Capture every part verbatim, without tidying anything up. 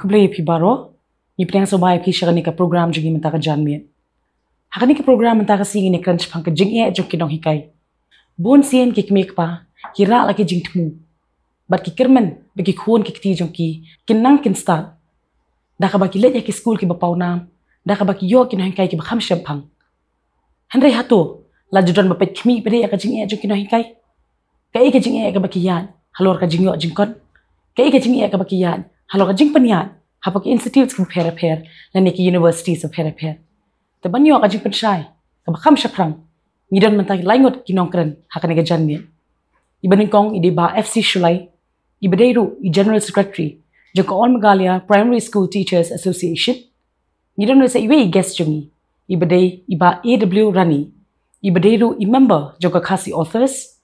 Khublei ïa phi baroh. Ngi pdiang sngewbha ïa phi sha kane ka program jong ngi mynta ka janmiet. Ha kane ka program mynta ka sngi ngin ïakren shaphang ka jingeh jong ki nonghikai. Bun sien ki kmie kpa ki rah la ki jingthmu bad ki kyrmen ba ki khun ki kti jong ki kin nang kin stad, da kaba ki leit ha ki skul kiba pawnam, da kaba ki ïoh ki nonghikai kiba kham shemphang. Hynrei hato la ju don ba peit khmih pat de ïa ka jingeh jong ki nonghikai? Kaei ka jingeh kaba ki ïaid halor ka jingïoh jingkot? Kaei ka jingeh kaba ki ïaid halor ka jingpynïaid hapoh ki institutes kiba pher pher lane ki universities ba pher pher? Te ban ïoh ka jingpynshai kaba kham shaphrang, ngi don mynta lai ngut ki nongkren ha kane ka janmiet. Iba nyngkong i dei Bah F C Shullai, iba dei ruh i General Secretary jong ka All Meghalaya Primary School Teachers Association. Ngi don ruh sa iwei i guest jong ngi, iba dei i Bah A W Rani, iba dei ruh i member jong ka Khasi Authors.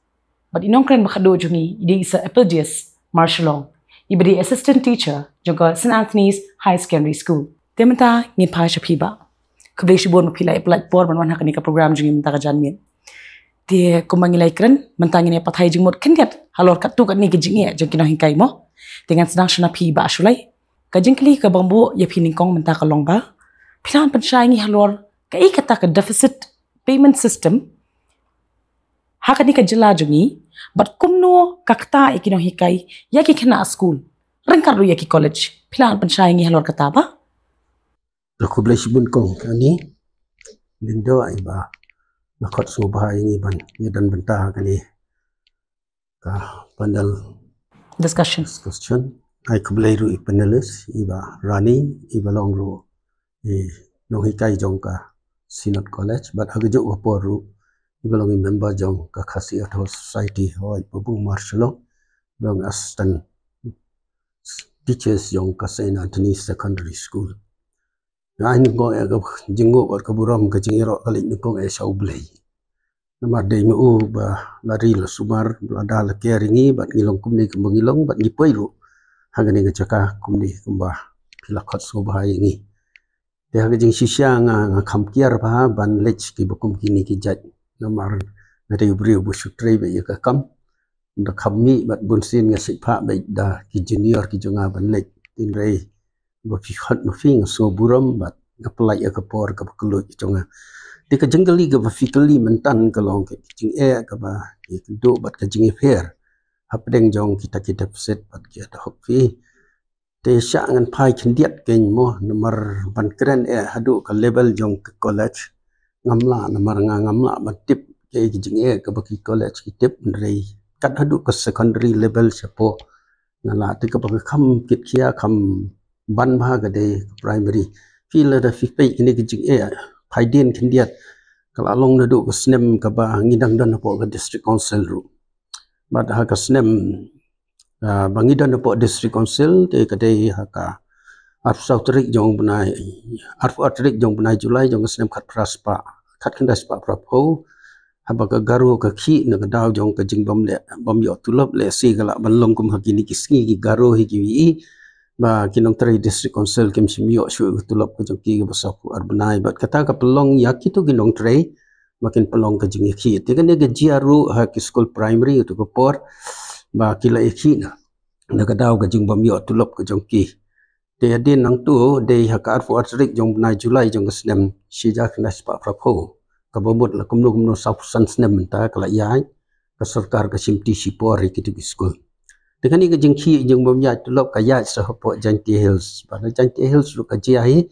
Bad i nongkren ba khatduh jong ngi i dei i Sir Epildius Marshallong, iba dei assistant teacher jong ka St Anthony's High Secondary School. Te mynta ngin phai sha phi Bah. Khublei shibun ba phi la ïa pynlait por ban wan ha kane ka program jong ngi mynta ka janmiet. Te kumba ngi la ïakren, mynta ngin ïa pathai jingmut khyndiat halor katto katne ka jingeh jong ki nonghikai mo. Te ngan sdang sha na phi Bah Shullai. Ka jingkylli kaba ngan buh ïa phi nyngkong mynta ka long ba, phi lah ban pynshai ïa ngi halor kaei kata ka deficit payment system ha kane ka jylla jong ngi, bad kumno ka ktah ïa ki nonghikai, ïa ki khynnah skul, ryngkat ruh ïa ki college? Phi lah ban pynshai ïa ngi halor kata Bah? Te khublei shibun kong, kane lyngdoh i ba la khot sngewbha ïa ngi ban ïa don bynta ha kane ka panel discussion. Discussion. Ai khublei ruh i panelist, i Bah Rani, iba long ruh i nonghikai jong ka Synod College, bad ha kajuh ka por ruh iba long i member jong ka Khasi Authors Society, hooid Bah Marshallong, long assistant teachers jong ka St Anthony Secondary School. Nga ai nyngkong eh ka jingnguh bad ka burom, ka jingïaroh ka leit nyngkong eh sha U Blei. Namar dei ma u ba la ri la sumar, ba la da la kiar ïa ngi bad ngi long kumne kumba ngi long, bad ngi poi ruh ha kane ka jaka kumne kumba phi la khot sngewbha ïa ngi. Te ha ka jingshisha nga, nga kham kiar bha ban leit sha kiba kum kine ki jait. Namar nga dei u briew ba shu trei beit ïa ka kam. Da kham mih bad bun sien nga sait phah beit da ki junior ki jong nga ban leit. Hynrei ba phi khot ma phi, nga sngewburom bad nga pynlait ïa ka por kaba kylluid jong nga. Te ka jingkylli kaba phi kylli mynta ka long ka jingeh kaba ïakynduh bad ka jingïapher hapdeng jong kita ki deficit bad ki ad hoc fee. Te shah ngan phai khyndiat kein mo, namar ban kren eh haduh ka level jong ka college, ngam lah, namar nga ngam lah ban tip kaei ka jingeh kaba ki college ki tip, hynrei kat haduh ka secondary level shapoh nga lah. Te kaba nga kham kit khia, kham ban bha ka dei ka primary. Phi lada phi peit kine ki jingeh, phai dien khyndiat, ka la long naduh ka snem kaba ngi dang don hapoh ka district council ruh. Bad ha ka snem, ah, ba ngi don hapoh district council, te ka dei ha ka arphew saw tarik jong u bnai, arphew ar tarik jong u bnai July jong ka snem khatphra spah, khatkhyndai spah phraphew. Haba ka Garo ka khih na ka daw jong ka jingbym leh, bym ïoh tulop, lehse ka lah ban long kum ha kine ki sngi ki Garo hi kiwei, ba ki nongtrei district council kim shym ïoh shuh ka tulop ka jong ki kaba sawphew ar bnai. Bad kata ka pynlong ïa kito ki nongtrei ba kin pynlong ka jingïakhih. Te kane ka jia ruh ha ki skul primary, uto ka por ba ki la ïakhih na, na ka daw ka jingbym ïoh tulop ka jong ki. Te hadien nangto, dei ha ka arphew ar tarik jong u bnai July jong ka snem shi hajar khyndai spah phraphew, kaba mut la kumno kumno sawphew san snem mynta ka la ïaid, ka sorkar ka shimti shipor ïa kito ki skul. Te kane ka jingkhih jingbym ïaid tulop ka ïaid sa hapoh Jaintia Hills. Bad na Jaintia Hills ruh ka jia hi,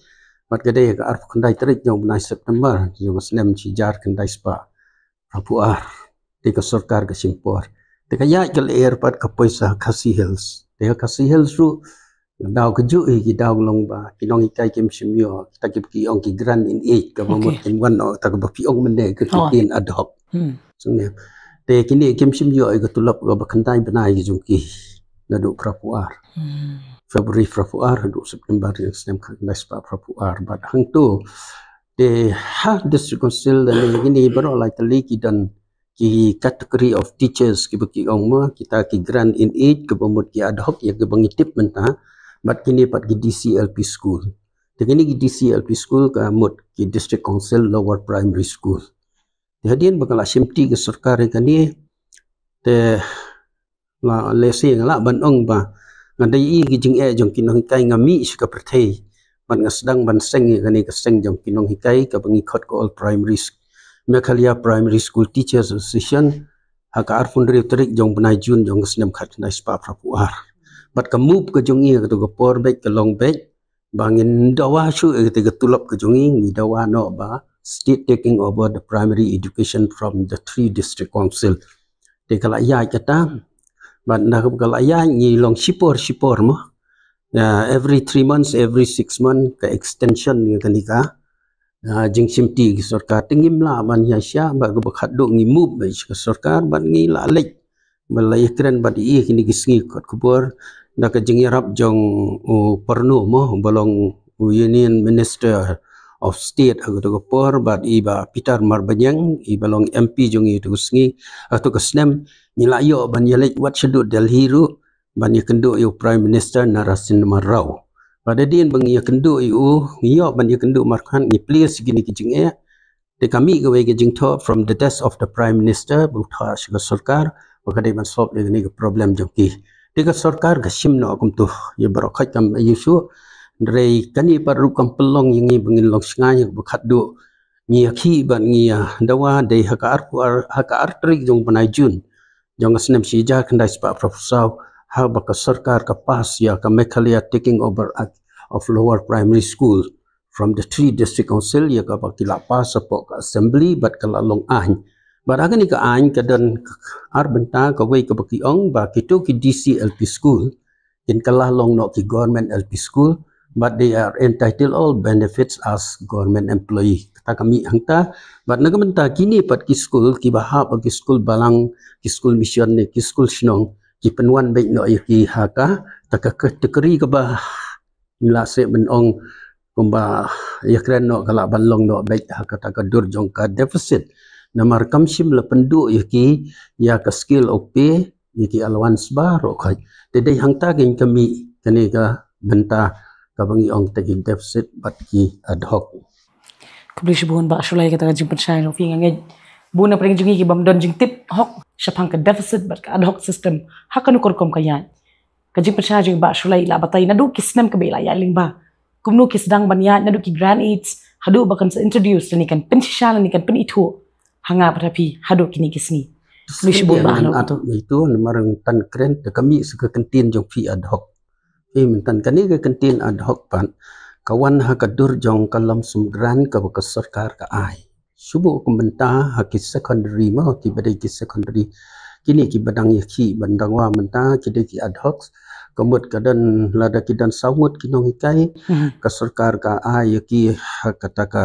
bad ka dei ha ka arphew khyndai tarik jong u bnai September jong ka snem shi hajar khyndai spah phraphew ar. Te ka sorkar ka shim por. Te ka ïaid ka lyer pat ka poi sa Khasi Hills. Te ha Khasi Hills ruh, daw kajuh hi ki daw long ba ki nonghikai kim shym ïoh kita kiba ki ong ki grant in aid, kaba mut kim wan noh, kata kaba phi ong mynne ka ktien ad hoc. Te kine kim shym ïoh ïa ka tulop kaba khyndai bnai ki jong ki naduh phraphew ar February phraphew ar haduh September jong ka snem khatkhyndai spah phraphew ar. Bad hangto, te ha district council lane kine baroh lai tylli ki don ki category of teachers kiba ki ong mo, kita ki grant in aid kaba mut ki ad hoc ïa kiba ngi tip mynta. Bad kine pat ki D C L P school. Te kine ki D C L P school ka mut ki district council lower primary school. Te hadien ba ka la shimti ka sorkar ïa kane, te la lehse nga lah ban ong ba Nga dei i ki jingeh jong ki nonghikai, nga mih sha ka pyrthei bad nga sdang ban seng ïa kane ka seng jong ki nonghikai kaba ngi khot ka All Primary Sch-, Meghalaya Primary School Teachers Association ha ka arphew hynriew tarik jong bnai Jun jong ka snem khatkhyndai spah phraphew ar. Bad ka move ka jong i ha kato ka por beit ka long beit ba ngin dawa shuh ïa kata ka tulop ka jong i, ngi dawa noh ba state taking over the primary education from the three district council. Te ka la ïaid kata, bad na ka la ïaid ngi long shipor shipor mo. Uh, every three months, every six months ka extension ïa kane ka, uh, jingshimti ki sorkar. Te ngim lah ban ïa sha ba ka ba khatduh ngi move beit sha ka sorkar bad ngi la leit ba la ïakren bad i kine ki sngi kot khubor da ka jingïarap jong u Parno mo, ba long u Union Minister of State ha kato ka por, bad i Bah Peter Marbaniang, i ba long M P jong i ha kato ka sngi, ha kato ka snem. Ngi la ïoh ban ïaleit wat shaduh Delhi ruh ban ïakynduh ïa u Prime Minister Narasimha Rao. Bad hadien ba ngi ïakynduh ïa u, ngi ïoh ban ïakynduh markhan, ngi plie sha kine ki jingeh. Te ka mih kawei ka jingthoh from the desk of the Prime Minister, ba u thoh sha ka sorkar ba ka dei ban solve ïa kane ka problem jong ki. Te ka sorkar ka shim noh kumto, ïa baroh khoit kam ïa shuh. Hynrei kane pat ruh kam pynlong ïa ngi ba ngin long shngaiñ, ïa ba khatduh ngi ïakhih bad ngi ïa dawa dei ha ka ar, ha ka ar tarik jong bnai Jun jong ka snem shi hajar khyndai spah phraphew saw, ha ba ka sorkar ka pass ïa ka Meghalaya Taking Over Act of Lower Primary School from the three district council, ïa kaba ki la pass hapoh ka assembly bad ka la long aiñ. Bad ha kane ka aiñ ka don ar bynta, kawei kaba ki ong ba kito ki D C L P school kin kylla long noh ki government L P school, but they are entitled all benefits as government employee. Kata ka mih hangta, bad na ka bynta kine pat ki school kiba hap ha ki school balang, ki school mission ne ki school shnong, ki pynwan beit noh ïa ki ha kata ka category kaba la seh ban ong kumba ïakren noh ka lah ban long noh beit ha kata ka dur jong ka deficit. Namar kam shym la pynduh ïa ki ïa ka scale of pay, ïa ki allowance baroh khoit. Te dei hangta kein ka mih kane ka bynta kaba ngi ong te ki deficit bad ki ad hoc. Khublei shibun Bah Shullai, kata ka jingpynshai jong phi, nga ngeit bun na pdeng jong ngi ki bym don jingtip hok shaphang ka deficit bad ka ad hoc system ha kano ka rukom ka ïaid. Ka jingpynshai jong i Bah Shullai i la batai naduh ki snem kaba i la ïaid lyngba kumno ki sdang ban ïaid, naduh ki grant aids haduh ba kan sa introduce lane kan pynshisha lane kan pynithuh ha nga bad ha phi haduh kine ki sngi. Khublei shibun Bah Shullai. Ngan ap ïa itu namar ngan tan kren te ka mih sa ka kyntien jong phi ad hoc. Phi mynta kane ka kyntien ad hoc pat ka wan ha ka dur jong ka lump sum grant kaba ka sorkar ka ai. Shu buh kum mynta ha ki secondary mo, kiba dei ki secondary. Kine kiba dang ïakhih ban dawa mynta ki dei ki ad hoc. Ka mut ka don, lada ki don saw ngut ki nonghikai, Mhm. ka sorkar ka ai ïa ki ha kata ka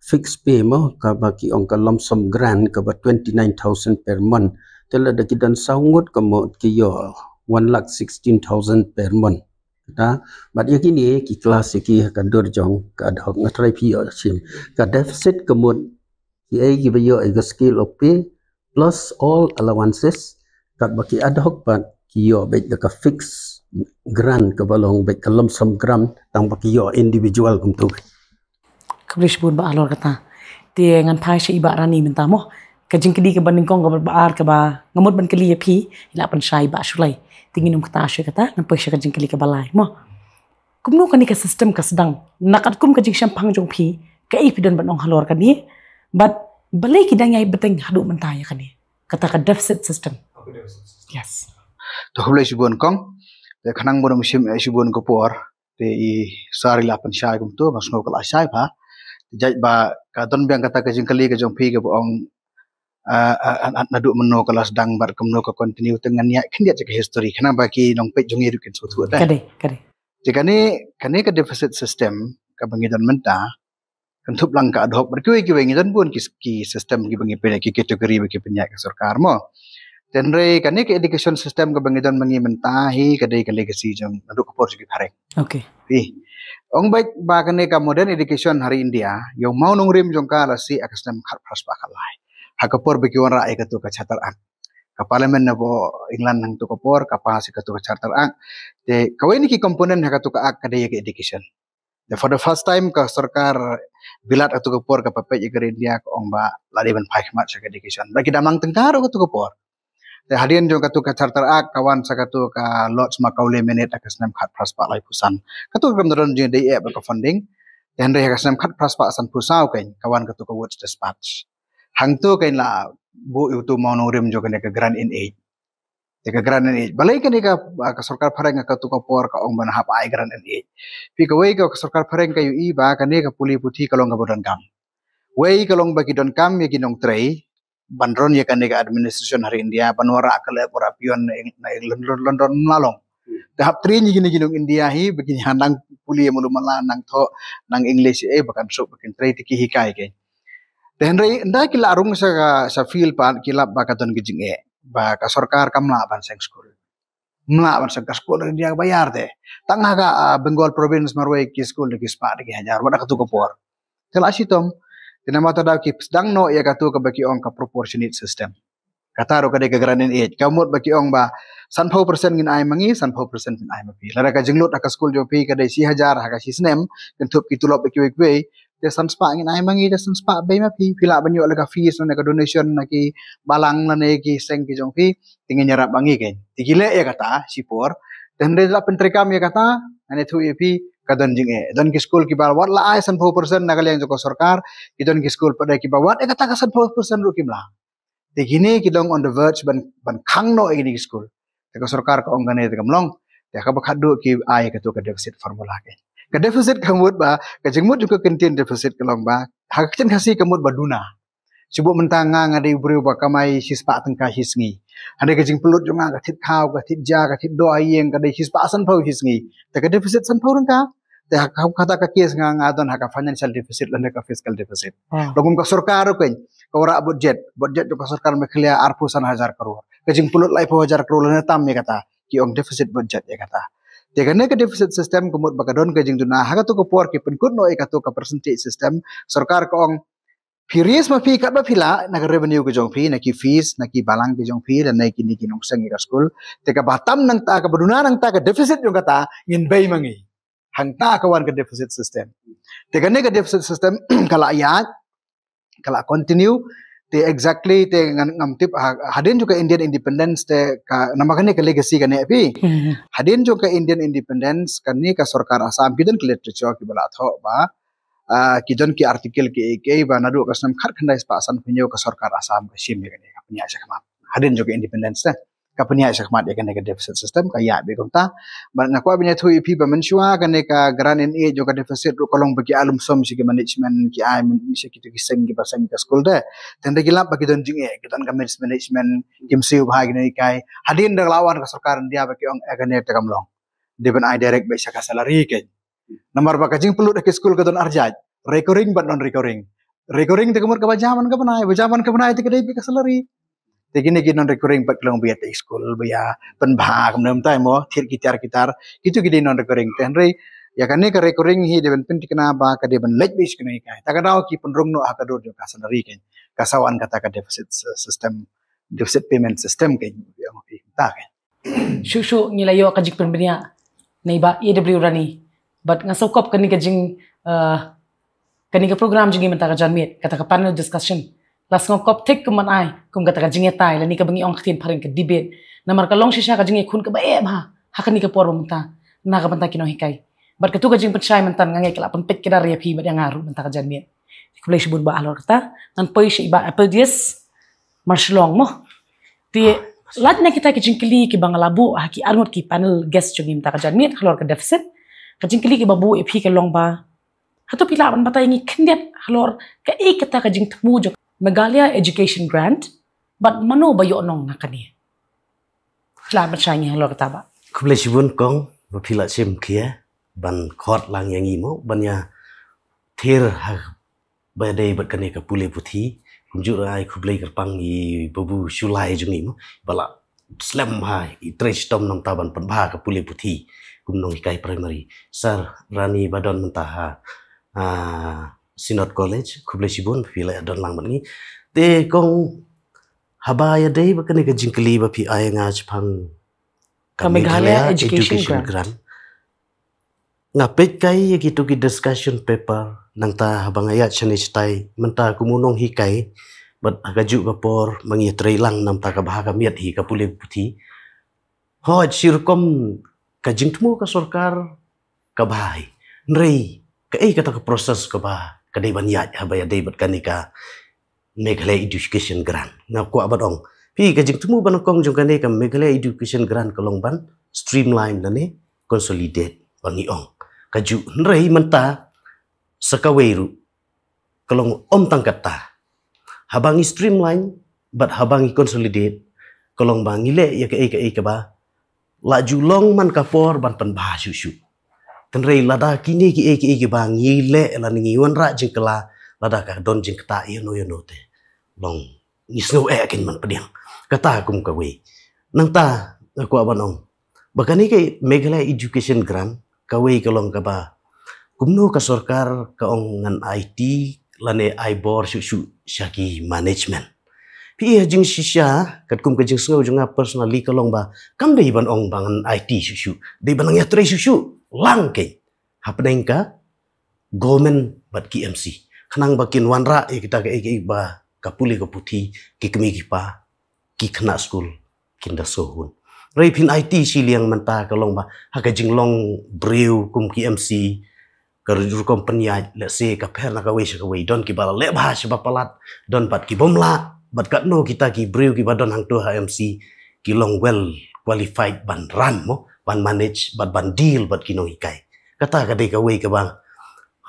fixed pay mo, kaba ki ong ka lump sum grant kaba twenty-nine thousand per month. Te lada ki don saw ngut ka mut ki ïoh one lakh sixteen thousand per month. Kata, bad ïa kine ki class ïa ki ha ka dur jong ka ad hoc. Nga try phi ïoh shim. Ka deficit ka mut kiei kiba ïoh ïa ka scale of pay plus all allowances, katba ki ad hoc pat ki ïoh beit da ka fixed grant kaba long beit ka lump sum grant tang ba ki ïoh individual kumtu. Khublei shibun Bah halor kata. Te ngan phai sha i Bah Rani mynta mo. Ka jingkylli kaba nyngkong kaba ar kaba nga mut ban kylli ïa phi, i la pynshai i Bah Shullai. Te ngin ym kata sha kata, ngan poi sha ka jingkylli kaba lai mo. Kumno kane ka system ka sdang? Na katkum ka jingshemphang jong phi, kaei phi don ban ong halor kane? Bad balei ki dang ïai bteng haduh mynta ïa kane? Kata ka deficit system. Yes. To khublei shibun kong. Te khnang ba ym shim, eh, shibun ka por. Te i Sir i la pynshai kumtu, nga sngew ka la shai bha. Jait ba ka don biang kata ka jingkylli ka jong phi kaba ong, ah, ah, ah, naduh mynno ka la sdang bad kumno ka continue, te ngan ïa khyndiat ïa ka history. Khnang ba ki nongpeit jong ngi ruh kin sngewthuh te. Ka dei, ka dei. Te kane, kane ka deficit system kaba ngi don mynta, kynthup lang ka ad hoc bad kiwei kiwei, ngi don bun ki, ki system kiba ngi pynïaid, ki category ba ki pynïaid ka sorkar mo. Te hynrei kane ka education system kaba ngi don ma ngi mynta hi ka dei ka legacy jong naduh ka por jong ki phareng. Okay. Hi. Ong beit ba kane ka modern education ha ri India, ïa u mawnongrim jong ka la sdang ha ka snem khatphra spah khatlai. Ha ka por ba ki wanrah ïa katu ka Charter Act. Ka Parliament na ba England hangtu ka por ka pass ïa katu ka Charter Act. Te kawei na ki component ha katu ka Act ka dei ïa ka education. Te for the first time ka sorkar Bilat katu ka por ka pynpeit ïa ka ri India, ka ong ba la dei ban phai khmat sha ka education. Ba ki da mang tyngka ruh katu ka por. Te hadien jong katu ka Charter Act ka wan sa katu ka Lodge Macaulay Minute ha ka snem khatphra spah laiphew san. Katu ka kam da don jingdei eh bad ka funding. Te hynrei ha ka snem khatphra spah sanphew saw kein ka wan katu ka Woods Dispatch. Hangtu kein la buh ïa utu mawnongrim jong kane ka grant in aid. Te ka grant in aid. Balei kane ka, ka sorkar phareng ha katu ka por ka ong ban hap ai grant in aid. Phi kawei ka sorkar phareng ka ïohi ba kane ka pule puthi ka long kaba donkam. Wei ka long ba ki donkam ïa ki nongtrei ban run ïa kane ka administration ha ri India, ban wanrah clerk, wanrah peon na Eng-, na Eng-, London, London, London la long. Te hap train ïa kine ki nong India hi ba kin ïa nang pule malu mala, nang thoh, nang English eh ba kan suk ba kin trei te ki hikai kein. Te hynrei ynda ki la rung sa ka, sa field pat ki lap ba ka don ka jingeh ba ka sorkar kam lah ban seng skul. Mlah ban seng ka skul ha ri India kaba ïar te. Tang ha ka, ah, Bengal province marwei ki skul da ki spah da ki hajar wat ha katu ka por. Te la shitom. Te namar kata daw ki sdang noh ïa katu kaba ki ong ka proportionate system. Kata ruh ka dei ka grant in aid. Ka mut ba ki ong ba sanphew percent ngin ai ma ngi, sanphew percent ngin ai ma phi. Lada ka jinglut ha ka skul jong phi ka dei shi hajar ha ka shi snem, kin thup ki tulop ïa kiwei kiwei. Te san spah ngin ai ma ngi, te san spah bei ma phi. Phi lah ban ïoh la ka fees lane ka donation na ki balang lane ki seng ki jong phi. Te ngin ïarap ma ngi kein. Te ki leh ïa kata shipor. Te hynrei la pyntreikam ïa kata, nga ïathuh ïa phi, ka don jingeh. Don ki skul kiba wat la ai sanphew percent na ka liang jong ka sorkar, ki don ki skul pat de kiba wat ïa kata ka sanphew percent ruh kim lah. Te kine ki long on the verge ban, ban khang noh ïa kine ki skul. Te ka sorkar ka ong kane te kam long. Te kaba khatduh ki ai katu ka deficit formula kein. Ka deficit ka mut ba, ka jingmut jong ka kyntien deficit ka long ba, ha ka ktien Khasi ka mut ba duna. Shu buh mynta nga, nga dei u briew ba kamai shispah tyngka shi sngi. Hynrei ka jingpynlut jong nga ka thied khaw, ka thied ja, ka thied doh ha ïing, ka dei shispah sanphew shi sngi. Te ka deficit sanphew tyngka. Te ha ka, kata ka case nga, nga don ha ka financial deficit lane ka fiscal deficit. Wow. Lada kum ka sorkar ruh kein, ka wanrah budget, budget jong ka sorkar Meghalaya arphew san hajar klur. Ka jingpynlut laiphew hajar klur lane tam ïa kata. Ki ong deficit budget ïa kata. Te kane ka deficit system ka mut ba ka don ka jingduna ha katu ka por ki pynkut noh ïa katu ka percentage system. Sorkar ka ong phi raise ma phi katba phi lah na ka revenue ka jong phi, na ki fees, na ki balang ki jong phi, lane kine ki nongseng ïa ka skul. Te kaba tam nangta, kaba duna nangta ka deficit jong kata ngin bei ma ngi. Hangta ka wan ka deficit system. Te kane ka deficit system ka la ïaid, ka la continue. Te exactly te ngan, ngam tip ha, hadien jong ka Indian independence te ka, namar kane ka legacy kane phi. Hmm. Hadien jong ka Indian independence kane ka sorkar Assam ki don ki literature kiba la thoh ba, ah, ki don ki article ki, ki ba naduh ka snem khatkhyndai spah sanphew hynñiew ka sorkar Assam ka shim ïa kane, ka pynïaid shakhmat. Hadien jong ka independence te ka pynïaid shakhmat ïa kane ka deficit system, ka ïaid beit kumta. Bad nga kwah ban ïathuh ïa phi ba mynshuwa kane ka grant in aid jong ka deficit ruh ka long ba ki ai lump sum sha ki management, ki ai mynta sha kito ki seng kiba seng ka skul te. Te hynrei ki lap ba ki don jingeh, ki don ka mismanagement, kim siew bha ïa kine ki kai. Hadien da ka la wan ka sorkar India ba ki ong eh kane te kam long. Dei ban ai direct beit sha ka salary kein. Namar ba ka jingpynlut ha ki skul ka don arjait, recurring bad non recurring. Recurring te ka mut kaba jam man ka bnai, ba jam man ka bnai te ka dei beit ka salary. Te kine ki non recurring pat ki long ba ïa tei skul, ba ïa pynbha kumne kumtai mo, thied ki tiar ki tar, kito ki dei non recurring. Te hynrei ïa kane ka recurring hi dei ban pynthikna ba ka dei ban leit beit sha kine ki kai. Ta ka daw ki pynrung noh ha ka dur jong ka salary kein. Ka sa wan kata ka deficit s-, system, deficit payment system kein. Ïa ngo phi ta kein. Shuh shuh ngi la ïoh ka jingpynbniah na i Bah A W Rani. Bad nga sngewkop kane ka jing, eh, kane ka program jong ngi mynta ka janmiet, kata ka panel discussion. La sngewkop thik kum ban ai, kum kata ka jingïatai, lane kaba ngi ong ktien phareng ka debate. Namar ka long shisha ka jingïakhun kaba eh bha ha kane ka por ba mynta na ka bynta ki nonghikai. Bad katu ka jingpynshai mynta nga ngeit ka la pynpeit kdar ïa phi bad ïa nga ruh mynta ka janmiet. Khublei shibun Bah halor kata, ngan poi sha i Bah Appledius Marshillong mo. Te lait na kita ki jingkylli kiba nga la buh ha ki arngut ki panel guest jong ngi mynta ka janmiet halor ka deficit. Ka jingkylli kaba buh ïa phi ka long ba, hato phi lah ban batai ïa ngi khyndiat halor kaei kata ka jingthmu jong Meghalaya Education Grant, bad mano ba ïoh nong na kane? Phi lah ban shai ngi halor kata Bah. Khublei shibun kong, ba phi la shim khia ban khot lang ïa ngi mo, ban ïa thir ha ba dei bad kane ka pule puthi. Kumjuh ruh ai khublei kyrpang i Babu Shullai jong ngi mo, ba la slem ha i trei shitom nangta ban pynbha ka pule puthi kum nonghikai primary. Sir Rani ba don mynta ha, ah, Synod College, khublei shibun phi la don lang bad ngi. Te kong, haba ïadei bad kane ka jingkylli ba phi ai nga shaphang ka Meghalaya Education Grant. Nga peit kai ïa kitu ki discussion paper, nangta haba nga ïaid shane shatai, mynta kum u nonghikai, Bad ha kajuh ka por ma ngi ïatrei lang namar ka bha ka miat hi ka pule puthi. Hooid, shi rukom ka jingthmu ka sorkar ka bha hi. Hynrei kaei kata ka process kaba ka dei ban ïaid haba ïadei bad kane ka Meghalaya Education Grant? Nga kwah ban ong, phi, ka jingthmu ba nyngkong jong kane ka Meghalaya Education Grant ka long ban streamline lane consolidate ba ngi ong. Kajuh, hynrei mynta sa kawei ruh ka long ym tang kata. Haba ngi streamline bad haba ngi consolidate, ka long ba ngi leh ïa kaei kaei kaba la ju long man ka por ban pynbha shuh shuh. Hynrei lada kine kiei kiei kiba ngi leh lane ngi wanrah jingkylla, lada ka don jingktah ïano ïano te, long ngi sngew eh kin man pdiang. Kata kum kawei. Nangta nga kwah ban ong ba kane ka Meghalaya Education Grant, kawei ka long kaba kumno ka sorkar ka ong ngan aiti lane ai bor shuh shuh sha ki management. Phi, ha jingshisha katkum ka jingsngew jong nga personally ka long ba kam dei ban ong ba ngan aiti shuh shuh, dei ban nang ïatrei shuh shuh lang keiñ hapdeng ka government bad ki M C, khnang ba kin wanrah ïa kita kaei kaei ba ka pule ka puthi, ki kmie ki kpa, ki khynnah skul kin da sngewhun. Hynrei phin aiti shiliang mynta ka long ba ha ka jinglong briew kum ki M C, ka rukom pynïaid, let's say, ka pher na kawei sha kawei, don kiba la leh bha shaba palat, don pat ki bym lah, bad katno kita ki briew kiba don hangto ha M C ki long well qualified ban run mo, ban manage bad ban deal bad ki nonghikai. Kata ka dei kawei kaba,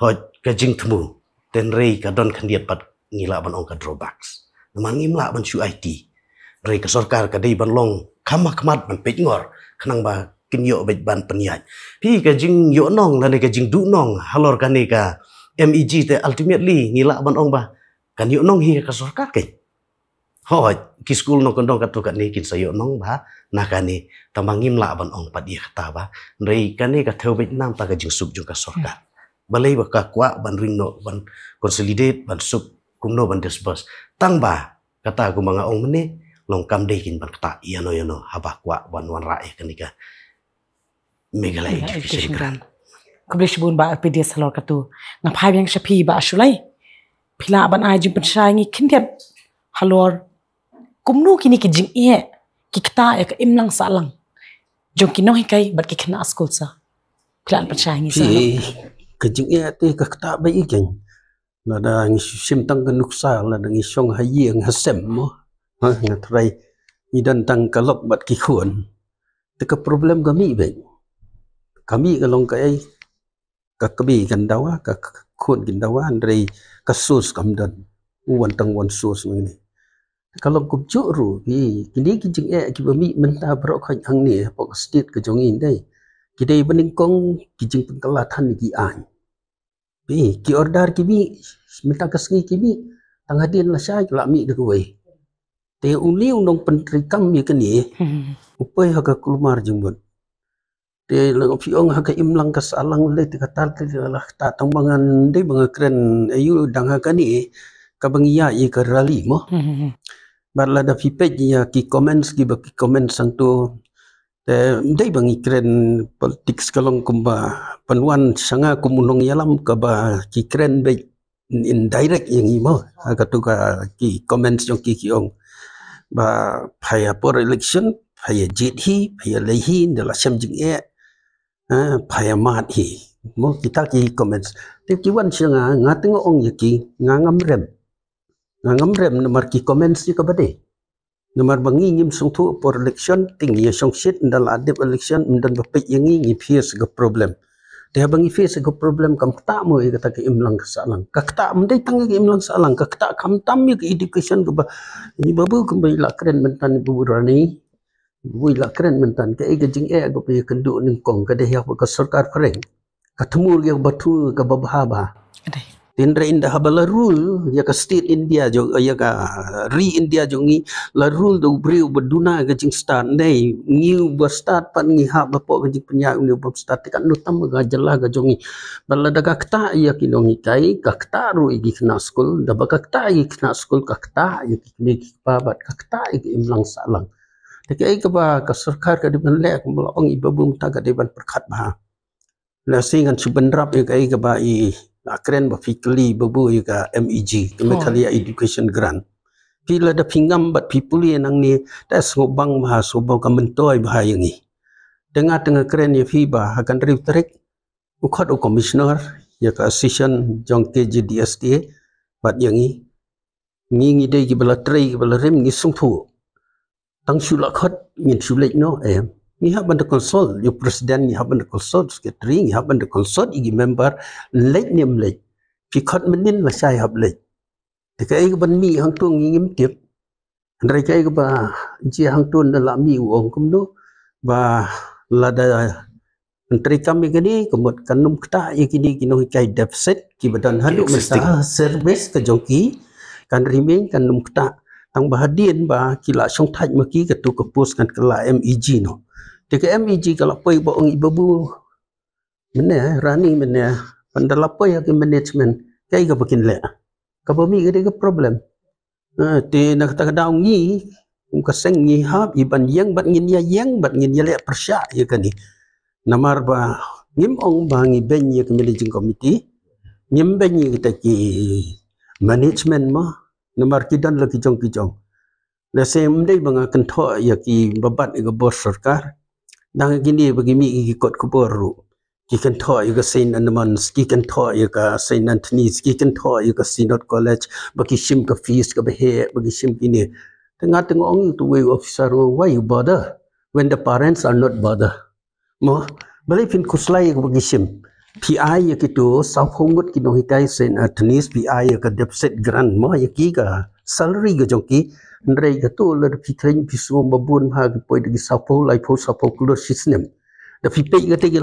hooid, ka jingthmu, hynrei ka don khyndiat pat ngi lah ban ong ka drawbacks. Namar ngim lah ban shu aiti. Hynrei ka sorkar ka dei ban long kham ha khmat ban peit ngor khnang ba kin ïoh beit ban pynïaid. Phi, ka jingïoh nong lane ka jingduh nong halor kane ka M E G te ultimately ngi lah ban ong ba kan ïoh nong hi ka sorkar keiñ. Hooid, ki skul nongkyndong katto katne kin sa ïoh nong ba na kane, tangba ngim lah ban ong pat ïa kata ba. Hynrei kane ka thew beit namar ka jingsuk jong ka sorkar. Balei ba ka kwah ban ring noh, ban consolidate, ban suk kumno ban disburse. Tangba kata kumba nga ong mynne, long kam dei kin ban ktah ïano ïano haba kwah ban wanrah ïa kane ka Meghalaya Education Grant. Khublei shibun Bah P D S halor katu. Nga phai biang sha phi Bah Shullai. Phi lah ban ai jingpynshai ngi khyndiat halor kumno kine ki jingeh ki ktah ïa ka imlang sahlang jong ki nonghikai bad ki khynnah skul sa. Phi lah ban pynshai ngi sa. Phi, ka jingeh te ka ktah ba ïa keiñ. Lada ngi shim tang ka nuksa, lada ngi shong ha ïing ha sem mo, ha, nga trai ngi don tang ka lok bad ki khun, te ka problem ka mih beit. Ka mih ka long kaei? Ka kmie kan dawa, ka khun kin dawa, hynrei ka source kam don. U wan tang wan source ngi ne. Ka long kumjuh ruh, ki, kine ki jingeh kiba mih mynta baroh khoit hangne hapoh ka state ka jong ngi dei, ki dei ba nyngkong ki jingpynkylla than ki aiñ. Phi, ki order ki mih mynta ka sngi ki mih, tang hadien lashai ki la mih da kawei. Te une u nongpyntreikam ïa kane, u poi ha ka kulmar jingmut. Te lada phi ong ha ka imlang ka sahlang lei te kata te la ktah, tang ba ngan dei ba nga kren aïu dang ha kane kaba ngi ïa ïa ka rally mo. Bad lada phi peit ïa ki comments kiba ki comments hangto, te ym dei ba ngi kren politics, ka long kumba pynwan sha nga kum u nongïalam kaba ki kren beit indirect ïa ngi mo. Ha katu ka ki comments jong ki ki ong ba pha ïa por election, pha ïa jied hi, pha ïa lei hi, ynda la shem jingeh, ha, pha ïa mad hi. Mo kita ki comments. Te ki wan sha nga, nga te nga ong ïa ki, nga ngam rem. Nga ngam rem namar ki comments ïa kaba dei. Namar ba ngi ngim sngewthuh por election, te ngi ïa shongshit, ynda la dep election, ym don ba peit ïa ngi, ngi face ka problem. Te haba ngi face ka problem kam ktah mo ïa kata ka imlang ka sahlang. Ka ktah ym dei tang ïa ka imlang sahlang, ka ktah khamtam ïa ka education kaba, ngi babu kumba i la kren mynta ni babu Rani. Babu i la kren mynta ni kaei ka jingeh kaba ïakynduh nyngkong ka dei ïa ka sorkar phareng. Ka thmu ïa ka ba thu ka ba bha bha. Ka dei. Hynrei ynda haba la rule ïa ka state India jong, ïa ka ri India jong ngi, la rule da u briew ba duna ka jingstad, ne ngi u ba stad pat ngi hap ba pok ka jingpynïaid une u bym stad, te katno tam ka jylla ka jong ngi. Bad lada ka ktah ïa ki nonghikai, ka ktah ruh ïa ki khynnah skul, da ba ka ktah ïa ki khynnah skul, ka ktah ïa ki kmie ki kpa bad ka ktah ïa ki imlang sahlang. Te kaei kaba ka sorkar ka dei ban leh, kumba la ong i babu mynta ka dei ban pyrkhat bha. Lehse ngan shu bynrap ïa kaei kaba i la kren ba phi kylli babu ïa ka M E G, ka Meghalaya Education Grant. Phi lada phi ngam bad phi pule nangne, te sngewbang bha, sngewbang ka myntoi bha ïa ngi. Te nga te nga kren ïa phi ba ha ka hynriew tarik u khot u commissioner ïa ka association jong K J D S T A bad ïa ngi. Ngi ngi dei kiba la trei kiba la rim, ngi sngewthuh. Tang shu la khot ngin shu leit noh, em. Ngi hap ban da consult ïa u president, ngi hap ban da consult secretary, ngi hap ban da consult ïa ki member, leit ne em leit. Phi khot mynnin lashai hap leit. Te kaei kaban mih hangto ngi ngim tip. Hynrei kaei kaba jia hangto na la mih u ong kumno ba lada hynrei kam ïa kane ka mut kan ym ktah ïa kine ki nonghikai deficit kiba don haduh mynta, service ka jong ki kan remain, kan ym ktah. Tang ba hadien ba ki la shongthait ma ki, kato ka post kan kylla M E G noh. Te ka M E G ka la poi ba ong i babu mynne, Rani mynne, pynda la poi ha ki management, kaei kaba kin leh? Kaba mih ka dei ka problem. Eh, te na kata ka daw ngi kum ka seng ngi hap i ban ïeng bad ngin ïa ïeng bad ngin ïa leh pyrshah ïa kane. Namar ba ngim ong ba ngi beiñ ïa ka managing committee, ngim beiñ ïa kita ki management mo, namar ki don la ki jong ki jong. Lehse ym dei ba nga kynthoh ïa ki ba bat ïa ka bor sorkar. Dang kine ba ki mih ki kot khubor ruh, ki kynthoh ïa ka Saint Edmunds, ki kynthoh ïa ka Saint Anthony's, ki kynthoh ïa ka Synod College ba ki shim ka fees kaba heh, ba ki shim kine. Te nga te nga ong ïa uwei u officer, why you bother when the parents are not bother? Mo, balei phin khuslai ïa kaba ki shim? Phi ai ïa kito sawphew ngut ki nonghikai Saint Anthony's, phi ai ïa ka deficit grant mo, ïa ki ka salary ka jong ki. Hynrei kato lada phi kren phi sngew ba bun bha, ki poi da ki sawphew, laiphew, sawphew klur shi snem. Da phi peit ïa kata ki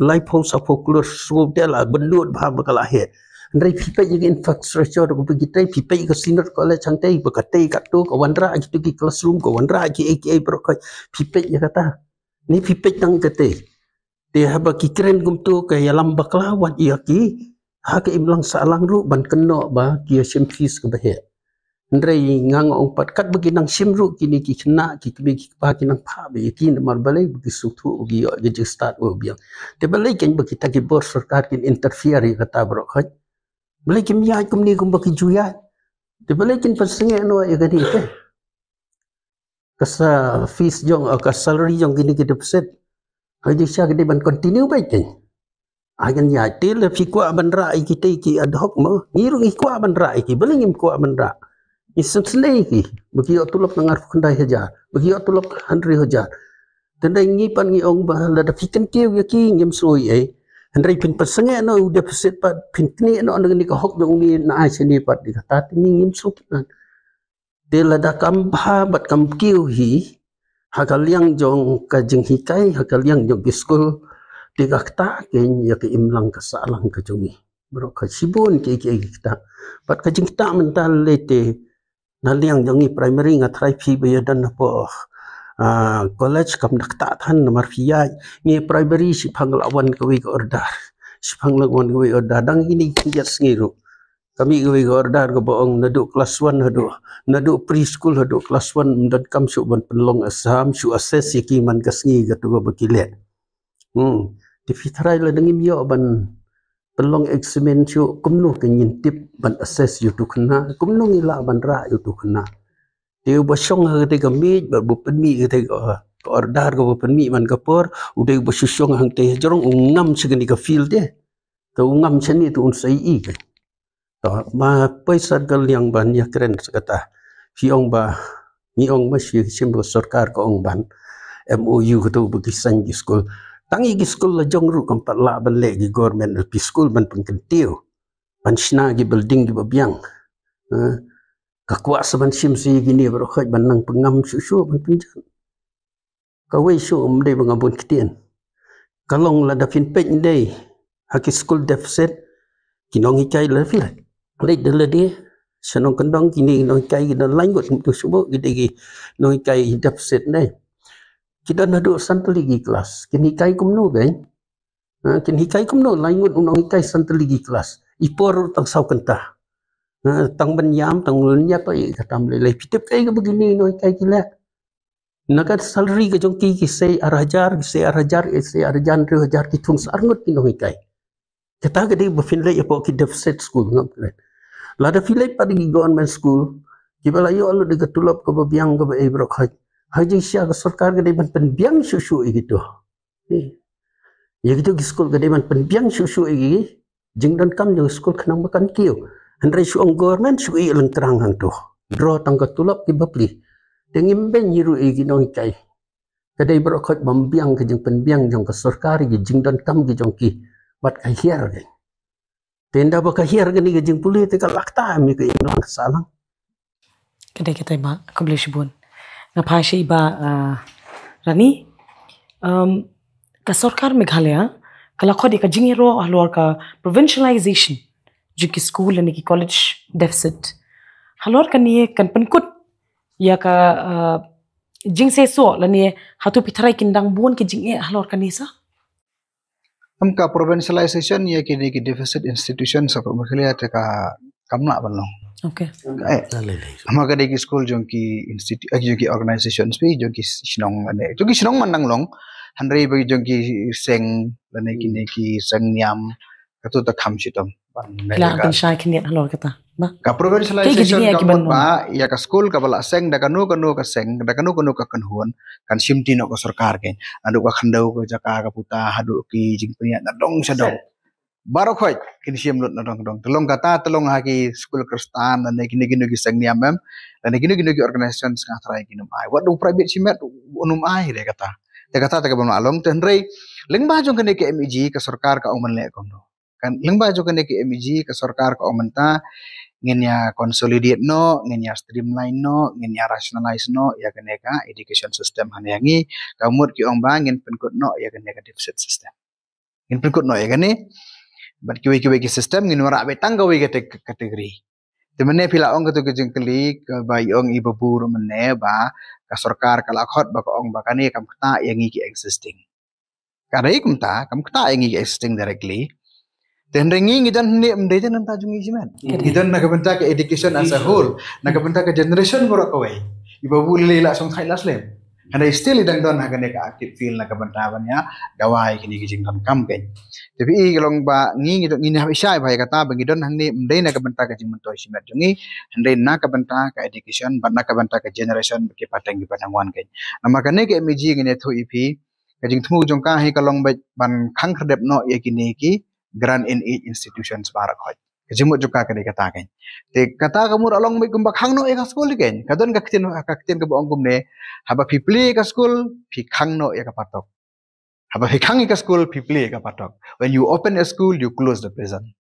laiphew, sawphew klur, sngew te la bynnud bha ba ka la heh. Hynrei phi peit ïa ka infrastructure kaba ki trei, phi peit ïa ka Synod College hangtei ba katei katto ka wanrah kito ki classroom, ka wanrah kiei kiei baroh khoit. Phi peit ïa kata. Ni phi peit tang katei. Te haba ki kren kumto ka ïalam bakla wat ïa ki ha ka imlang sahlang ruh ban kynnoh ba ki ïa shim fees kaba heh. Hynrei nga nga ong pat katba ki nang shim ruh kine ki khynnah ki kmie ki kpa ki nang phah beit ïa ki namar balei ba ki sngewthuh ba ki ïoh ka jingstad u biang. Te balei kein ba kita ki bor sorkar kin interfere ïa kata baroh khoit? Balei kim ïaid kumne kumba ki ju ïaid? Te balei kin pynsangeh noh ïa kane te? Ka sa fees jong, uh, ka salary jong kine ki deficit. Ai dei sha kine ban continue beit kein. Ai kan ïaid te lada phi kwah ban rah ïa kitei ki ad hoc mo. Ngi ruh ngi kwah ban rah ïa ki, balei ngim kwah ban rah? Ngi sngewsynei ïa ki ba ki ïoh tulop tang arphew khyndai hajar, ba ki ïoh tulop hynriew hajar. Te hynrei ngi pat ngi ong ba lada phi kyntiew ïa ki ngim sngew ei ei. Hynrei phin pynsangeh noh u deficit pat, phin knieh noh na kane ka hok jong ngi na ai shane pat, dei kata te ngi ngim sngew kynnoh. Te lada kam bha bad kam kiew hi ha ka liang jong ka jinghikai, ha ka liang jong ki skul, te ka ktah kein ïa ka imlang ka sahlang ka jong ngi. Baroh ka shibun kiei kiei ki ktah. Bad ka jingktah mynta lei te na liang jong ngi primary, nga tharai phi ba ïa don hapoh, ah, college kam da ktah than namar phi ïaid. Ngi primary shiphang la wan kawei ka order, shiphang la wan kawei order. Dang kine ki ïaid sngi ruh ka mih kawei ka order kaba ong naduh class one haduh, naduh preschool haduh class one ym donkam shuh ban pynlong exam, shu assess ïa ki man ka sngi kato kaba ki leh. Hmm. Te phi tharai lada ngim ïoh ban pynlong exam shuh, kumno kein ngin tip ban assess ïa uto u khynnah? Kumno ngi lah ban rah ïa uto u khynnah? Te uba shong ha katei ka miej bad ba pynmih katei ka, ka order kaba pynmih man ka por, u dei uba shu shong hangtei hajrong, u ngam sha kane ka field te. Te u ngam shane te un sa ïohi kein. To, ma poi sa ka liang ban ïa kren sa kata. Phi ong ba, ngi ong ma shi shim ba sorkar ka ong ban M O U kato ba ki sign ki skul. Tang ïa ki skul la jong ruh kam pat lah ban leh ki government L P school ban pynkyntiew, ban shna ki building kiba biang. Eh, ka kwah sa ban shim sa ïa kine baroh khoit ban nang pyngam shuh shuh ban pynjan. Kawei shuh ym dei ba nga bun ktien. Ka long lada phin peit ym dei ha ki school deficit, ki nonghikai la phi leit da lade sha nongkyndong, kine ki nonghikai ki don lai ngut kumto shuh, ki dei ki nonghikai deficit ne. Ki don haduh san tylli ki klas, kin hikai kumno kein? Ha, kin hikai kumno lai ngut u nonghikai san tylli ki klas? I por ruh tang saw kynta. Ha, tang ban ïam, tang ban ïa to i katam lei lei. Phi tip kaei kaba kine ki nonghikai ki leh? Na ka salary ka jong ki, ki sei ar hajar, ki sei ar hajar, ki sei ar hajar, hynriew hajar, ki thung sa ar ngut ki nonghikai. Kata ka dei ba phin leit hapoh ki deficit school, ngam kren. Lada phi leit pat ki government school, Kiba la ïoh lut da ka tulop kaba biang kaba ei baroh khoit. Ha jingshisha ka sorkar ka dei ban pynbiang shuh shuh ïa kito. Ïa kito ki skul ka dei ban pynbiang shuh shuh ïa ki jingdonkam jong skul khnang ba kan kiew. Hynrei shu ong government shu ïeh lyngkrang hangto. Draw tang ka tulop ki bapli. Te ngim beiñ hi ruh ïa ki nonghikai. Ka dei baroh khoit ban biang ka jingpynbiang jong ka sorkar ïa ki jingdonkam ki jong ki. Bad ka hiar ka. Te ynda ba ka hiar kane ka jingpule te ka la kata em ïa ka imlang ka sahlang. Ka dei kata ba, khublei shibun. Nga phai sha i Bah, ah, Rani. Um, ka sorkar Meghalaya ka la khot ïa ka jingïaroh halor ka provincialization jong ki skul lane ki college deficit. Halor kane kan pynkut ïa ka, ah, jingseisoh lane hato phi tharai kin dang bun ki jingeh halor kane sa? Em, ka provincialization ïa kine ki deficit institution sa ka Meghalaya te ka kam lah ban long. Okay. Eh, ma ka dei ki skul jong ki institu-, eh, jong ki organizations phi, jong ki shnong lane. Jong ki shnong man dang long. Hynrei ba jong ki seng lane kine ki seng niam. Kato ta kham shitom. Ban la ka pynshai khyndiat halor kata. Ba. Ka provincialization ka mut ba ïa ka skul kaba la seng da kano kano ka seng, da kano kano ka kynhun, kan shim ti noh ka sorkar kein. Haduh ka khyndew ka jaka ka puta, haduh ki jingpynïaid na dong sha dong. Baroh khoit kin shim lut na dong dong. Te long kata, te long ha ki skul Khristan, lane kine kine ki seng niam em, lane kine kine ki organization nga tharai kin ym ai. Wat u private shimet un ym ai de kata. Te kata te kaba long te hynrei lyngba jong kane ka M E G ka sorkar ka ong ban leh kumno. Kan lyngba jong kane ka M E G ka sorkar ka ong mynta ngin ïa consolidate noh, ngin ïa streamline noh, ngin ïa rationalize noh ïa kane ka education system hangne ha ngi. Ka mut ki ong ba ngin pynkut noh ïa kane ka deficit system. Ngin pynkut noh ïa kane. Bad kiwei kiwei ki system ngin wanrah beit tang kawei ka te-, category. Te mynne phi la ong kato ka jingkylli kaba i ong i Bah Bur mynne ba ka sorkar ka la khot ba ka ong ba kane kam ktah ïa ngi ki existing. Ka dei kumta, kam ktah ïa ngi ki existing directly. Te hynrei ngi ngi don hangne ym dei te na bynta jong ngi shimet. Ngi don na ka bynta ka education as a whole, na ka bynta ka generation baroh kawei. I Bah Bur lei la sngewthuh la slem. Hynrei still i dang don ha kane ka active field na ka bynta ban ïa dawa ïa kine ki jingdonkam kein. Te phi i ka long ba ngi ngi don, ngi hap i shai ba ïa kata ba ngi don hangne ym dei na ka bynta ka jingmyntoi shimet jong ngi, hynrei na ka bynta ka education bad na ka bynta ka generation ba ki pateng ki pateng wan kein. Namar kane ka M E G ngin ïathuh ïa phi, ka jingthmu jong ka hi ka long ba ban khang khyrdep noh ïa kine ki grant in aid institutions baroh khoit. Ka jingmut jong ka ka dei kata kein. Te kata ka mut ka long ba kumba khang noh ïa ka skul kein. Ka don ka ktien, ka ktien kaba ong kumne, haba phi plie ka skul phi khang noh ïa ka patok. Haba phi khang ïa ka skul phi plie ïa ka patok. When you open a school you close the prison.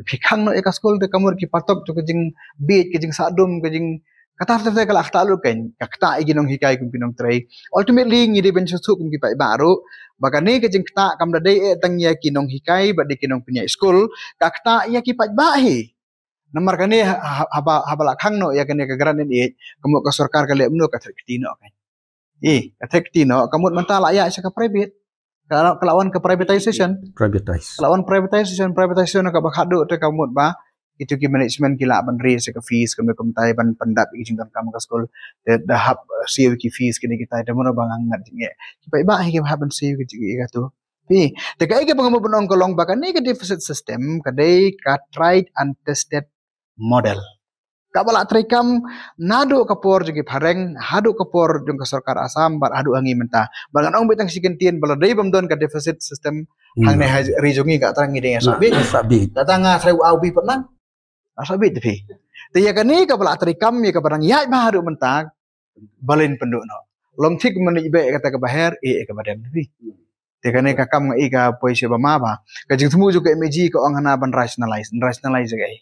Phi khang noh ïa ka skul te ka mut ki patok jong ka jingbieit, ka jingsahdum, ka jing kata te ka la ktah lut kein, ka ktah ïa ki nonghikai kum ki nongtrei. Ultimately ngi dei ban sngewthuh kum ki paidbah ruh ba kane ka jingktah kam da dei eh tang ïa ki nonghikai bad ïa ki nongpynïaid skul, ka ktah ïa ki paidbah hi. Namar kane ha-, ha-, haba, haba la khang noh ïa kane ka grant in aid, ka mut ka sorkar ka leh kumno, ka thret kti noh kein. Eh, ka thret kti noh, ka mut mynta la ïaid sha ka private. Ka la, ka la wan ka privatization. Privatize. Ka la wan privatization, privatization kaba khadduh te ka mut ba kito ki management ki lah ban raise ïa ka fees, kumne kumtai ban pyndap ïa ki jingdonkam ka skul. Te da hap, eh, siew ki fees kine kitai, te mano ba nga ngat jingeh. Ki paidbah hi ki hap ban siew ki jingeh kato. Phi, te kaei kaba nga mut ban ong ka long ba kane ka deficit system ka dei ka tried and tested model. Kaba la treikam naduh ka por jong ki phareng, haduh ka por jong ka sorkar Assam, bad haduh ha ngi mynta. Bad ngan ong beit tang shi kyntien ba la dei bym don ka deficit system hangne ha ri jong ngi, ka tang ngi dei nga sah beit. Sah beit. Kata nga trai u au beit pat nang. Nga sah beit te phi. Te ïa kane kaba la treikam, ïa kaba dang ïaid bha haduh mynta, balei pynduh noh. Long thik mynne beit kata kaba her, eh, eh, kaba dem te phi. Te kane ka kam nga i ka poi sha ba ma ba. Ka jingthmu jong ka M E G ka ong hana ban rationalize, rationalize ka i.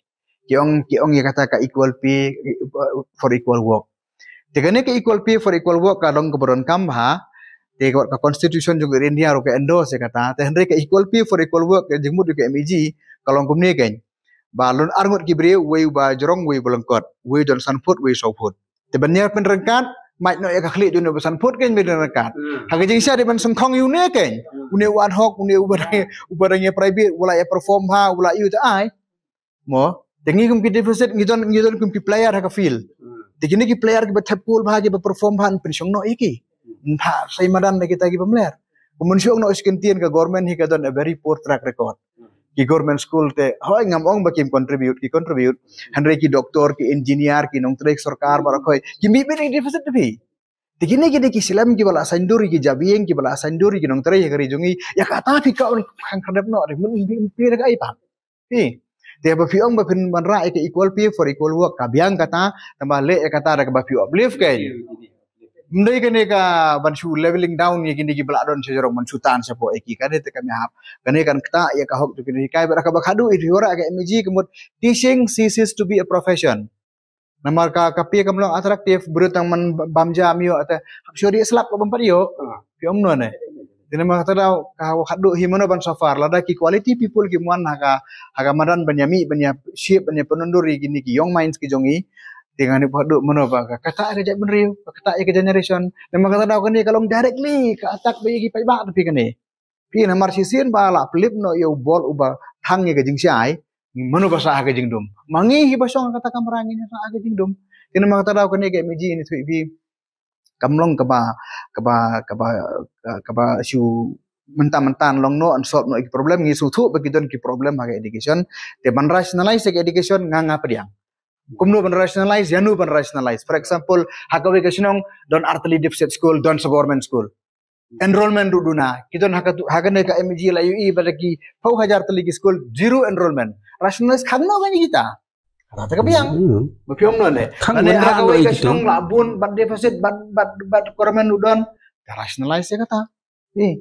Ki ong, ki ong ïa kata ka equal pay, uh, for equal work. Te kane ka equal pay for equal work ka long kaba donkam bha. Te ka, ka constitution jong ka India ruh ka endorse ïa kata. Te hynrei ka equal pay for equal work ka jingmut jong ka M E G ka long kumne kein. Ba lun arngut ki briew, wei uba jrong, wei uba lyngkot, wei don san phut, wei saw phut. Te ban ïa pynryngkat, mait noh ïa ka khlieh jong une uba san phut kein, ban ïa pynryngkat. Hmm. Ha ka jingshisha dei ban sngewkhong ïa une kein. Hmm. Une u ad hoc, une uba dang, uba dang ïa private, u la ïa perform bha, u la ïa u te ai. Mo, te ngi kum ki deficit, ngi don, ngi don kum ki player ha ka field. Hmm. Te kine ki player kiba thep kul bha, kiba perform bha, yn pynshong noh ïa ki. Hmm. Yn phah sei madan na kita kiba mler. Kum yn shong noh shi kyntien, ka government hi ka don a very poor track record. Hmm. Ki government school te, hoi, ngam ong ba kim contribute, ki contribute. Hynrei ki doktor, ki engineer, ki nongtrei sorkar baroh hoi, ki mih beit ïa ki deficit te phi. Te kine ki dei ki slem kiba la saiñdur ïa ki jabieng, kiba la saiñdur ïa ki nongtrei ïa ka ri jong ngi. Ïa kata phi kwah ban khang khyrdep noh, te mynta phi da ka ai pat. Phi. Te ba phi ong ba phin wanrah ïa ka equal pay for equal work, ka biang kata, tangba leh ïa kata da kaba phi uplift kein. Ym dei kane ka ban shu leveling down ïa kine kiba la don sha jrong, ban shu tan shapoh ïa ki, kane te kam ïahap. Kane kan ktah ïa ka hok jong ki nonghikai. Bad kaba khadduh, ïa phi wanrah ka M E G, ka mut teaching ceases to be a profession. Namar ka, ka pay kam long attractive, briew tang man bam jam ïoh, te hap shu dih slap ka bym pat ïoh. Phi ong noh ne. Te namar kata daw, ka khadduh hi, mano ban suffer, lada ki quality people kim wan ha ka, ha ka madan ban ïa mih, ban ïa shape, ban ïa pynundur ïa kine ki young minds ki jong ngi. Te ngan ïa khadduh mano ba ka, ka ktah ïa ka jaitbynriew, ka ktah ïa ka generation. Namar kata daw kane ka long directly ka attack beit ïa ki paidbah te phi kane. Phi, namar shisien ba la pynlip noh ïa u bor uba thang ïa ka jingshai, mano ba sah ha ka jingdum? Ma ngi hi ba shong ha kata ka kamra ngin sah ha ka jingdum. Te namar kata daw kane ka M E G, ngi ïathuh ïa phi, kam long kaba, kaba, kaba, kaba shu mynta mynta long noh, unsolved noh ïa ki problem. Ngi sngewthuh ba ki don ki problem ha ka education. Te ban rationalize ïa ka education, nga, nga pdiang. Kumno ban rationalize, ïano ban rationalize? For example, ha kawei ka shnong don ar tylli deficit school, don sa government school. Enrollment ruh duna. Ki don ha ka tu, ha kane ka M E G la ïohi ba da ki phew hajar tylli ki school, zero enrollment. Rationalize khang noh kane kita. Kata ka biang. Hmm. Ba phi ong noh ne. Khang, lane ha kawei ka shnong la bun bad deficit, bad, bad, bad government ruh don. Ka rationalize ïa kata. Eh.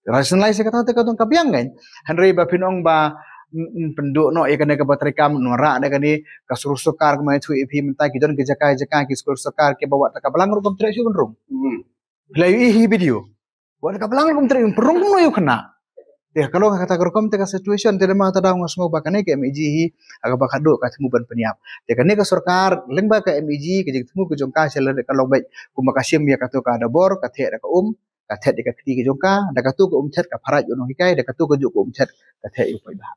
Rationalize ïa kata te ka don ka biang kan. Hynrei ba phin ong ba, mm, mm, pynduh noh ïa kane kaba treikam, wanrah da kane ka sur-, sorkar, kumba ïathuh ïa phi mynta, ki don ki jaka jaka ki school sorkar kiba wat ka balang ruh kam treh shuh ban rung. Hmm. Phi la ïohi hi video. Wat ka balang ruh kam treh ban rung, kumno ïoh kane. Te ka long kata ka rukom te ka situation te, namar kata daw nga sngew ba kane ka M E G hi, ha kaba khadduh ka thmu ban pynïap. Te kane ka sorkar, lyngba ka M E G, ka jingthmu ka jong ka sha lade ka long beit kumba ka shim ïa kato ka dabor, ka theh da ka um, ka thet ïa ka kti ka jong ka, da kato ka um thet ka pharaj ïa u nonghikai, da kato ka juh ka um thet ka theh ïa u paidbah.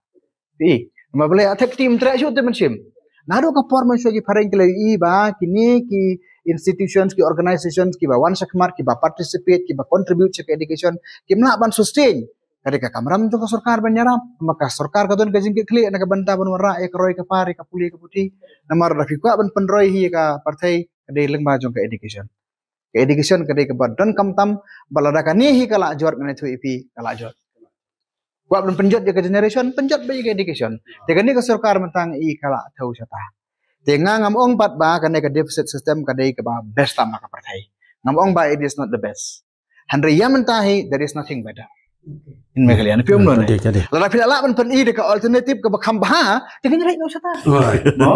Phi, namar balei? Ka theh kti um treh shuh te ban shim. Naduh ka por mynshuwa ki phareng ki la ïohi ba kine ki institutions, ki organizations kiba wan shakhmat, kiba participate, kiba contribute sha ka education, kim lah ban sustain. Ka dei ka kamram jong ka sorkar ban ïarap. Namar ka sorkar ka don ka jingkitkhlieh na ka bynta ban wanrah ïa ka roi ka par, ïa ka pule ka puthi. Namar lada phi kwah ban pynroi hi ïa ka pyrthei, ka dei lyngba jong ka education. Ka education ka dei kaba donkam tam, ba lada kane hi ka la jot, ngan ïathuh ïa phi, ka la jot. Kwah ban pynjot ïa ka generation, pynjot beit ïa ka education. Te kane ka sorkar mynta nga i ka la thew shata. Te nga ngam ong pat ba kane ka deficit system ka dei kaba best tam ha ka pyrthei. Ngam ong ba it is not the best. Hynrei ïa mynta hi, there is nothing better in Meghalaya. Phi ong noh ne. Ka dei, ka dei. Lada phi la lah ban pyni da ka alternative kaba kham bha, te kan ïa leit noh shata. Right. Mo?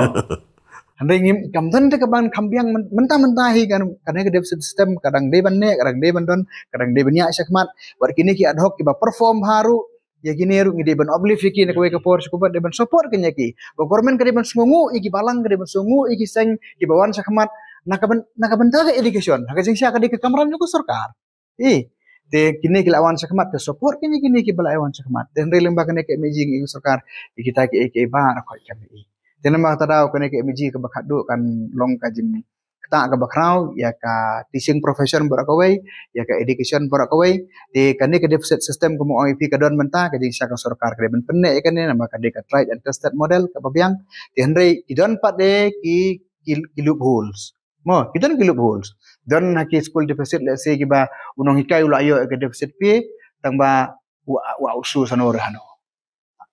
Hynrei ngim, kam don te ka ban kham biang myn-, mynta mynta hi kan, kane ka deficit system ka dang dei ban neh, ka dang dei ban don, ka dang dei ban ïaid shakhmat. Wat kine ki ad hoc kiba perform bha ruh, ïa kine ruh ngi dei ban uplift ïa ki na kawei ka por, sha kaba dei ban support kane ïa ki. Ba government ka dei ban sngewnguh ïa ki balang, ka dei ban sngewnguh ïa ki seng kiba wan shakhmat, na ka byn-, na ka bynta ka education, ha ka jingshisha ka dei ka kamram jong ka sorkar. Eh, te kine ki la wan shakhmat, te support kine, kine kiba la wan shakhmat. Te hynrei lyngba kane ka M E G, ngi ïohi sorkar, ïa kita kiei kiei baroh khoit kam ïohi. Te namar kata daw kane ka M E G kaba khadduh kan long ka jingktah kaba khraw ïa ka teaching profession baroh kawei, ïa ka education baroh kawei. Te kane ka deficit system, kumba ong ïa phi, ka don mynta, ka jingshisha ka sorkar ka dei ban pynneh ïa kane, namar ka dei ka tried and tested model kaba biang. Te hynrei ki don pat de ki, ki, ki loopholes. Mo, ki don ki loopholes. Don ha ki school deficit, let's say, kiba u nonghikai u la ïoh ïa ka deficit pay, tangba u, u outsource hano re hano.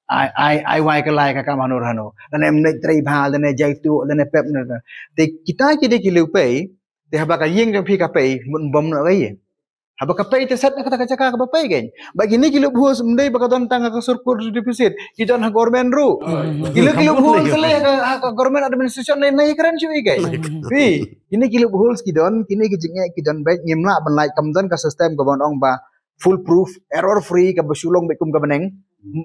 Ai, ai, ai wai ka lai ka kam hano re hano. Lane ym leit trei bha, lane jai tuh, lane pep, lane. Te kita ki dei ki liu pei, te haba ka ïing jong phi ka pei, mut bom noh ka ïing. Haba ka pei te set na kata ka jaka kaba pei kein. Ba kine ki loopholes ym dei ba ka don tang ha ka sorkar deficit. Ki don ha government ruh. Hmm. Ki la ki loopholes te leh ha ka, ha ka government administration, ne, ne kren shuh ïa kein. Hmm. Phi, kine ki loopholes ki don, kine ki jingeh ki don beit, ngim lah ban lait, kam don ka system kaba ong ba foolproof, error free, kaba shu long beit kum ka bneng.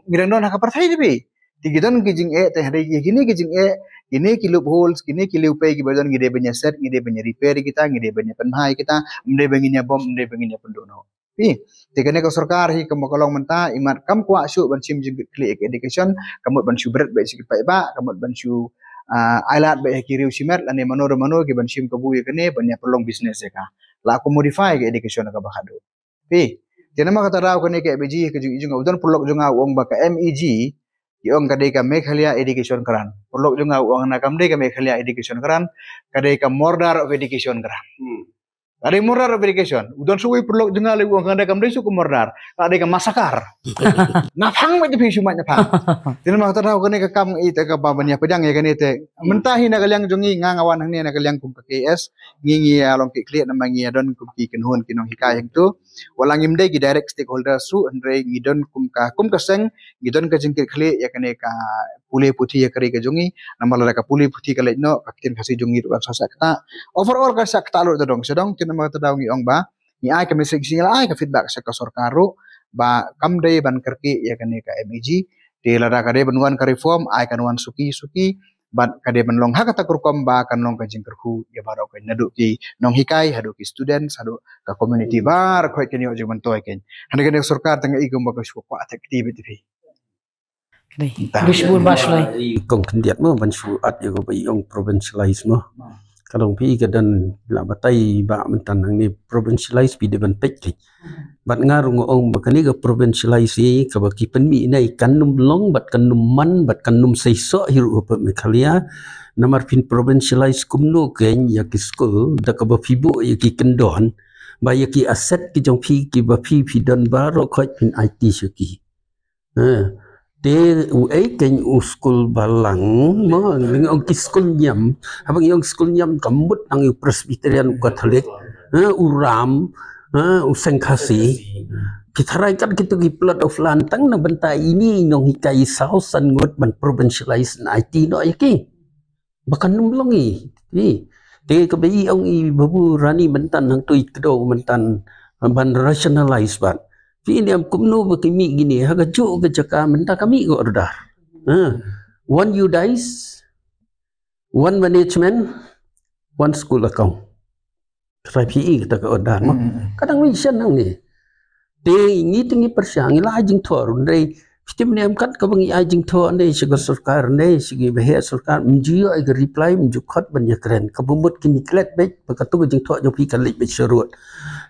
Ngi dang don ha ka pyrthei te phi. Te ki don ki jingeh, te hynrei ïa kine ki jingeh, kine ki loopholes, kine ki liu pei kiba don, ngi dei ban ïa set, ngi dei ban ïa repair ïa kita, ngi dei ban ïa pynbha ïa kita, ym dei ba ngin ïa bom, ym dei ba ngin ïa pynduh noh. Phi, te kane ka sorkar hi kumba ka long mynta, imat kam kwah shuh ban shim jingkitkhlieh ïa ka education, ka mut ban shu bret beit sha ki paidbah, ka mut ban shu, ah, ailad beit ha ki riew shimet, lane mano re mano ki ban shim kabu ïa kane, ban ïa pynlong business ïa ka. La ka modify ka education kaba khadduh. Phi, te namar kata daw kane ka M E G, ka jing, jing, u don paralok jong nga u ong ba ka M E G, ki ong ka dei ka Meghalaya Education Grant. Paralok jong nga u ong na kam dei ka Meghalaya Education Grant, ka dei ka Mordor of Education Grant. Ka dei Mordor of Education. U don sa uwei paralok jong nga lei u ong ka dei kam dei shuh ka Mordor, ka dei ka massacre. Naphang beit phi shu mad naphang. Te namar kata daw kane ka kam i te kaba ban ïa pdiang ïa kane te. Mynta hi na ka liang jong ngi, nga nga wan hangne na ka liang kum ka K S, ngi ngi ïa long kit khlieh namar ngi ïa don kum ki kynhun ki nonghikai hangto. Wat la ngim dei ki direct stakeholders ruh, hynrei ngi don kum ka, kum ka seng ngi don ka jingkit khlieh ïa kane ka pule puthi ïa ka ri ka jong ngi. Namar lada ka pule puthi ka leit noh, ka ktien Khasi jong ngi ruh kan sa shah ktah. Overall ka shah ktah lut da dong sha dong. Te namar kata daw ngi ong ba ngi ai ka message, ngi la ai ka feedback sha ka sorkar ruh ba kam dei ban kyrkieh ïa kane ka M E G. Te lada ka dei ban wan ka reform, ai kan wan suki suki. Bad ka dei ban long ha kata ka rukom ba kan long ka jingkyrkhu ïa baroh keiñ, naduh ki nonghikai haduh ki students haduh ka community baroh keiñ, kan ïoh jingmyntoi keiñ. Hangne kane ka sorkar tang i kumba ka shu kwah attack kti beit phi. Ka dei. Bishbun Bashlai. Kong khyndiat mo ban shu add ïa kaba i ong provincialize mo. Ka long phi ka don la batai ba mynta hangne provincialize phi dei ban peit keiñ. Bad nga ruh nga ong ba kane ka provincialize hi kaba ki pynmih ïa ngi kan nym long bad kan nym man bad kan nym seisoh hi ruh ha Meghalaya. Namar phin provincialize kumno keiñ ïa ki skul da kaba phi buh ïa ki kyndon ba ïa ki asset ki jong phi kiba phi phi don baroh khoit phin aiti sha ki. Ha. Te uei keiñ u skul balang mo, ngi ong ki skul niam. Haba ngi ong skul niam ka mut nang u Presbyterian, u Katholik, ha, u Ram, ha, u Seng Khasi. Ki tharai kat kito ki plot of land tang na bynta ine i nonghikai saw san ngut ban provincialize na aiti noh ïa ki. Ba kan nym long i. Te kaba i ong i Babu Rani mynta hangto i kdew mynta ban rationalize bad. Phi niam kumno ba ki mih kine ha kajuh ka jaka mynta ka mih ka order. Ha. One UDISE, one management, one school account. Trai phi i kata ka order mo. Ka dang mih shen hangne. Te ngi te ngi pyrshang ngi la ai jingthoh ruh hynrei phi tip ne em kat kaba ngi ai jingthoh ne sha ka sorkar ne sha ki baheh sorkar, ym ju ïoh ïa ka reply, ym ju khot ban ïakren. Kaba mut kine ki leit beit ba kato ka jingthoh jong phi ka leit beit sharud.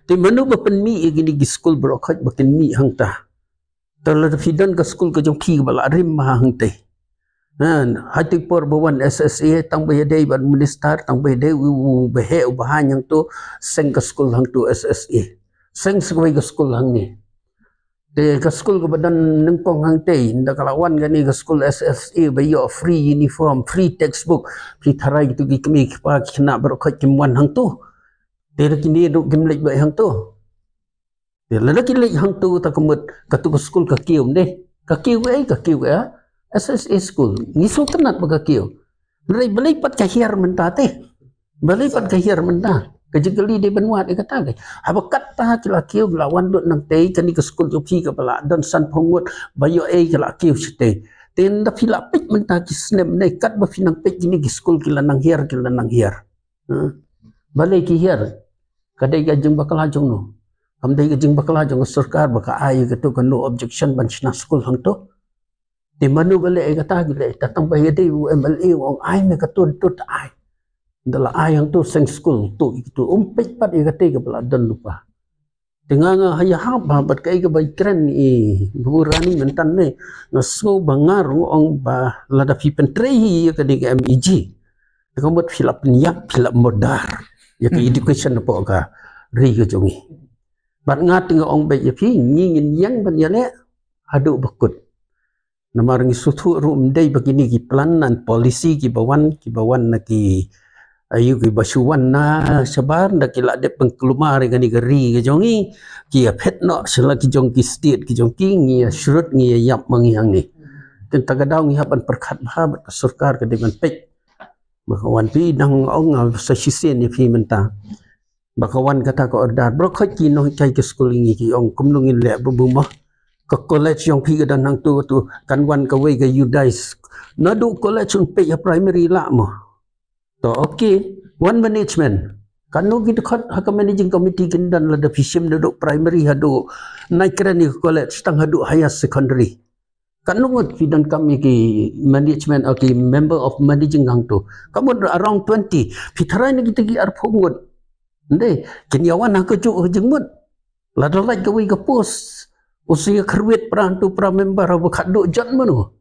Te mano ba pynmih ïa kine ki skul baroh khoit ba kin mih hangta? Te lada phi don ka skul ka jong phi kaba la rim ha hangtei. Ha, ha tei por ba wan SSA tang ba ïadei bad minister, tang ba ïadei u, u baheh u bahaiñ hangto, seng ka skul hangto SSA. Seng sa kawei ka skul hangne. Te ka skul kaba don nyngkong hangtei, ynda ka la wan kane ka skul SSA ba ïoh free uniform, free textbook, phi tharai kito ki kmie ki kpa ki khynnah baroh khoit kim wan hangto. Te da kine ruh kim leit beit hangto. Te lada ki leit hangto ta ka mut kato ka skul ka kiew ne. Ka kiew ei, ka kiew ei. SSA skul. Ngi sngewtynnat ba ka kiew. Balei, balei pat ka hiar mynta te. Balei pat ka hiar mynta. Ka jingkylli dei ban wad ïa kata keiñ. Haba katta ki la kiew la wan lut nangtei kane ka skul jong phi kaba la don sanphew ngut ba ïoh ei ka la kiew shatei. Te ynda phi la peit mynta ki snem ne katba phi nang peit kine ki skul ki la nang hiar, ki la nang hiar. Ha? Balei ki hiar? Ka dei ka jingbakla jong no? Kam dei ka jingbakla jong ka sorkar ba ka ai kato ka no objection ban shna skul hangto? Te mano ba leh ïa kata? Ki leh ta tang ba ïadei u MLA u ong ai me kato, to ta ai. Ynda la ai hangto seng skul to ïa kato, um peit pat ïa kata kaba la don lypa. Te nga nga ha ïahap ba bad kaei kaba i kren i Babu Rani mynta ne, nga sngew ba nga ruh nga ong ba lada phi pyntrei hi ïa kane ka MEG, te ka mut phi la pynïap, phi la murdar ïa ka education hapoh ka ri ka jong ngi. Bad nga te nga ong beit ïa phi, ngi ngin ïeng ban ïaleh haduh ba kut. Namar ngi sngewthuh ruh ym dei ba kine ki plan and policy kiba wan, kiba wan na ki, aïu, kiba shu wan na shabar, ynda ki la dep pynkulmar ïa kane ka ri ka jong ngi, ki ïa phet noh sha la ki jong ki state ki jong ki, ngi ïa shrut, ngi ïa ïap ma ngi hangne. Te kata ka daw ngi hap ban pyrkhat bha bad ka sorkar ka dei ban peit. Ba ka wan phi dang ong, ah, sa shisien ïa phi mynta. Ba ka wan kata ka order. Baroh khoit ki nonghikai ka skul ngi ki ong kumno ngin leh Babu mo. Ka college jong phi ka don hangto, to kan wan kawei ka UDISE. Naduh college un peit ha primary lah mo. To okay. One management. Kano ki dkhot ha ka managing committee kin don lada phi shim naduh primary haduh nai kren ïa ka college tang haduh higher secondary. Katno ngut phi donkam ïa ki management, o ki member of managing hangto? Ka mut around twenty. Phi tharai na kita ki arphew ngut. Ynda kin ïa wan ha kajuh ka jingmut. Lada lait kawei ka post, u sa ïa kyrwit para hangto para member, haba khatduh jot mano?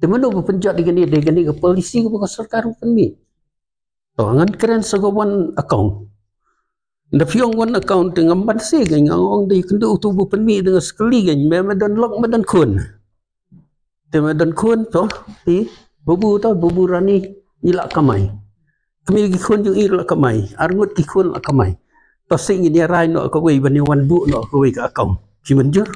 Te mano ba pynjot ïa kane, dei kane ka policy kaba ka sorkar u pynmih. To ngan kren sa ka one account. Da phi ong one account te ngam ban se ka, nga ong dei kynduh utu ba pynmih da nga skali ka, me me don lok me don khun. Te me don khun to, i babu to, babu Rani, i la kamai. Kmie ki khun jong i la kamai, arngut ki khun la kamai. To se ngin ïa rai noh kawei ban ïa wan buh noh kawei ka account. Phi mynjur?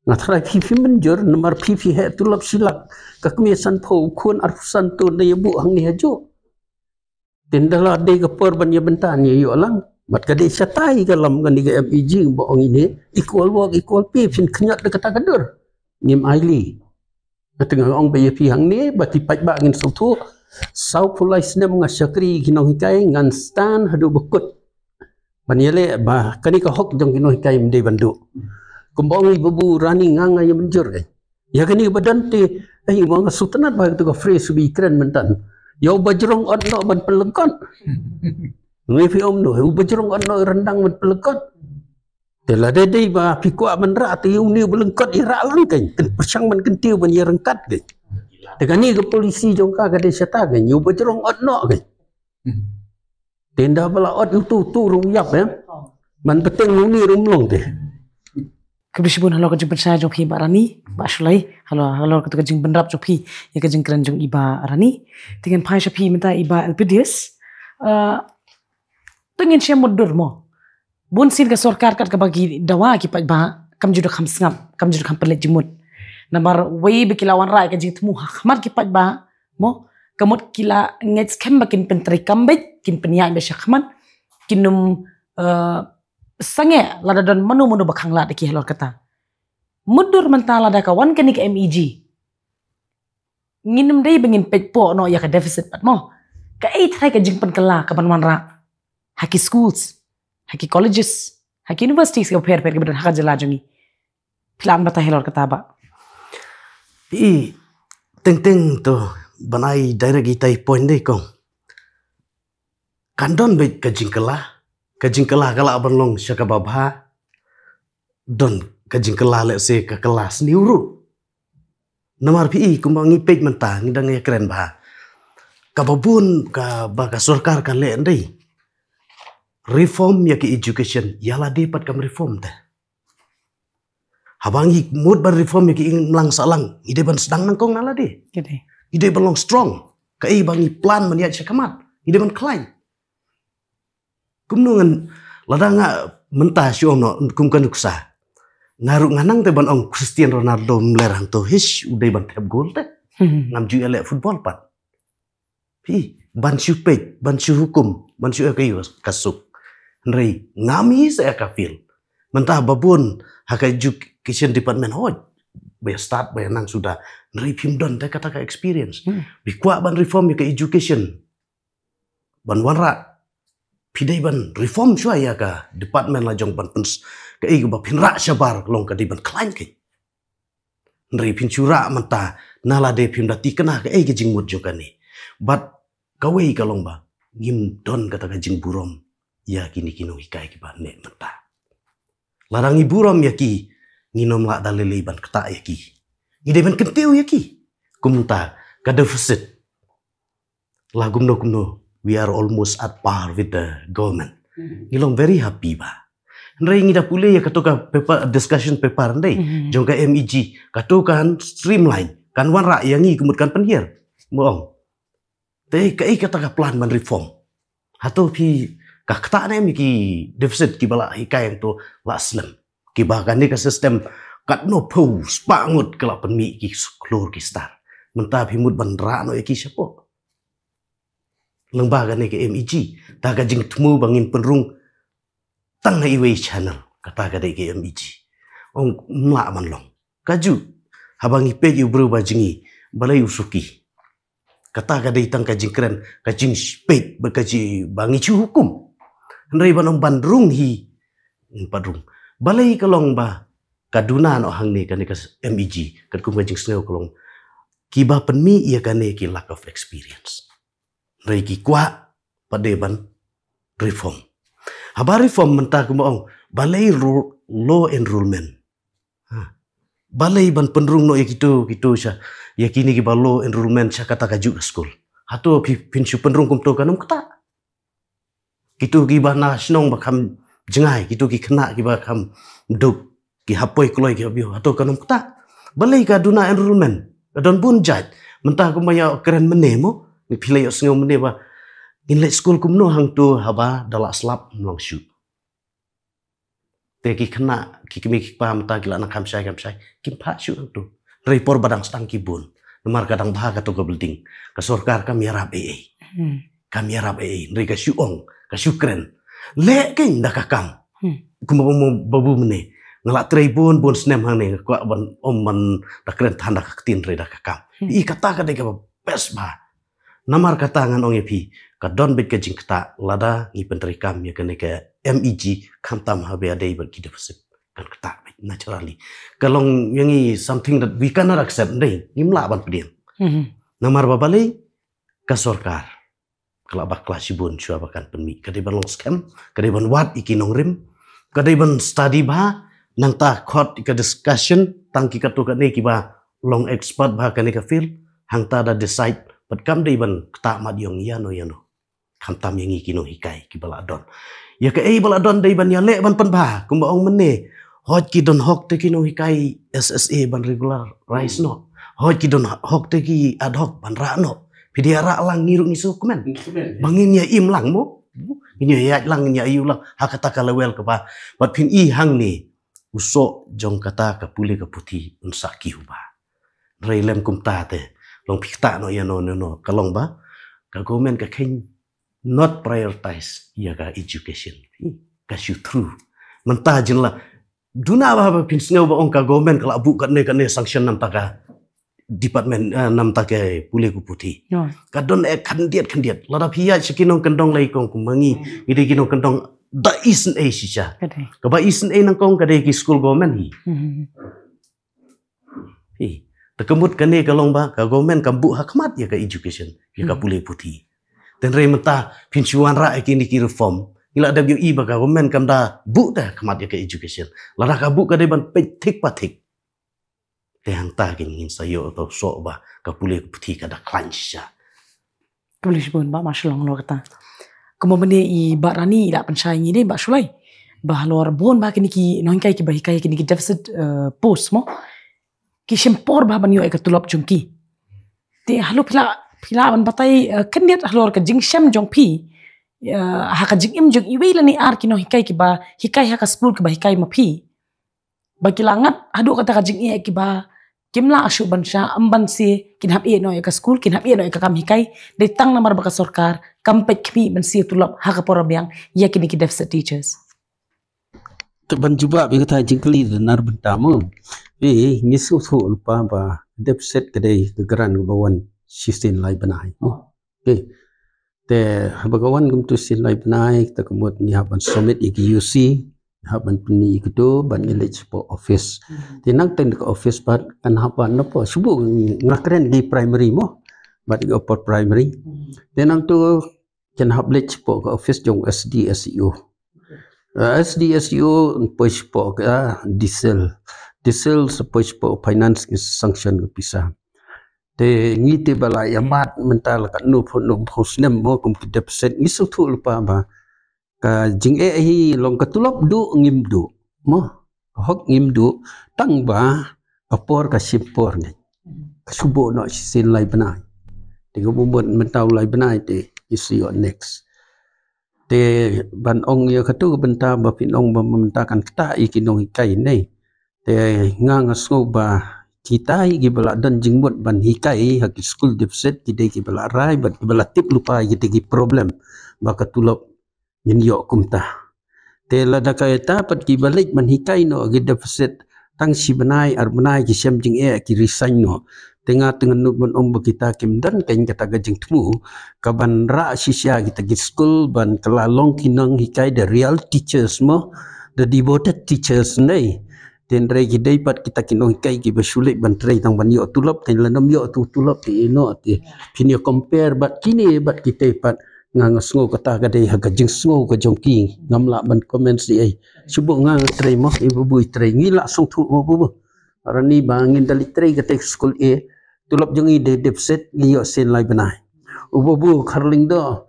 Nga tharai phi phi mynjur, namar phi phi heh tulop shi lak. Ka kmie sanphew, khun arphew san to, da ïa buh hangne hajuh. Te nda la dei ka por ban ïa bynta ne ïoh lang. Bad ka dei shatai ka lam kane ka M E G ba ong ine, equal work, equal pay, phin khñiot da kata ka dur. Ngim ai li. Kata nga ong ba ïa phi hangne, ba ti paidbah ngin sngewthuh. Saw phew lai snem nga shakri ki nonghikai, ngan stand haduh ba kut. Ban ïaleh ba kane ka hok jong ki nonghikai ym dei ban duh. Kumba ong i babu Rani, nga nga ïa mynjur eh. Ïa kane ba don te, ai, ma nga sngewtynnat ba kata ka phrase ba i kren mynta. Ïa u bajrong ot noh ban pynlyngkot. Ngi phi ong no, u bajrong ot noh ryndang ban pynlyngkot. Te lada dei ba phi kwah ban rah te ïa une u ba lyngkot i rah lang kein. Kan pyrshang ban kyntiew ban ïa ryngkat kein. Te kane ka policy jong ka ka dei shata kein. Ïa u bajrong ot noh kein. Te nda ba la ot ïa utu utu ruh ïap eh. Ban bteng une ruh ym long te. Khublei shibun halor ka jingpynshai jong phi Bah Rani, Bah Shullai, halor, halor katu ka jingbynrap jong phi ïa ka jingkren jong i Bah Rani. Te ngan phai sha phi mynta i Bah Elpidius. Ah, to ngin shem mutdur mo. Bun sien ka sorkar kat kaba ki dawa ki paidbah, kam ju da kham sngap, kam ju da kham pynleit jingmut. Namar wei ba ki la wanrah ïa ka jingthmu ha khmat ki paidbah mo, ka mut ki la ngeit skhem ba kin pyntreikam beit, kin pynïaid beit sha khmat, kin ym, eh, sangeh lada don mano mano ba khanglad ïa ki halor kata. Mutdur mynta lada ka wan kane ka M E G, ngin ym dei ba ngin peit poh noh ïa ka deficit pat mo. Kaei tharai ka jingpynkylla kaban wanrah ha ki schools, ha ki colleges, ha ki universities kiba pher pher kiba don ha ka jylla jong ngi? Phi lah ban batai halor kata Bah? I teng teng to ban ai direct ïa itai i point dei kong. Kan don beit ka jingkylla, ka jingkylla ka lah ban long sha kaba bha. Don ka jingkylla lehse ka kylla sniew ruh. Namar phi i kumba ngi peit mynta ngi dang ïa kren bha. Kaba bun kaba ka sorkar ka leh dei reform ïa ki education, ïa lade pat kam reform te. Haba ngi mut ban reform ïa ki imlang sahlang, ngi dei ban sdang nyngkong na lade. Ngi dei ban long strong. Kaei ba ngi plan ban ïaid sha khmat, ngi dei ban khlaiñ. Kumno ngan, lada nga mynta shu ong noh kum ka nuksa. Nga ruh nga nang te ban ong Cristiano Ronaldo mler hangto hish u dei ban thep gol te. Ngam ju ïaleh football pat. Phi, ban shu peit, ban shu hukum, ban shu ïa ka suk. Hynrei ngam hi sa ïa ka field. Mynta ba bun ha ka education department hoi. Ba ïa start ba ïa nang suda. Hynrei phim don te kata ka experience. Phi kwah ban reform ïa ka education. Ban wanrah. Phi dei ban reform shuwa ïa ka department la jong ban pyns. Kaei kaba phin rah shabar long ka dei ban khlaiñ kein. Hynrei phin shu rah mynta na lade phim da thikna kaei ka jingmut jong kane. Bad kawei ka long ba ngim don kata ka jingburom ïa kine ki nonghikai kiba neh mynta. Lada ngi burom ïa ki, ngin ym lah da lei lei ban ktah ïa ki. Ngi dei ban kyntiew ïa ki. Kumta ka deficit. La kumno kumno, we are almost at par with the government. Ngi long very happy ba. Hynrei ngi da pule ïa kato ka paper, discussion paper ndei. Jong ka M E G, kato kan streamline, kan wanrah ïa ngi kumut kan pynhiar. Mo ong. Te kaei kata ka plan ban reform. Hato phi ka ktah ne em ki deficit kiba la hikai hangto la slem. Kiba kane ka system katno phew spah ngut ka la pynmih ki khlur ki star. Mynta phi mut ban rah noh ïa ki shapoh. Lyngba kane ka M E G, ta ka jingthmu ba ngin pynrung tang ha iwei channel, kata ka dei ka M E G. Ong mlah man long. Kajuh, haba ngi peit ïa u briew ba jong ngi, balei u suki. Kata ka dei tang ka jingkren, ka jingpeit, ba ka jing, ba ngi shu hukum. Hynrei ban ong ban rung hi, ngim pat rung. Balei ka long ba, ka duna noh hangne kane ka M E G, katkum ka jingsngew ka long. Kiba pynmih ïa kane ki lack of experience. Hynrei ki kwah, pat dei ban reform. Haba reform mynta kumba ong, balei ro-, low enrollment. Ha. balei ban pynrung noh ïa kito, kito sha, ïa kine kiba low enrollment sha kata kajuh ka skul. Hato phi, phin shu pynrung kumto, kan ym ktah. Kito kiba na shnong ba kham jngai, kito ki khynnah kiba kham duk, ki hap poi kloi ki hap ïoh, hato kan ym ktah. Balei ka duna enrollment, ka don bun jait. Mynta kumba ïa kren mynne mo, ngi, phi la ïohsngew mynne ba ngin leit skul kumno hangto haba da la slap ym long shuh. Te ki khynnah, ki kmie ki kpa mynta ki la nang kham shai, kham shai, kim phah shuh hangto. Hynrei por ba dang sdang ki bun. Namar ka dang bha kato ka building, ka sorkar kam ïarap ei ei. Hmm. Kam ïarap ei ei. Hynrei ka shu ong, ka shu kren. Leh kein da ka kam. Hmm. Kumba ong u babu mynne, nga la trei bun bun snem hangne, nga kwah ban ym ban da kren than da ka ktien, hynrei da ka kam. Hmm. I kata ka dei kaba best bha. Namar kata ngan ong ïa phi, ka don beit ka jingktah lada ngi pyntreikam ïa kane ka MEG, khamtam haba ïadei bad ki deficit. Kan ktah beit naturally. Ka long ïa ngi something that we cannot accept, dei, ngim lah ban pdiang. Mhm. Namar ba balei, ka sorkar ka la bakla shibun shuwa ba kan pynmih. Ka dei ban long skhem, ka dei ban wad ïa ki nongrim, ka dei ban study bha, nangta khot ïa ka discussion, tang ki katto katne kiba long expert bha kane ka field, hangta da decide, bad kam dei ban ktah mat ïong ïano ïano. Khamtam ïa ngi ki nonghikai kiba la don. Ïa kaei ba la don dei ban ïaleh ban pynbha, kumba ong mynne. Hooid ki don hok te ki nonghikai SSA ban regularize noh. Hooid ki don hok te ki ad hoc ban rah noh. Phi dei ïa rah lang, ngi ruh ngi sngewkmen. Ngi sngewkmen, ïa. Ba ngin ïa im lang mo. Ngin ïa ïaid lang, ngin ïa ïoh lang. Ha kata ka level kaba. Bad phin i hangne, u soh jong kata ka pule ka puthi un sa kiew bha. Hynrei lem kumta te, long phi ktah noh ïano ïano, ka long ba ka government ka kheiñ not prioritize ïa ka education. Ka shu through. Mynta jin la, duna ba, ba phin sngew ba ong ka government ka la buh katne katne sanction namta ka department, eh, namta ka pule ka puthi. Ka don, eh, khyndiat khyndiat. Lada phi ïaid sha ki nongkyndong, la i kong, kumba ngi, ngi dei ki nongkyndong da isynei shisha. Ka dei. Kaba isynei nyngkong ka dei ki skul government hi. Hmm. Hi. Te ka mut kane ka long ba ka government kam buh ha khmat ïa ka education, ïa ka pule puthi. Te hynrei mynta phin shu wanrah ïa kine ki reform, ngi la dep ïohi ba ka government kam da buh te ha khmat ïa ka education. Lada ka buh ka dei ban peit thik pa thik. Te hangta ngin sa ïoh u soh ba ka pule puthi ka da khlaiñ shisha. Khublei shibun Bah Marshall halor kata. Kumba mynne i Bah Rani i la pynshai ïa ngi, dei Bah Shullai, ba halor bun bha kine ki nonghikai kiba hikai kine ki deficit, eh, post mo, ki shim por bha ban ïoh ïa ka tulop jong ki. Te halor phi lah, phi lah ban batai, eh, khyndiat halor ka jingshem jong phi, eh, ha ka jingim jong iwei lane ar ki nonghikai kiba hikai ha ka skul kiba hikai ma phi, ba ki la ngat haduh kata ka jingeh kiba kim lah shuh ban shah, em, ban siew, kin hap ïeh noh ïa ka skul, kin hap ïeh noh ïa ka kam hikai, dei tang namar ba ka sorkar kam peit khmih ban siew tulop ha ka por ba biang ïa kine ki deficit teachers. Te ban jubab ïa kata jingkylli, dang nar bynta mo. Eh, ngi sngewthuh lypa ba deficit ka dei ka grant kaba wan shisien lai bnai mo. Okay. Te haba ka wan kumto shisien lai bnai, te ka mut ngi hap ban submit ïa ki U C, ngi hap ban pyni ïa kito, ban ïaleit shapoh office. Hmm. Te nang teng ka office pat kan hap ban napoh, shu buh, nga kren ki primary mo, bad ki upper primary. Hmm. Te nangto kin hap leit shapoh ka office jong S D S E O. Uh, S D S E O poi shapoh ka, ah, DSEL. DSEL sa poi shapoh finance, ki sanction ka pisa. Te ngi te ba la ïa mad mynta la katno phew, no phew snem mo kum ki deficit, ngi sngewthuh lypa ba ka jingeh hi long ka tulop duh ngim duh mo, ka hok ngim duh, tang ba ka por ka shim por ngi. Ka shu buh noh shisien lai bnai. Te ka bun bun mynta u lai bnai te ngi sa ïoh next. Te ban ong ïa kato ka bynta ba phin ong ba mynta kan ktah ïa ki nonghikai ne. Te nga, nga sngew ba kitai kiba la don jingmut ban hikai ha ki skul deficit ki dei kiba la rai bad kiba la tip lypa ïa kita ki problem ba ka tulop ngin ïoh kumta. Te lada kaei kata pat kiba leit ban hikai noh ha ki deficit tang shi bnai, ar bnai ki shem jingeh, ki resign noh. Te nga te ngan nud ban ong ba kita kim don keiñ kata ka jingthmu kaban rah shisha kita ki skul ban kylla long ki nonghikai da real teachers mo, da devoted teachers ne. Te hynrei ki dei pat kita ki nonghikai kiba shu leit ban trei tang ban ïoh tulop, te lada ym ïoh tu tulop te ïeh noh te. Phin ïa compare bad kine bad kita pat, nga, nga sngew kata ka dei ha ka jingsngew ka jong ki, ngam lah ban comment shi ei. Shu buh nga, nga trei mo, i bubu i trei, ngi lah sngewthuh mo bubu. Rani ba ngin da leit trei kata ka skul A, tulop jong ngi dei deficit, ngi ïoh sien lai bnai. U babu Kharlyngdoh,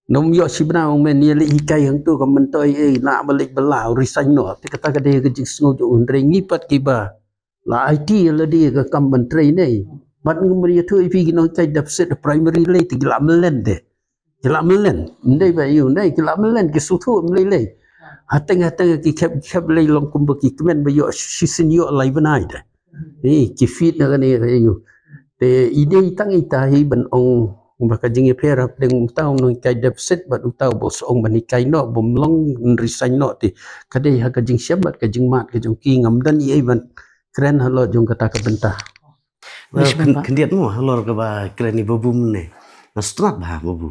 num ïoh shi bnai, ong me, ngi leit hikai hangto ka myntoi, eh, lah ba leit bylla, u resign noh. Te kata ka dei ka jingsngew jong u, hynrei ngi pat kiba la aiti ïa lade ka kam ban trei ne. Bad ngam ïathuh ïa phi, ki nonghikai deficit primary lei te ki la mlien de. Ki la mlien. Ym dei ba ïoh ne, ki la mlien, ki sngewthuh ym lei lei. Hateng hateng ki khep khep lei long kumba ki kmen ba ïoh shisien ïoh lai bnai de. Hi, ki fit na kane, hi, ïoh. Te i dei tang ita hi ban ong ba ka jingïapher hapdeng uta u nonghikai deficit bad uta u ba shu ong ban hikai noh, bym long, resign noh te. Ka dei ha ka jingshem bad ka jingmad ka jong ki, ngam don ei ei ban kren halor jong kata ka bynta. Wish member. Khyndiat mo halor kaba kren i babu mynne. Nga sngewtynnat bha babu.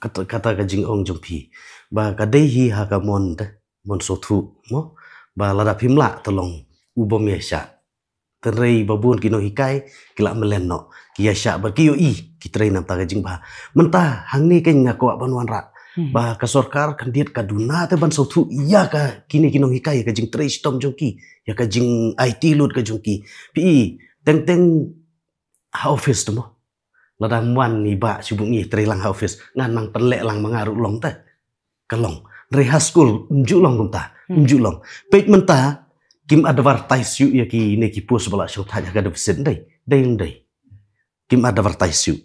Kata, kata ka jingong jong phi ba ka dei hi ha ka mon te, mon sngewthuh mo. Ba lada phim lah te long u bym ïaishah. Hynrei ba bun ki nonghikai ki la mlien noh, ki ïaishah bad ki ïohi, ki trei namar ka jingbha. Mynta hangne keiñ nga kwah ban wanrah ba ka sorkar khyndiat ka duna te ban sngewthuh ïa ka kine ki nonghikai, ïa ka jingtrei shitom jong ki, ïa ka jingaiti lut ka jong ki. Phi i, teng teng ha office te mo. Lada ym wan i bah shu buh ngi trei lang ha office, ngan nang pynleh lang ma nga ruh long te. Ka long. Hynrei ha skul ym ju long kumta. Ym ju long. Peit mynta kim advertise shuh ïa kine ki post ba la shongthait ha ka deficit, dei? Dei, dei. Kim advertise shuh.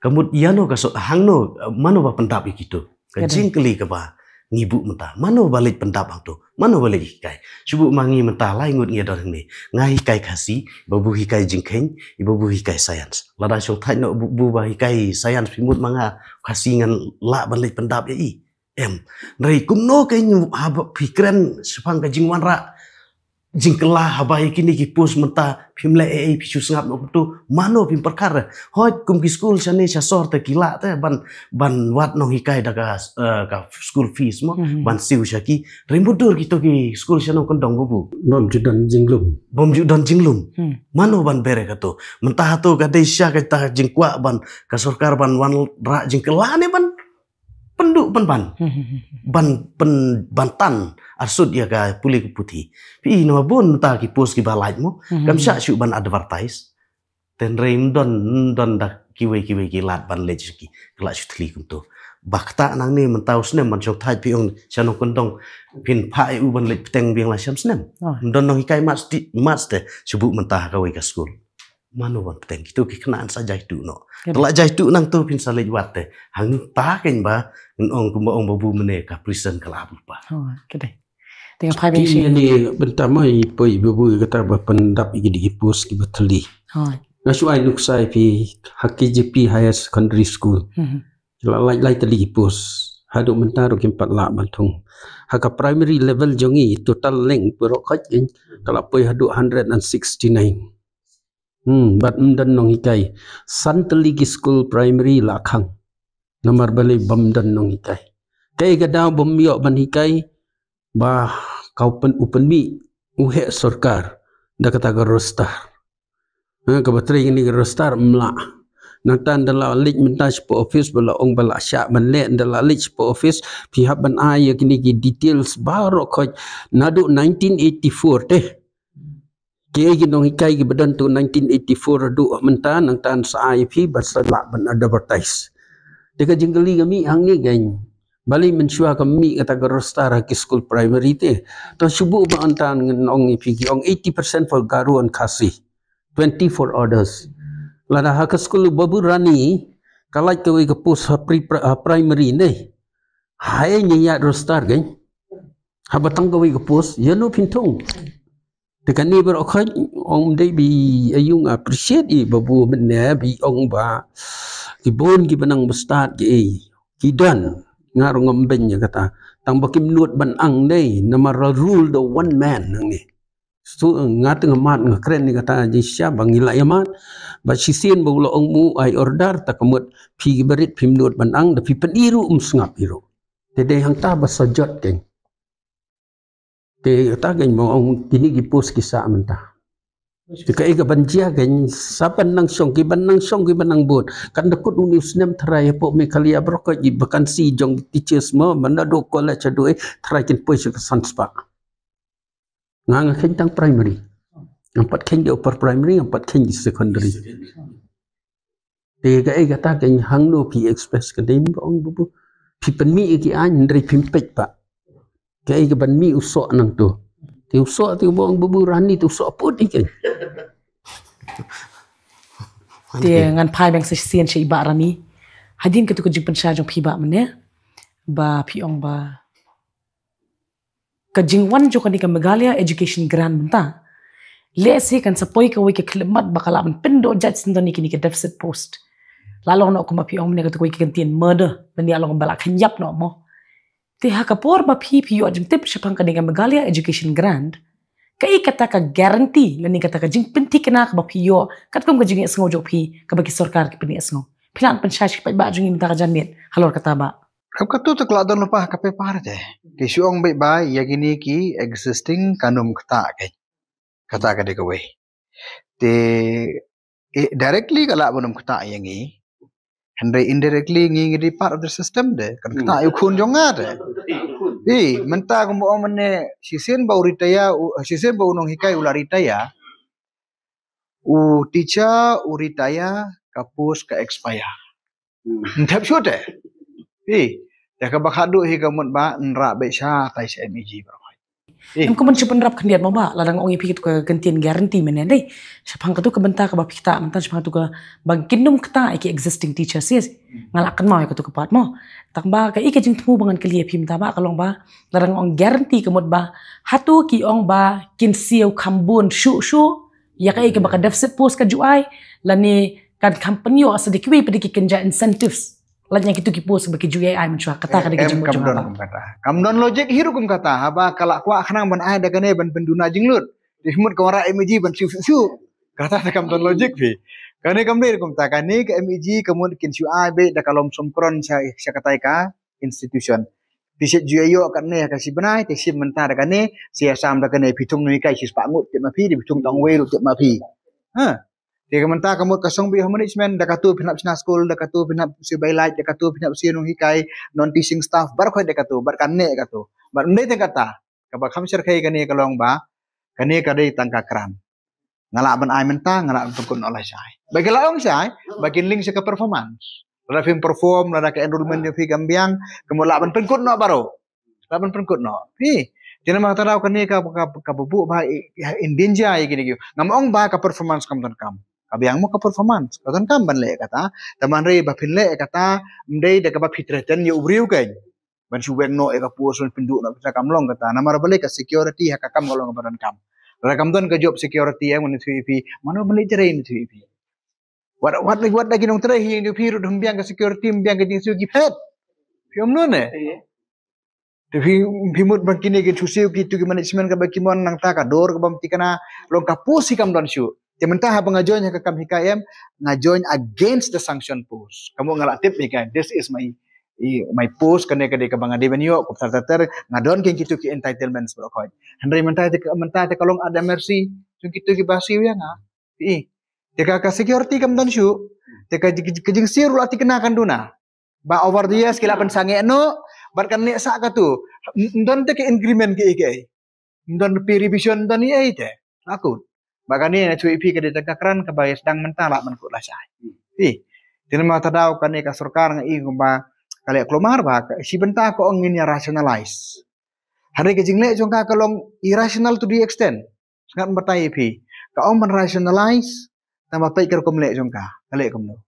Ka mut ïano ka sot, hangno, mano ba pyndap ïa kito? Ka jingkylli kaba ngi buh mynta. Mano ba leit pyndap hangto? Mano ba leit hikai? Shu buh ma ngi mynta lai ngut ngi don hangne. Nga hikai Khasi, i babu hikai Jingkheiñ, i babu hikai Science. Lada shongthait noh u babu ba hikai Science, phi mut ma nga Khasi ngan lah ban leit pyndap ïa i? Em. Hynrei kumno keiñ haba phi kren shaphang ka jingwanrah jingkylla haba ïa kine ki post mynta phim leh ei ei, phi shu sngap noh kumto, mano phim pyrkhat re? Hooid, kum ki skul shane sha sor te ki lah te ban, ban wad nonghikai da ka, eh, ka school fees mo, ban siew sha ki. Hynrei mutdur kito ki skul sha nongkyndong babu, bym ju don jinglum. Bym ju don jinglum. Mano ban bere kato? Mynta hato ka dei sha kata jingkwah ban ka sorkar ban wanrah jingkylla ne ban pynduh pynban, ban pyn, ban tan arsut ïa ka pule ka puthi? Phi i, namar bun mynta ki post kiba lait mo, kam shah shuh ban advertise. Te hynrei ym don, ym don da kiwei kiwei ki lad ban leit sha ki, ka la shu thli kumto. Ba kata nangne mynta u snem ban shongthait, phi ong sha nongkyndong phin phah ïa u ban leit bteng biang la shem snem. Ym don nonghikai Maths te, Maths te, shu buh mynta ha kawei ka skul. Mano ban bteng? Kito ki khynnah yn sa jaituh noh. Te la jaituh nangto phin sa leit wad te. Hangta keiñ ba ngan ong kumba ong babu mynne, ka prison ka la ap lypa. Te nga phai beiñ sha ine bynta mo, i poi babu kata ba pyndap ïa kine ki post kiba thli. Nga shu ai nuksa ïa phi, ha K J P Higher Secondary School ki la lait lai tylli ki post. Haduh mynta ruh kim pat lah ban thung. Ha ka primary level jong ngi, total length baroh khoit keiñ ka la poi haduh hundred and sixty-nine. Hmm, bad ym don nonghikai. San tylli ki skul primary la khang. Namar balei? Bym don nonghikai. Kaei ka daw bym ïoh ban hikai? Ba ka u pyn, u pynmih u heh sorkar da kata ka roster. Ha, kaba trei kane ka roster ym lah. Nangta ynda la leit mynta shapoh office ba la ong ba la shah ban leh, ynda la leit shapoh office phi hap ban ai ïa kine ki details baroh khoit naduh nineteen eighty-four te. Kiei ki nonghikai kiba don tu nineteen eighty-four haduh mynta, nangta yn sa ai ïa phi ba sa lah ban advertise. Te ka jingkylli ka mih hangne keiñ, balei mynshuwa kam mih kata ka roster ha ki skul primary te? To shu buh ba, nangta ngan ong ïa phi, ki ong eighty percent for Garo and Khasi, twenty for others. Lada ha ka skul u babu Rani ka lait kawei ka post ha pri-, pri-, ha primary ne, haei ngi ïaid roster keiñ? Haba tang kawei ka post, ïano phin thung? Te kane baroh khoit ym dei ba ïa u, nga appreciate ïa babu mynne ba ong ba ki bun kiba nang ba stad kiei ki don. Nga ruh ngam beiñ ïa kata. Tang ba kim nud ban ang dei namar la rule da one man hangne. Shu nga te nga mad, nga kren ïa kata jingshisha ba ngi la ïa mad. Ba shisien ba u la ong mo, ai order, ta ka mut phi kiba rit phim nud ban ang, da phi pyni ruh ym sngap ei ruh. Te dei hangta ba sa jot keiñ. Te kata keiñ mo, ong kine ki post ki sah mynta. Te kaei ka ban jia keiñ, sa ban nang shong, ki ban nang shong, ki ban nang bud. Kan da kut une u snem tharai hapoh Meghalaya baroh khoit ki vacancy jong teachers mo, mynta haduh college haduh ei, tharai kin poi sha ka san spah. Nga nga kheiñ tang primary. Ngam pat khein ki upper primary, ngam pat khein ki secondary. Te kaei kata ka hangno phi express ka dei ba ong bubu. Phi pynmih ïa ki aiñ hynrei phim peit pat. Kaei ka ban mih u soh nangto. Te u soh te ba ong bubu rani te u soh put ïa ki. Te ngan phai biang sa shisien sha i Bah Rani. Hadien katu ka jingpynshai jong phi Bah mynne ba phi ong ba ka jingwan jong kane ka Meghalaya Education Grant mynta. Lehse kan sa poi kawei ka khyllipmat ba ka lah ban pyndoh jait syndon ïa kine ki deficit post. La long noh kumba phi ong mynne katu kawei ka kyntien murder lane la long ba la kynjap noh mo. Te ha ka por ba phi phi ïoh jingtip shaphang kane ka Meghalaya Education Grant, kaei kata ka guarantee lane kata ka jingpynthikna kaba phi ïoh katkum ka jingïasngew jong phi kaba ki sorkar ki pynïasngew? Phi lah ban pynshai sha ki paidbah jong ngi mynta ka janmiet halor kata Bah? Kam katu te ka la don lypa ha ka paper te. Te shu ong beit ba ïa kine ki existing kan ym ktah kein. Kata ka dei kawei. Te eh, directly ka lah ban ym ktah ïa ngi. Hynrei indirectly ngi ngi dei part of the system de. Kan ktah ïa u khun jong nga de. Pi mynta kumba ong mynne shisien ba u retire, shisien ba u nonghikai u la retire. U teacher u retire ka post ka expire. Nthep shu te. Pi da kaba khadduh hi ka mut ba nrah beit sha tai sha MEG baroh. Em kumban shu pynrap khyndiat mo Bah, lada nga ong ïa phi katu ka kyntien guarantee mynne dei. Shaphang katu ka bynta kaba phi ktah mynta shaphang katu ka ba kin ym ktah ïa ki existing teachers, yes. Nga lah kynmaw ïa katu ka part mo. Tang ba kaei ka jingthmu ba ngan kylli ïa phi mynta Bah ka long ba lada nga ong guarantee ka mut ba hato ki ong ba kin siew kham bun shuh shuh ïa kaei kaba ka deficit post ka ju ai lane kan kham pynïoh sa da kiwei pat ki kynja incentives. Lait na kitu ki post ba ki ju ai ai mynshuwa kata ka dei ka jingmut jong nga. Kam don logic hi ruh kum kata, haba ka la kwah khnang ban ai da kane ban pynduna jinglut. Te mut ka wanrah MEG ban shu shu. Kata te kam don logic phi. Kane kam dei ruh kum ta, kane ka MEG ka mut kin shu ai beit da ka lom sum kron sha sha katai ka institution. Te shu ju ïoh katne ka shi bnai, te shi mynta da kane, shi Assam da kane, phi thung nui kai shi spah ngut tip ma phi, te phi thung tang wei ruh tip ma phi. Ha. Te ka mynta ka mut ka song beit ha management, da katu phin hap shna skul, da katu phin hap siew bai lait, da katu phin hap siew nonghikai, non teaching staff, baroh khoit da katu, bad kane katu. Bad ym dei tang kata, kaba kham shyrkhei kane ka long ba kane ka dei tang ka kran. Nga lah ban ai mynta, nga lah ban pynkut noh lashai. Ba ki la ong shai ba kin link sha ka performance. Lada phim perform, lada ka enrollment jong phi kam biang, ka mut lah ban pynkut noh baroh. Lah ban pynkut noh. Phi, te namar kata daw kane ka ka ka buh ba in danger ïa kine ki. Ngam ong ba ka performance kam donkam. Ka biang mo ka performance, ka donkam ban leh kata. Tangba hynrei ba phin leh kata ym dei da kaba phi threaten ïa u briew kein. Ban shu weng noh ïa ka post, ban pynduh noh, pisa kam long kata. Namar balei? Ka security ha ka kam ka long kaba donkam. Lada kam don ka job security, ïa, mano ban leit trei, mano ban leit trei. Wat wat wat da ki nongtrei hi jong phi ruh, ym biang ka security, ym biang ka jingsiew, ki phet. Phi ym noh ne? Te phi phi mut ba kine ki shu siew kitu ki management kaba ki mon, nangta ka dor kaba ym thikna, long ka post hi kam don shuh. Te mynta haba nga join ha ka kam hikai em, nga join against the sanction post. Ka mut nga la tip hikai, this is my i, my post, kane ka dei kaba nga dei ban ïoh, kumta ter ter nga don kein kitu ki entitlements baroh khoit. Hynrei mynta te mynta te ka long at the mercy jong kitu kiba siew ïa nga. I, te ka ka security kam don shuh. Te ka ka jingsiew ruh la thikna kan duna. Ba over the years ki la pynsangeh noh bad kan leh sah katu. Ym don te ka increment kiei kiei. Ym don pay revision, ym don ei ei te. La kut. Ba kane nga shu ïohi phi ka dei tang ka kran kaba ïa sdang mynta, lah ban kut lashai. Phi, te namar kata daw kane ka sorkar nga i kumba ka leh kulmar ba shi bynta ka ong ngin ïa rationalize. Hynrei ka jingleh jong ka ka long irrational to the extent. Sngap, batai ïa phi. Ka ong ban rationalize, tangba peit ka rukom leh jong ka, ka leh kumno.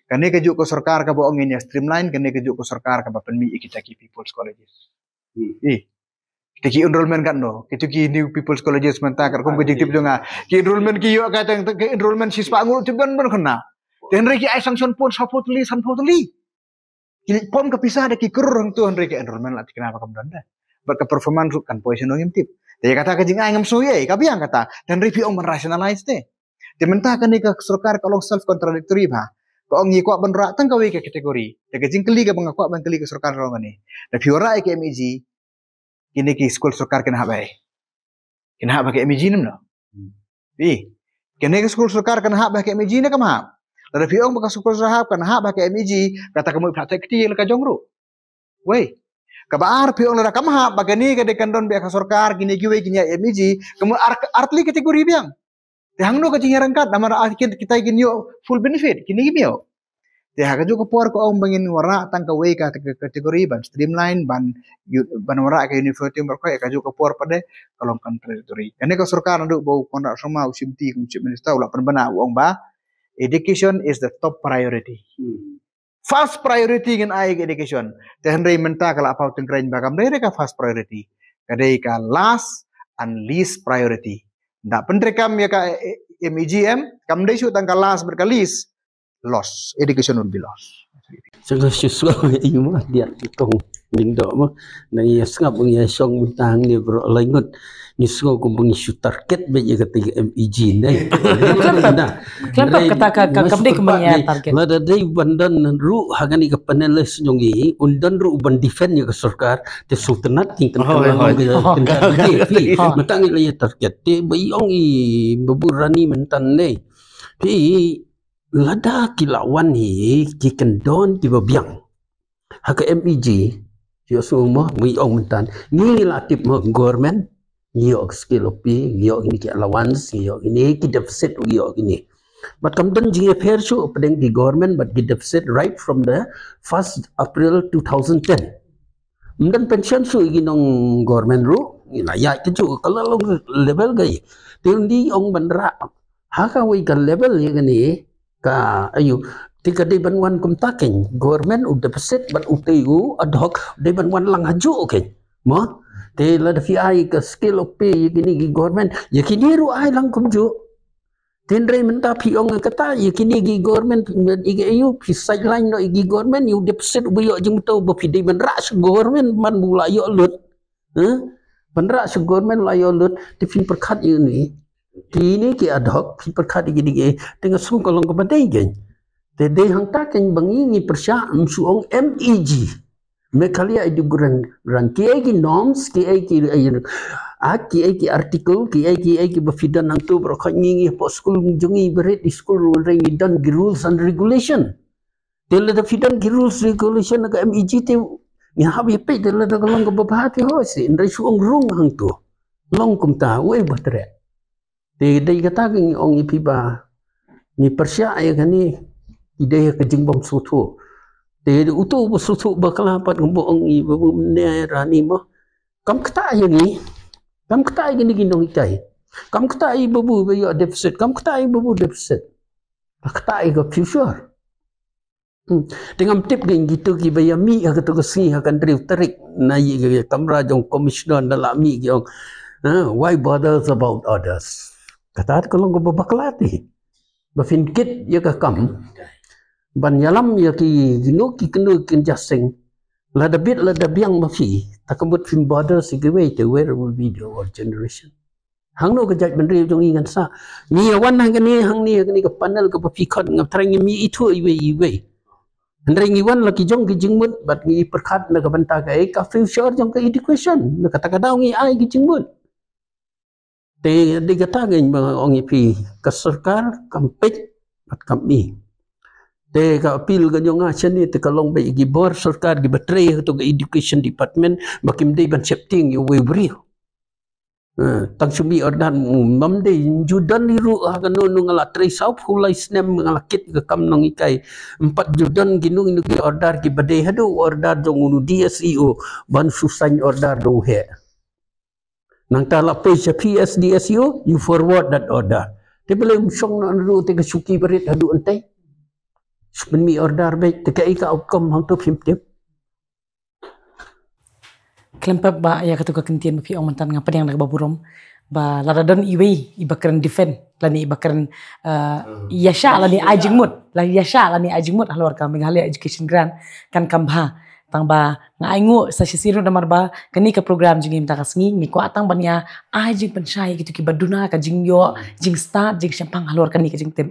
Kane kajuh ka sorkar kaba ong ngin ïa streamline, kane kajuh ka sorkar kaba pynmih ïa kita ki people's colleges. I, kita ki enrollment katno, kita ki new people's colleges mynta, katkum ka jingtip jong nga, ki enrollment ki ïoh ka tang ka enrollment shispah ngut, tip ban ban khynnah. Te hynrei ki ai sanction pun saphew tylli, sanphew tylli. Ki leit pom ka pisa da ki klur hangto, hynrei ka enrollment la thikna ba kam don de. Bad ka performance ruh kan poi shano ngim tip. Te kata ka jingai ngam sngew ei, ka biang kata. Te hynrei phi ong ban rationalize te. Te mynta kane ka sorkar ka long self contradictory bha. Ka ong ngi kwah ban rah tang kawei ka category. Te ka jingkylli kaba nga kwah ban kylli ka sorkar ka long kane. Da phi wanrah ïa ka MEG, kine ki skul sorkar kin hap ei? Kin hap ha ka MEG ne em no? Phi, kine ki skul sorkar kin hap ha ka MEG ne kam hap? Lada phi ong ba ka skul sorkar kan hap ha ka MEG, kata ka mut phi la thait kti ïa la ka jong ruh. Wei. Kaba ar, phi ong lada kam hap ba kane ka dei kan don beit ha ka sorkar, kine kiwei kin ïaid MEG, ka mut ar, ar tylli category biang. Te hangno ka jingïarangkat, namar a kin, kita kin ïoh full benefit, kine kim ïoh. Te ha kajuh ka por ka ong ba ngin wanrah tang kawei ka, ka category ban streamline, ban yu-, ban wanrah ka uniformity baroh khoit, ha kajuh ka por pat de ka long contradictory. Kane ka sorkar naduh ba u Conrad Sangma u shim ti kum Chief Minister u la pynbna u ong ba education is the top priority. First priority ngin ai ka education. Te hynrei mynta ka la paw tyngkreiñ ba kam dei re ka first priority. Ka dei ka last and least priority. Da pyntreikam ïa ka, eh, M E G M, kam dei shu tang ka last bad ka least. Loss. Education will be lost. Sngap shu sngap ïa ma dia ki kong ding do ma. Nang ïa sngap ngi ïa shong mynta hangne baroh lai ngut. Ngi sngew kum ba ngi shu target beit ïa kata ka M E G ne. Khlem pep kata ka, ka, kam dei ka maya target. Lada dei ban don ruh ha kane ka panelist jong ngi, un don ruh ban defend ïa ka sorkar, te sngewtynnat kin kynta. Mynta ngi la ïa target. Te ba i ong i Babu Rani mynta ne. Phi lada ki la wan hi ki kyndon kiba biang ha ka M E G, ïohsngew mo, ngi ong mynta, ngi la tip mo, government ngi ïoh skill of pay, ngi ïoh kine ki allowance, ngi ïoh kine ki deficit, ngi ïoh kine. Bad kam don jingïapher shuh pdeng ki government bad ki deficit right from the first April two thousand ten. Ym don pension shuh ïa ki nong government ruh, ngi la ïaid kajuh, ka la long level kaei. Te ynda ong ban rah ha kawei ka level ïa kane ka, aïu, te ka dei ban wan kumta keiñ, government u deficit bad utei u ad hoc dei ban wan lang hajuh keiñ. Mo? Te lada phi ai ka scale of pay ïa kine ki government, ïa kine ruh ai lang kumjuh. Te hynrei mynta phi ong kata, ïa kine ki government, ïa ki, aïu, phi sideline noh ïa ki government, ïa u deficit uba ïoh jingmyntoi, ba phi dei ban rah sha government man ba u la ïoh lut. Huh? Ban rah sha government la ïoh lut, te phin pyrkhat ïa une. Te ine ki ad hoc, phin pyrkhat ïa kine ki, te nga sngew ka long kaba dei keiñ. Te dei hangta keiñ ba ngi ngi pyrshah, ym shu ong M E G. Meghalaya Education Grant, kiei ki norms, kiei ki, eh, act, kiei ki article, kiei, kiei kiba phi don hangto baroh khoit, ngi ngi hapoh skul jong ngi ba rit i skul ruh, hynrei ngi don ki rules and regulation. Te lada phi don ki rules regulation na ka M E G te ngi hap ïa peit, te lada ka long kaba bha te hooid, hynrei shu ong rung hangto. Long kumta, uei ba treh. Te dei kata ka ngi ong ïa phi ba ngi pyrshah ïa kane, i dei ka jingbym sngewthuh. Te uto uba sngewthuh bakla pat, ngam ong ïa ba u ne Rani mo. Kam ktah ïa ngi. Kam ktah ïa kine ki nonghikai. Kam ktah ïa babu ba ïoh deficit. Kam ktah ïa babu deficit. Ba ktah ïa ka future. Hmm. Te ngam tip keiñ kito kiba ïa mih ha kato ka sngi ha ka hynriew tarik, na ïa ka kamra jong commissioner na la mih ki ong, ha, why bothers about others? Kata ka long kaba bakla te. Ba phin kit ïa ka kam ban ïalam ïa ki kino ki kino ki kynja seng. Lada bit lada biang ma phi, ta ka mut phin bother ïa kiwei, te where will be the, our generation? Hangno ka jaitbynriew jong ngi ngan sah? Ngi ïa wan hangne, hangne, hangne ka panel kaba phi khot, nga tharai ngim ïa ithuh iwei iwei. Hynrei ngi wan la ki jong ki jingmut, bad ngi pyrkhat na ka bynta kaei, ka future jong ka education. Na kata ka daw ngi ai ki jingmut. Te dei kata keiñ ba ong ïa phi, ka sorkar kam peit bad kam mih. Te ka appeal ka jong nga shane te ka long ba ïa ki bor sorkar kiba trei ha kato ka education department, ba kim dei ban sheptieng ïa uwei u briew. Eh, tang shu mih order, mm, mam dei, ju don hi ruh ha kano kano, nga la trei sawphew lai snem, nga la kit ka kam nonghikai. Ym pat ju don kino kino ki order kiba dei haduh order jong unu D S E O ban shu sign order da u heh. Nangta la poi sha P S D S E O, you forward that order. Te balei ym shong noh ruh te ka shuki barit haduh hangtei? Shu pynmih order beit, te kaei ka outcome hangto phim tip? Khlem pep ba ïa kato ka kyntien ba phi ong mynta, nga pdiang da kaba burom ba lada don iwei iba kren defend lane iba kren, uh, ïa shah lane ai jingmut, la ïa shah lane ai jingmut halor ka Meghalaya Education Grant, kan kam bha. Tang ba nga ainguh sa shisien ruh namar ba kane ka program jong ngi mynta ka sngi ngi kwah tang ban ïa ai jingpynshai ïa kito kiba duna ka jingïoh, jingstad, jingshemphang halor kane ka jingtip.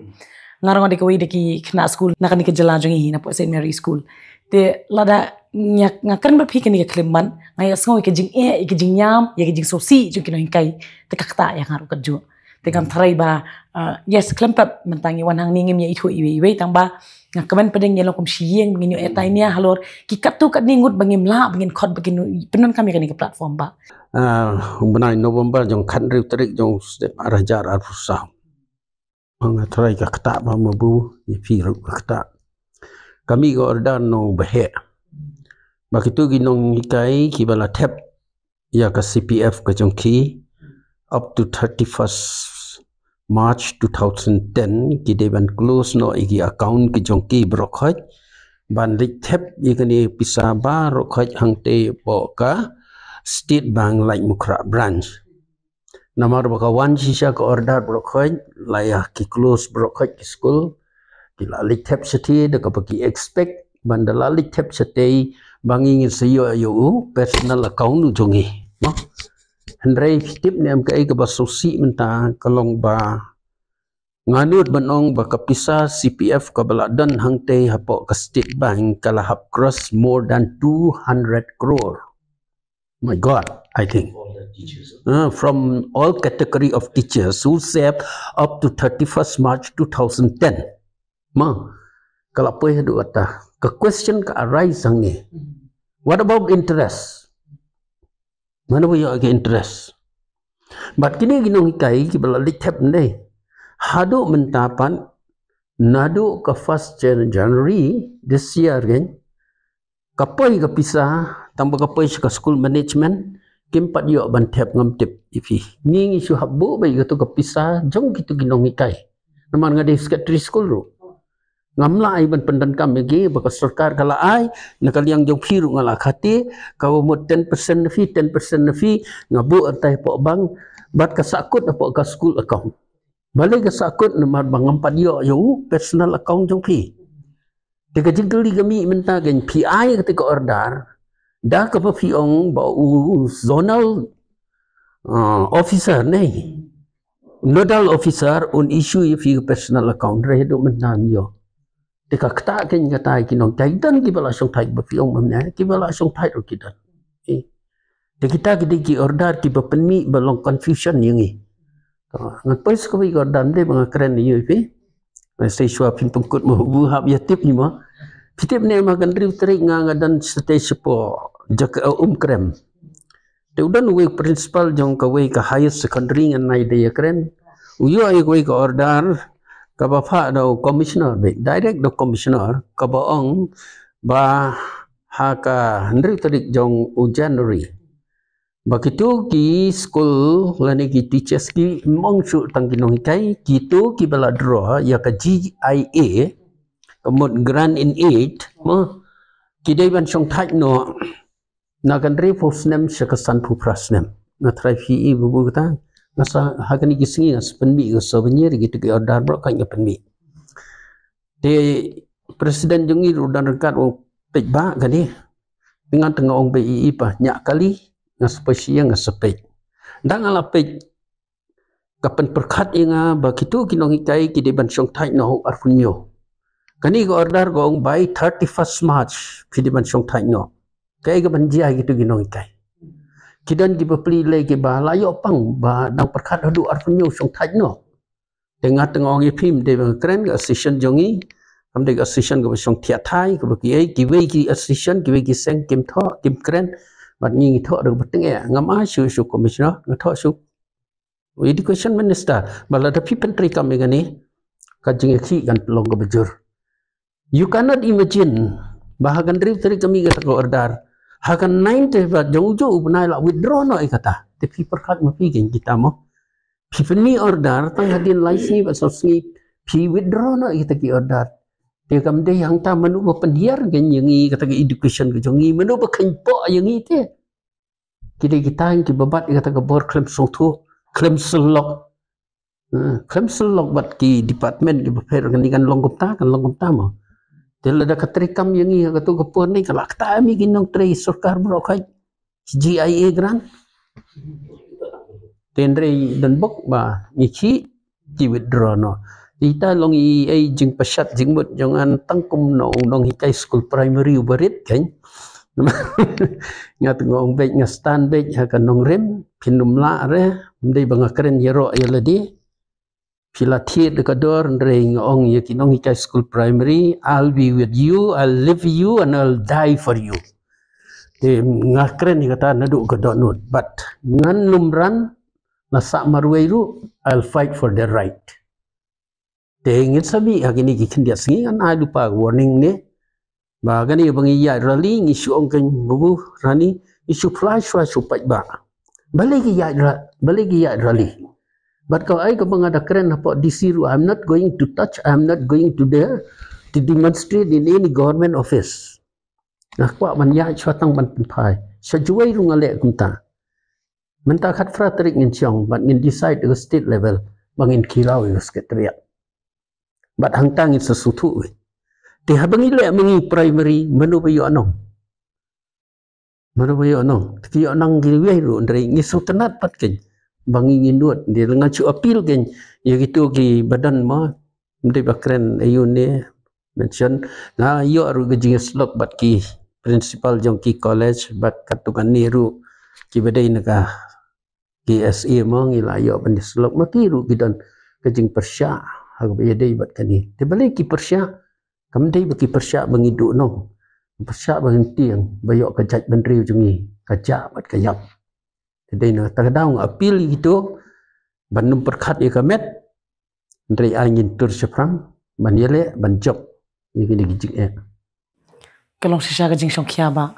Nga ruh nga dei kawei da ki khynnah skul na kane ka jylla jong ngi, napoh Saint Mary School. Te lada nga, nga kren bad phi kane ka khyllipmat, nga ïa sngew ïa ka jingeh, ïa ka jingñiam, ïa ka jingsngewsih jong ki nonghikai. Te ka ktah ïa nga ruh kajuh. Te ngam tharai ba, uh, yes, khlem pep mynta ngi wan hangne ngim ïa ithuh iwei iwei, tang ba nga kmen pdeng ïa long kum shi ïing ba ngin ïoh ïa tai nia halor ki katto katne ngut ba ngim lah ba ngin khot ba ngin pyndonkam ïa kane ka platform ba. Ah, u bnai November jong khathynriew tarik jong u snem ar hajar arphew saw. Nga trai ka kata ba ma bu, ïa phi ruh ka kata. Kami ka order nong baheh. Ba kitu ki nonghikai ki ba la thep ïa ka C P F ka jong ki up to thirty-first March two thousand ten, ki dei ban close noh ïa ki account ki jong ki baroh khoit. Ban leit thep ïa kane pisa baroh khoit hangtei hapoh ka State Bank Laitumkhrah branch. Namar ba ka wan shisha ka order baroh khoit, la ïa ki close baroh khoit ki school, ki la leit thep shatei, da kaba ki expect, ban da la leit thep shatei, ba ngi ngin sa ïoh ïa u personal account u jong ngi. Mo? Hynrei phi tip ne em kaei kaba sngewsih mynta, ka long ba nga nud ban ong ba ka pisa C P F kaba la don hangtei hapoh ka State Bank ka la hap cross more than two hundred crore. My God, I think. All the teachers. Uh, from all category of teachers who save up to thirty-first March two thousand ten. Ma, ka la poi haduh kata. Ka question ka arise hangne. What about interest? Mano ba ïoh ka interest? Bad kine ki nonghikai ki ba la leit thep ne. Haduh mynta pat, naduh ka first Jan-, January this year kan, ka poi ka pisa, tang ba ka poi sha ka school management, kim pat ïoh ban thep, ngam tip ïa phi. Ngi ngi shu hap buh beit kato ka pisa jong kitu ki nonghikai. Namar nga dei secretary school ruh. Ngam lah ai ban pyndonkam ïa ki, ba ka sorkar ka la ai, na ka liang jong phi ruh nga la khati, kaba mut ten percent na phi, ten percent na phi, nga buh hangtai hapoh bank, bad ka sahkut hapoh ka school account. Balei ka sahkut? Namar ba ngam pat ïoh ïa u personal account jong phi. Te ka jingkylli ka mih mynta kan, phi ai kata ka order, da kaba phi ong ba u zonal, uh, officer ne, nodal officer un issue ïa phi ka personal account, hynrei haduh mynta ngim ïoh. Te ka kata kan, kata ki nonghikai don ki ba la shongthait, ba phi ong mynne ki ba la shongthait ruh ki don. Eh. Te kita ki dei ki order ki ba pynmih ba long confusion ïa ngi. Ngan poi sa kawei ka order, ym dei ba nga kren ïa phi. Sa shuwa phin pynkut mo, u hap ïa tip ïa mo. Phi tip ne em, ha ka hynriew tarik nga, nga don shatei shapoh jaka, uh, Umkrem. Te u don uwei u principal jong kawei ka higher secondary, ngan nai dei ïa kren. U ïoh ïa kawei ka order kaba phah da u commissioner, beit direct da u commissioner, kaba ong ba ha ka hynriew tarik jong u January, ba kitu ki school lane ki teachers, ki ym ong shuh tang ki nonghikai, kitu ki ba la draw ïa ka G I A, ka mut grant in aid, mo, ki dei ban shongthait noh na ka hynriewphew snem sha ka sanphew phra snem. Nga trai phi i ba buh kata, nga sa ha kane ki sngi nga sa pynmih ka souvenir, kitu ki order baroh ka nga pynmih. Te president jong ngi ruh u don ryngkat, u peit ba kane. Te nga tang ong ba i, i ba ñiah kali, nga sa poi sha ïing nga sa peit. Da nga la peit, ka pynpyrkhat ïa nga ba kitu ki nonghikai ki dei ban shongthait noh ha u arphew hynñiew. Kane ka order ka ong by thirty-first March phi dei ban shongthait noh. Kaei ka ban jia ïa kitu ki nonghikai? Ki don ki bapli lei ki ba la ïoh pang ba dang pyrkhat haduh arphew hynñiew shongthait noh. Te nga tang ong ïa phi, ym dei ba nga kren, ka association jong ngi kam dei ka association kaba shong thiah thai, kaba kiei, kiwei ki association, kiwei ki seng kim thoh, kim kren, bad ngi ngi thoh da kaba tyngeh. Ngam ai shuh sha u commissioner, nga thoh sha u education minister, ba lada phi pyntreikam ïa kane, ka jingïakhih kan long kaba jur. You cannot imagine ba ha ka hynriew tarik ka mih kata ka order, ha ka nine tarik ba jong u juh u bnai la withdraw noh ïa kata. Te phi pyrkhat ma phi kein kita mo. Phi pynmih order tang hadien lai sngi bad saw sngi, phi withdraw noh ïa kita ki order. Te kam dei hangta, mano ba pynhiar kein ïa ngi, kata ka education ka jong ngi, mano ba kheiñpoh ïa ngi te? Ki dei kita ki ba bat ïa kata ka bor khlem sngewthuh, khlem sylloh. Hmm, khlem sylloh bad ki department ki bapher, kane kan long kumta, kan long kumta mo. Te lada ka treikam ïa ngi ha kato ka por ne, ka la ktah ïa ngi ki nongtrei sorkar baroh khoit. G I A grant. Te hynrei don bok ba ngi khih, ki withdraw noh. Te ita long i ei jingpashat jingmut jong nga tang kum u nonghikai skul primary uba rit kein. Nga tang ong beit, nga stand beit ha ka nongrim, phin ym lah re, ym dei ba nga kren ïaroh ïa lade. Phi la thied da ka dor, hynrei nga ong ïa ki nonghikai skul primary, I'll be with you, I'll live you and I'll die for you. Te nga kren ïa kata naduh ka dohnud, but ngan ym ran, la sah marwei ruh, I'll fight for their right. Te ngin sa mih ha kine ki khyndiat sngi, ngan ai lypa warning ne. Ba kane ba ngi ïaid rally ngi shu ong kein, babu Rani, ngi shu flash, flash shu paidbah. Balei ki ïaid ra-, balei ki ïaid rally. Bad ka ai kaba nga da kren hapoh D C ruh, I'm not going to touch, I'm not going to dare to demonstrate in any government office. Nga kwah ban ïaid shuwa tang ban pynphai. Sha Jowai ruh nga leh kumta. Mynta khatphra tarik ngin shong bad ngin decide ha state level ba ngin khilaw ïa ka secretariat. Bad hangta ngin sa sngewthuh. Te haba ngi leh ma ngi primary, mano ba ïoh nong? Mano ba ïoh nong? Te ki ïoh nang kiwei ruh, hynrei ngi sngewtynnat pat kein ba ngi ngin nud. Te nga shu appeal kein ïa kito kiba don, mo, ym dei ba kren aïu ne, mention, nga ïoh ruh ka jingïasyllok bad ki principal jong ki college, bad katto katne ruh kiba dei na ka K S A, mo, ngi la ïoh ban ïasyllok, ma ki ruh ki don ka jingpyrshah ha kaba ïadei bad kane. Te balei ki pyrshah? Kam dei ba ki pyrshah ba ngi duh nong. Pyrshah ba ngin tieng, ba ïoh ka jaitbynriew jong ngi ka jah bad ka ïap. Te dei na kata ka daw nga appeal ïa kito ban ym pyrkhat ïa ka met, hynrei ai ngin tur shaphrang ban ïaleh ban jop ïa kine ki jingeh. Ka long shisha ka jingshongkhia, Bah,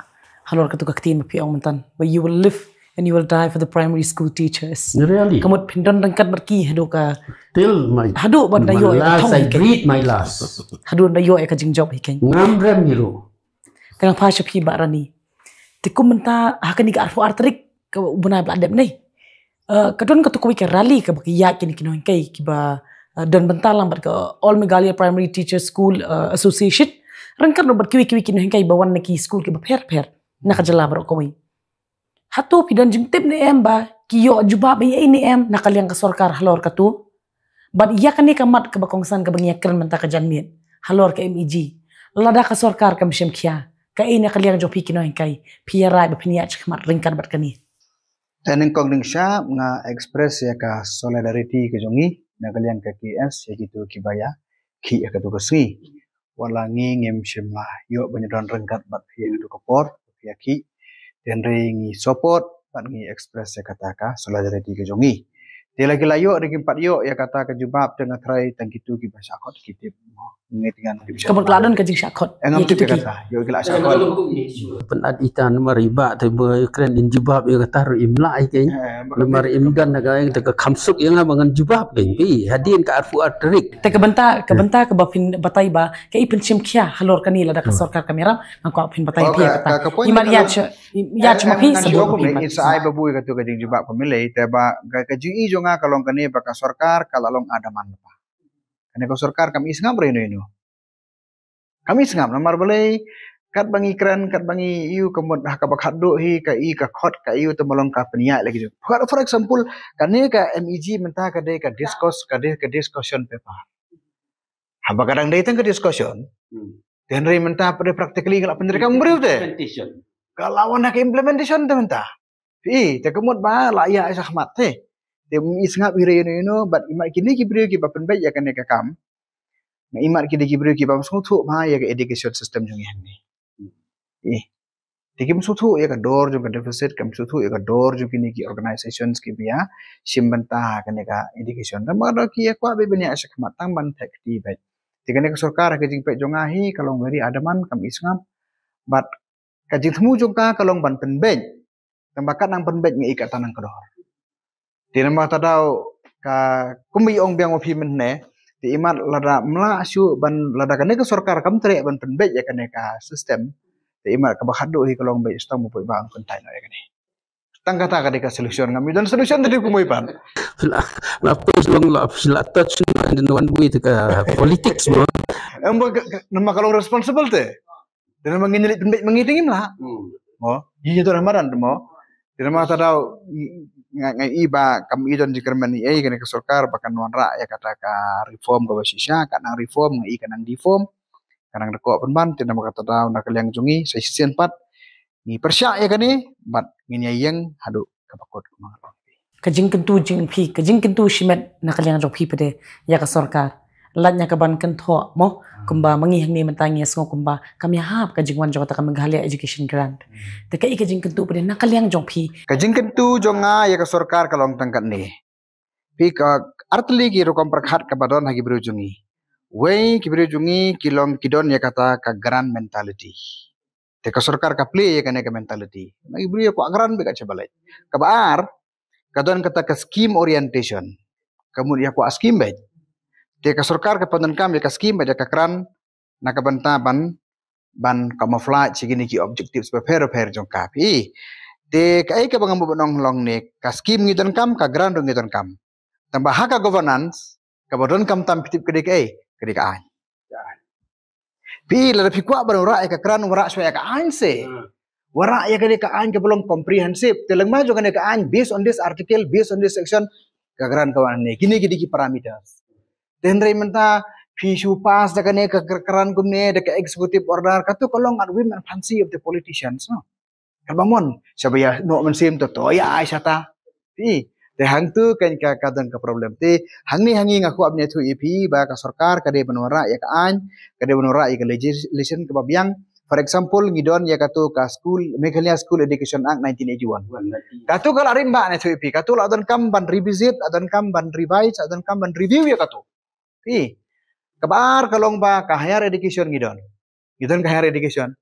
halor katu ka ktien ba phi ong mynta ba you will live and you will die for the primary school teachers. Really? Ka mut phin don ryngkat bad ki haduh ka, till my, haduh ban da ïoh ïa ka thong hi kein. Breathe my last. Haduh ban da ïoh ïa ka jingjop hi kein. Ngam rem hi ruh. Te nga phai sha phi, Bah Rani. Te kum mynta ha kane ka arphew ar tarik ka u bnai ba la dep ne, eh, ka don katu kawei ka rally kaba ki ïaid kine ki nonghikai kiba, eh, don bynta lang bad ka All Meghalaya Primary Teachers School, eh, Association, ryngkat ruh bad kiwei kiwei ki nonghikai ba wan na ki skul kiba pher pher na ka jylla baroh kawei. Hato phi don jingtip ne em ba ki ïoh jubab ïa ei ne em na ka liang ka sorkar halor katu? Bad ïa kane ka mat kaba kongsan kaba ngi ïa kren mynta ka janmiet halor ka M E G, lada ka sorkar kam shim khia, kaei na ka liang jong phi ki nonghikai phi ïa rai ba phin ïaid shakhmat ryngkat bad kane? Te nyngkong nyngshap nga express ïa ka solidarity ka jong ngi na ka liang ka K S ïa kito kiba ïa khih ïa katu ka sngi. Wat la ngi ngim shym la ïoh ban ïadon ryngkat bad phi ïa katu ka por, phi ïa khih. Te hynrei ngi support bad ngi express ïa kata ka solidarity ka jong ngi. Te la ki la ïoh, da kim pat ïoh ïa kata ka jubab, te nga tharai tang kito kiba shah khot ki tip. Ngi tyngan tip. Ka mut la don ka jingshah khot. Eh, ngam tip ïa kata. Ïoh ki la shah khot. Pynat ita namar i Bah te ba kren in jubab ïa kata ruh im lah ïa kein. Eh, namar im don na ka, ïa ka kham suk ïa nga ba ngan jubab kein. Phi, hadien ka arphew ar tarik. Te ka bynta, ka bynta kaba phin batai ba kaei phin shim khia halor kane, lada ka sorkar kam ïarap, nga kwah phin batai phi ïa kata. Imat ïa sha, ïa sha ma phi sa bun phi mat. Sa ai ba bui katu ka jingjubab ka milei, te ba ka, ka jingïohi jong nga ka long kane ba ka sorkar ka la long adamant. Kane ka sorkar kam i sngap re ino ino. Kam i sngap namar balei, katba ngi kren, katba ngi ïohi ka mut ha kaba khatduh hi ka i ka khot, ka ïohi te ma long ka pynïaid lagi jong. For, for example, kane ka M E G mynta ka dei ka discuss, ka dei ka discussion paper. Haba ka dang dei tang ka discussion. Hmm. Te hynrei mynta pat practically ka la pyntrei kam briew te. Implementation. Ka la wan ha ka implementation te mynta. Phi, te ka mut ba la ïa shakhmat te. Te i sngap hi re ino ino, bad imat kine ki briew kiba pynbeit ïa kane ka kam. Nga imat kine ki briew kiba sngewthuh ba ïa ka education system jong ngi hangne. Eh. Te kim sngewthuh ïa ka dor jong ka deficit, kim sngewthuh ïa ka dor jong kine ki organizations kiba ïa shim bynta kane ka education. Te ma da ki ïa kwah beit ban ïa shakhmat tang ban theh kti beit. Te kane ka sorkar ha ka jingpeit jong nga hi ka long very adamant, kam i sngap. Bad ka jingthmu jong ka ka long ban pynbeit. Tang ba kat nang pynbeit nga i kata nang ka dor. Te namar kata daw ka kumba i ong biang ma phi mynne, te imat lada mlah shu ban, lada kane ka sorkar kam treh ban pynbeit ïa kane ka system, te imat kaba khatduh hi ka long beit sdang ba poi ba ang pyntai noh ïa kane. Tang kata ka dei ka solution, ngam i don solution te dei kumoi pan. La, la poi long la, la touch in one way te ka politics mo. Em ba ka, ka, namar ka long responsible te. Te namar ngin leit pynbeit ma ngi te ngim lah. Hmm. Mo, ïa ïa tu nama ran mo. Te namar kata daw nga, nga i ba kam i don jingkyrmen ei kane ka sorkar ba kan wanrah ïa kata ka reform kaba shisha, ka nang reform, nga i ka nang deform. Ka nang da koh pynban, te namar kata daw na ka liang jong ngi sa shisien pat ngi pyrshah ïa kane bad ngin ïa ïeng haduh kaba kut kumba nga ong. Ka jingkyntu jong phi, ka jingkyntu shimet na ka liang jong phi pat de ïa ka sorkar. Lait na ka ban kynthoh mo, kumba ma ngi hangne mynta ngi ïa sngew kumba kam ïahap ka jingwan jong kata ka Meghalaya Education Grant. Te kaei ka jingkyntu pat de na ka liang jong phi? Ka jingkyntu jong nga ïa ka sorkar ka long tang katne. Phi, ka artylli ki rukom pyrkhat kaba don ha ki briew jong ngi. Wei ki briew jong ngi ki long ki don ïa kata ka grant mentality. Te ka sorkar ka plie ïa kane ka mentality. Ngi briew ïa kwah grant bad ka chabalet. Kaba ar, ka don kata ka scheme orientation. Ka mut ïa kwah scheme bad. Te ka sorkar ka pyndonkam ïa ka scheme bad ïa ka grant na ka bynta ban ban camouflage ïa kine ki objectives bapher bapher jong ka phi. Te kaei kaba nga mut ban ong long ne ka scheme ngi donkam, ka grant ruh ngi donkam. Tangba ha ka governance kaba donkam tam phi tip ka dei kaei, ka dei ka aiñ. Phi lada phi kwah ban wanrah ïa ka grant, wanrah shuwa ïa ka aiñ se. Wanrah ïa kane ka aiñ kaba long comprehensive. Te lengma jong kane ka aiñ, based on this article, based on this section, ka grant ka wan ne. Kine ki dei ki parameters. Te hynrei mynta phi shu pass da kane ka grant kumne, da ka executive order, kato ka long at whim and fancy of the politicians, no. Kaba mon, shaba ïa noh mynsiem to, to ïa ai shata. Phi, te hangtu kan ka ka don ka problem. Te hangne hangne nga kwah ban ïathuh ïa phi ba ka sorkar ka dei ban wanrah ïa ka aiñ, ka dei ban wanrah ïa ka legislation kaba biang. For example, ngi don ïa kato ka school, Meghalaya School Education Act nineteen eighty-one. Kato ka la rim ba nga ïathuh ïa phi, kato la donkam ban revisit, la donkam ban revise, la donkam ban review ïa kato. Phi, kaba ar ka long ba ka higher education ngi don. Ngi don ka higher education.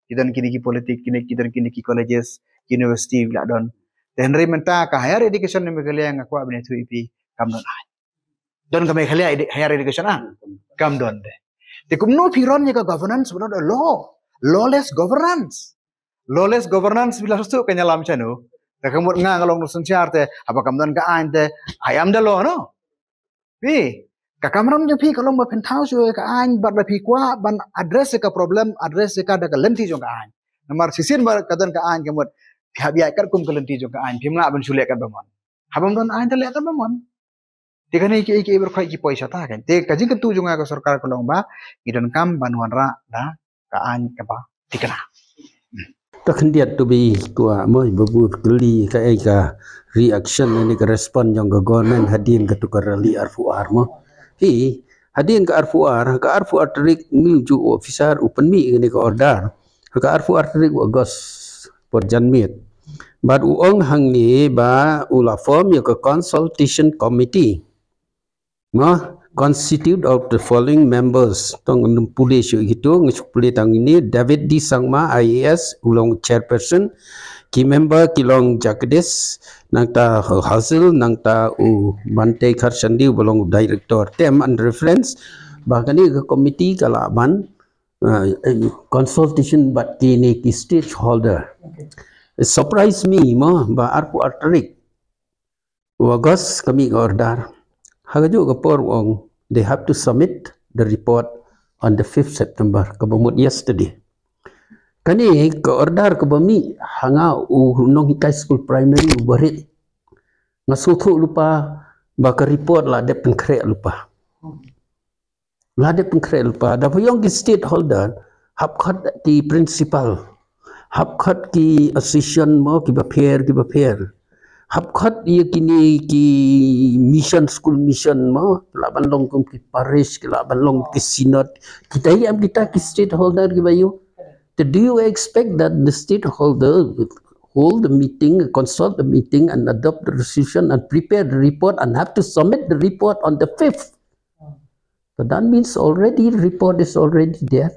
Ngi don kine ki politic, kine ki don kine ki colleges, university la don. Te hynrei mynta ka higher education ne Meghalaya nga kwah ban ïathuh ïa phi kam don aiñ. Don ka Meghalaya edu- higher education ah. Kam don de. Te kumno phi run ïa ka governance without a law. Lawless governance. Lawless governance bila susu ka nyalam chanu. Te ka mut nga nga long nusynshar te haba kam don ka aiñ te I am the law, no. Phi, ka kamram jong phi ka long ba phin thaw shuh ïa ka aiñ bad ba phi kwah ban address ïa ka problem, address ïa ka da ka lynti jong ka aiñ. Namar shisien ba ka don ka aiñ ka mut phi hap ïaid katkum ka lynti jong ka aiñ, phim lah ban shu leh katba mon. Haba ym don aiñ te leh katba mon. Te kane ki ki bar khoi ki poi shata kan. Te ka jingkyntu jong nga ka sorkar ka long ba ngi donkam ban wanrah da ka aiñ kaba thikna. Ta khyndiat to bi kwah mo ba bun kylli kaei ka reaction ne ka respond jong ka government hadien kato ka rally arphew ar mo. Hi, hadien ka arphew ar, ka arphew ar tarik ngi ju officer u pynmih kane ka order. Ka arphew ar tarik u August por janmiet. Bad u ong hangne ba u la form ïa ka consultation committee. Mo, constitute of the following members. Tang ngi pule shuh ïa kito, ngi shu pule tang ine, David D Sangma, I A S, u long chairperson, ki member ki long Jagdish, nangta Hazel, nangta u Bante Kharshandi, u long director. Te man reference ba kane ka committee ka lah ban, uh, consultation bad kine ki stakeholder. It surprise me mo ba arphew ar tarik u August ka mih ka order. Ha kajuh ka por u ong they have to submit the report on the fifth September, kaba mut yesterday. Kane ka order kaba mih ha nga u nonghikai skul primary uba rit. Nga sngewthuh lypa ba ka report la dep pynkhreh lypa. La dep pynkhreh lypa. Da phi ong ki stakeholder, hap khot ki principal, hap khot ki association mo kiba pher kiba pher, hap khot ïa kine ki mission, school mission mo, ki lah ban long kum ki parish, ki lah ban long ki synod. Kita hi em kita ki stakeholder kiba ïoh. Te do you expect that the stakeholder will hold the meeting, consult the meeting and adopt the resolution and prepare the report and have to submit the report on the fifth? So that means already report is already there.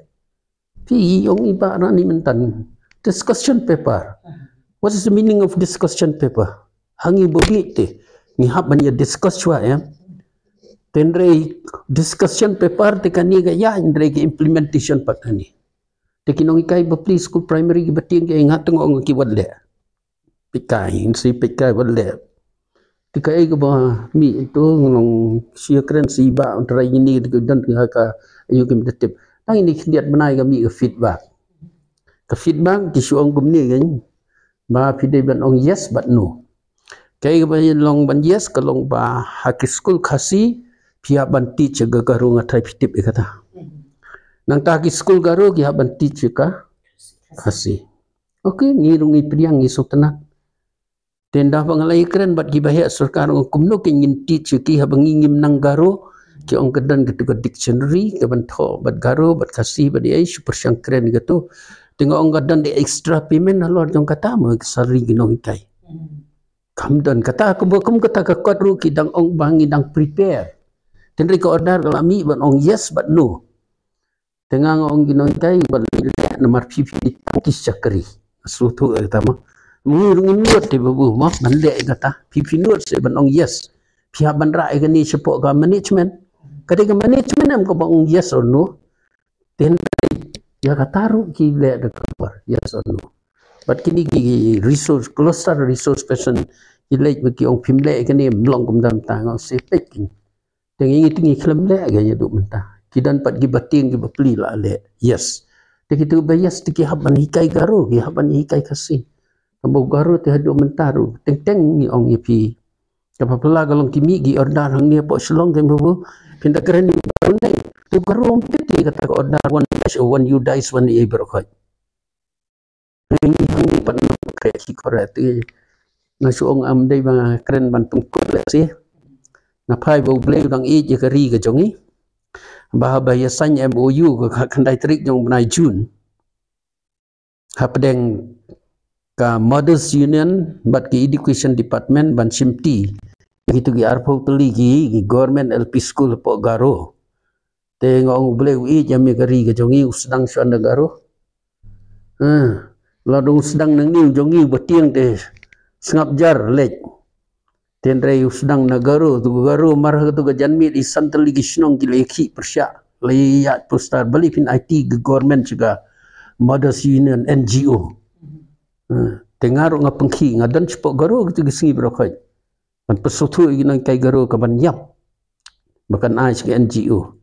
Phi ong i ba rani mentan discussion paper. What is the meaning of discussion paper? Hangi bogi te ngi hap ban ïa discuss shuwa, ya. Tynrai discussion paper te kane ka ïa, tynrai ka implementation pat kane. Te ki nonghikai ba pli skul primary kiba tieng ki ngat teng ong ki wat leh. Peit kai, ngi si peit kai wat leh. Te kaei kaba mih to ngi long shu kren si ba tynrai ine te ka don ha ka ayu kim da tip. Tang ine khyndiat bnai ka mih ka feedback. Ka feedback ki shu ong kumne kan. Ba phi dei ban ong yes bad no. Kaei kaba long ban yes ka long ba ha ki skul Khasi phi hap ban teach ka Garo, nga tharai phi tip ïa kata. Nangta ki skul Garo ki hap ban teach ka Khasi. Okay, ngi ruh ngi pdiang, ngi sngewtynnat. Te ynda ba nga la ïakren bad kiba heh sorkar, ong kumno ki ngin teach ïa ki haba ngi ngim nang Garo. Ki ong ka don kato ka dictionary kaban thoh bad Garo bad Khasi bad ei, shu pyrshang kren kato. Te nga ong ka don da extra payment halor jong kata, ma ka salary ki nonghikai. Kam don kata, kum, kum kata ka kot ruh ki dang ong ba ngi dang prepare. Te Hynrei ka order ka la mih ban ong yes bad no. Te nga nga ong ki nonghikai, wat leh namar phi phi tang ki shakri. Sngewthuh ïa kata mo. Ngi ruh ngim nud te babu mo ban leh ïa kata. Phi phi nud seh ban ong yes. Phi hap ban rah ïa kane shapoh ka management. Ka dei ka management em kaba ong yes or no. Te hynrei ïa kata ruh ki leh da ka por, yes or no. Bad kine ki resource, cluster resource person ki leit ba ki ong phim leh ïa kane, ym long kumta, mynta nga ong seh peit kine. Te ngi ngi te ngi khlem leh ka ïa duh mynta. Ki don pat kiba tieng kiba plie la leh. Yes. Te kito ba yes te ki hap ban hikai Garo, ki hap ban hikai Khasi. Tang ba Garo te haduh mynta ruh teng teng ngi ong ïa phi. Kaba phylla ka long ki mih ki order hangne hapoh Shillong, ken babu. Phin da kren ïa Garo ne. To Garo ym peit ïa kata ka order, one dash or one you dice one ïa baroh khoit. Ngi hangne pat nang khreh ki khreh te. Nga shu ong ym dei ba nga kren ban pynkut lehse. Nga phai ba U Blei u dang ïeit ïa ka ri ka jong ngi. Ba haba ïa sign M O U ka khyndai tarik jong u bnai June, hapdeng ka Mothers Union bad ki Education Department ban shimti ïa kito ki arphew tylli ki, ki government L P school hapoh Garo. Te nga ong U Blei u ïeit ïa me, ka ri ka jong ngi u sdang shuwa na Garo. Ha, lada u sdang nangne u jong ngi uba tieng te sngap jar leit. Te hynrei u sdang na Garo, to Garo mar ha to ka janmiet i san tylli ki shnong ki la ïakhih pyrshah, la ïaid poster, balei phin aiti ka government sha ka Mothers Union N G O. Ha, te nga ruh nga pynkhih, nga don shapoh Garo kito ki sngi baroh khoit. Ban pynsngewthuh ïa ki nonghikai Garo ka ban ïap ba kan ai sha ka N G O.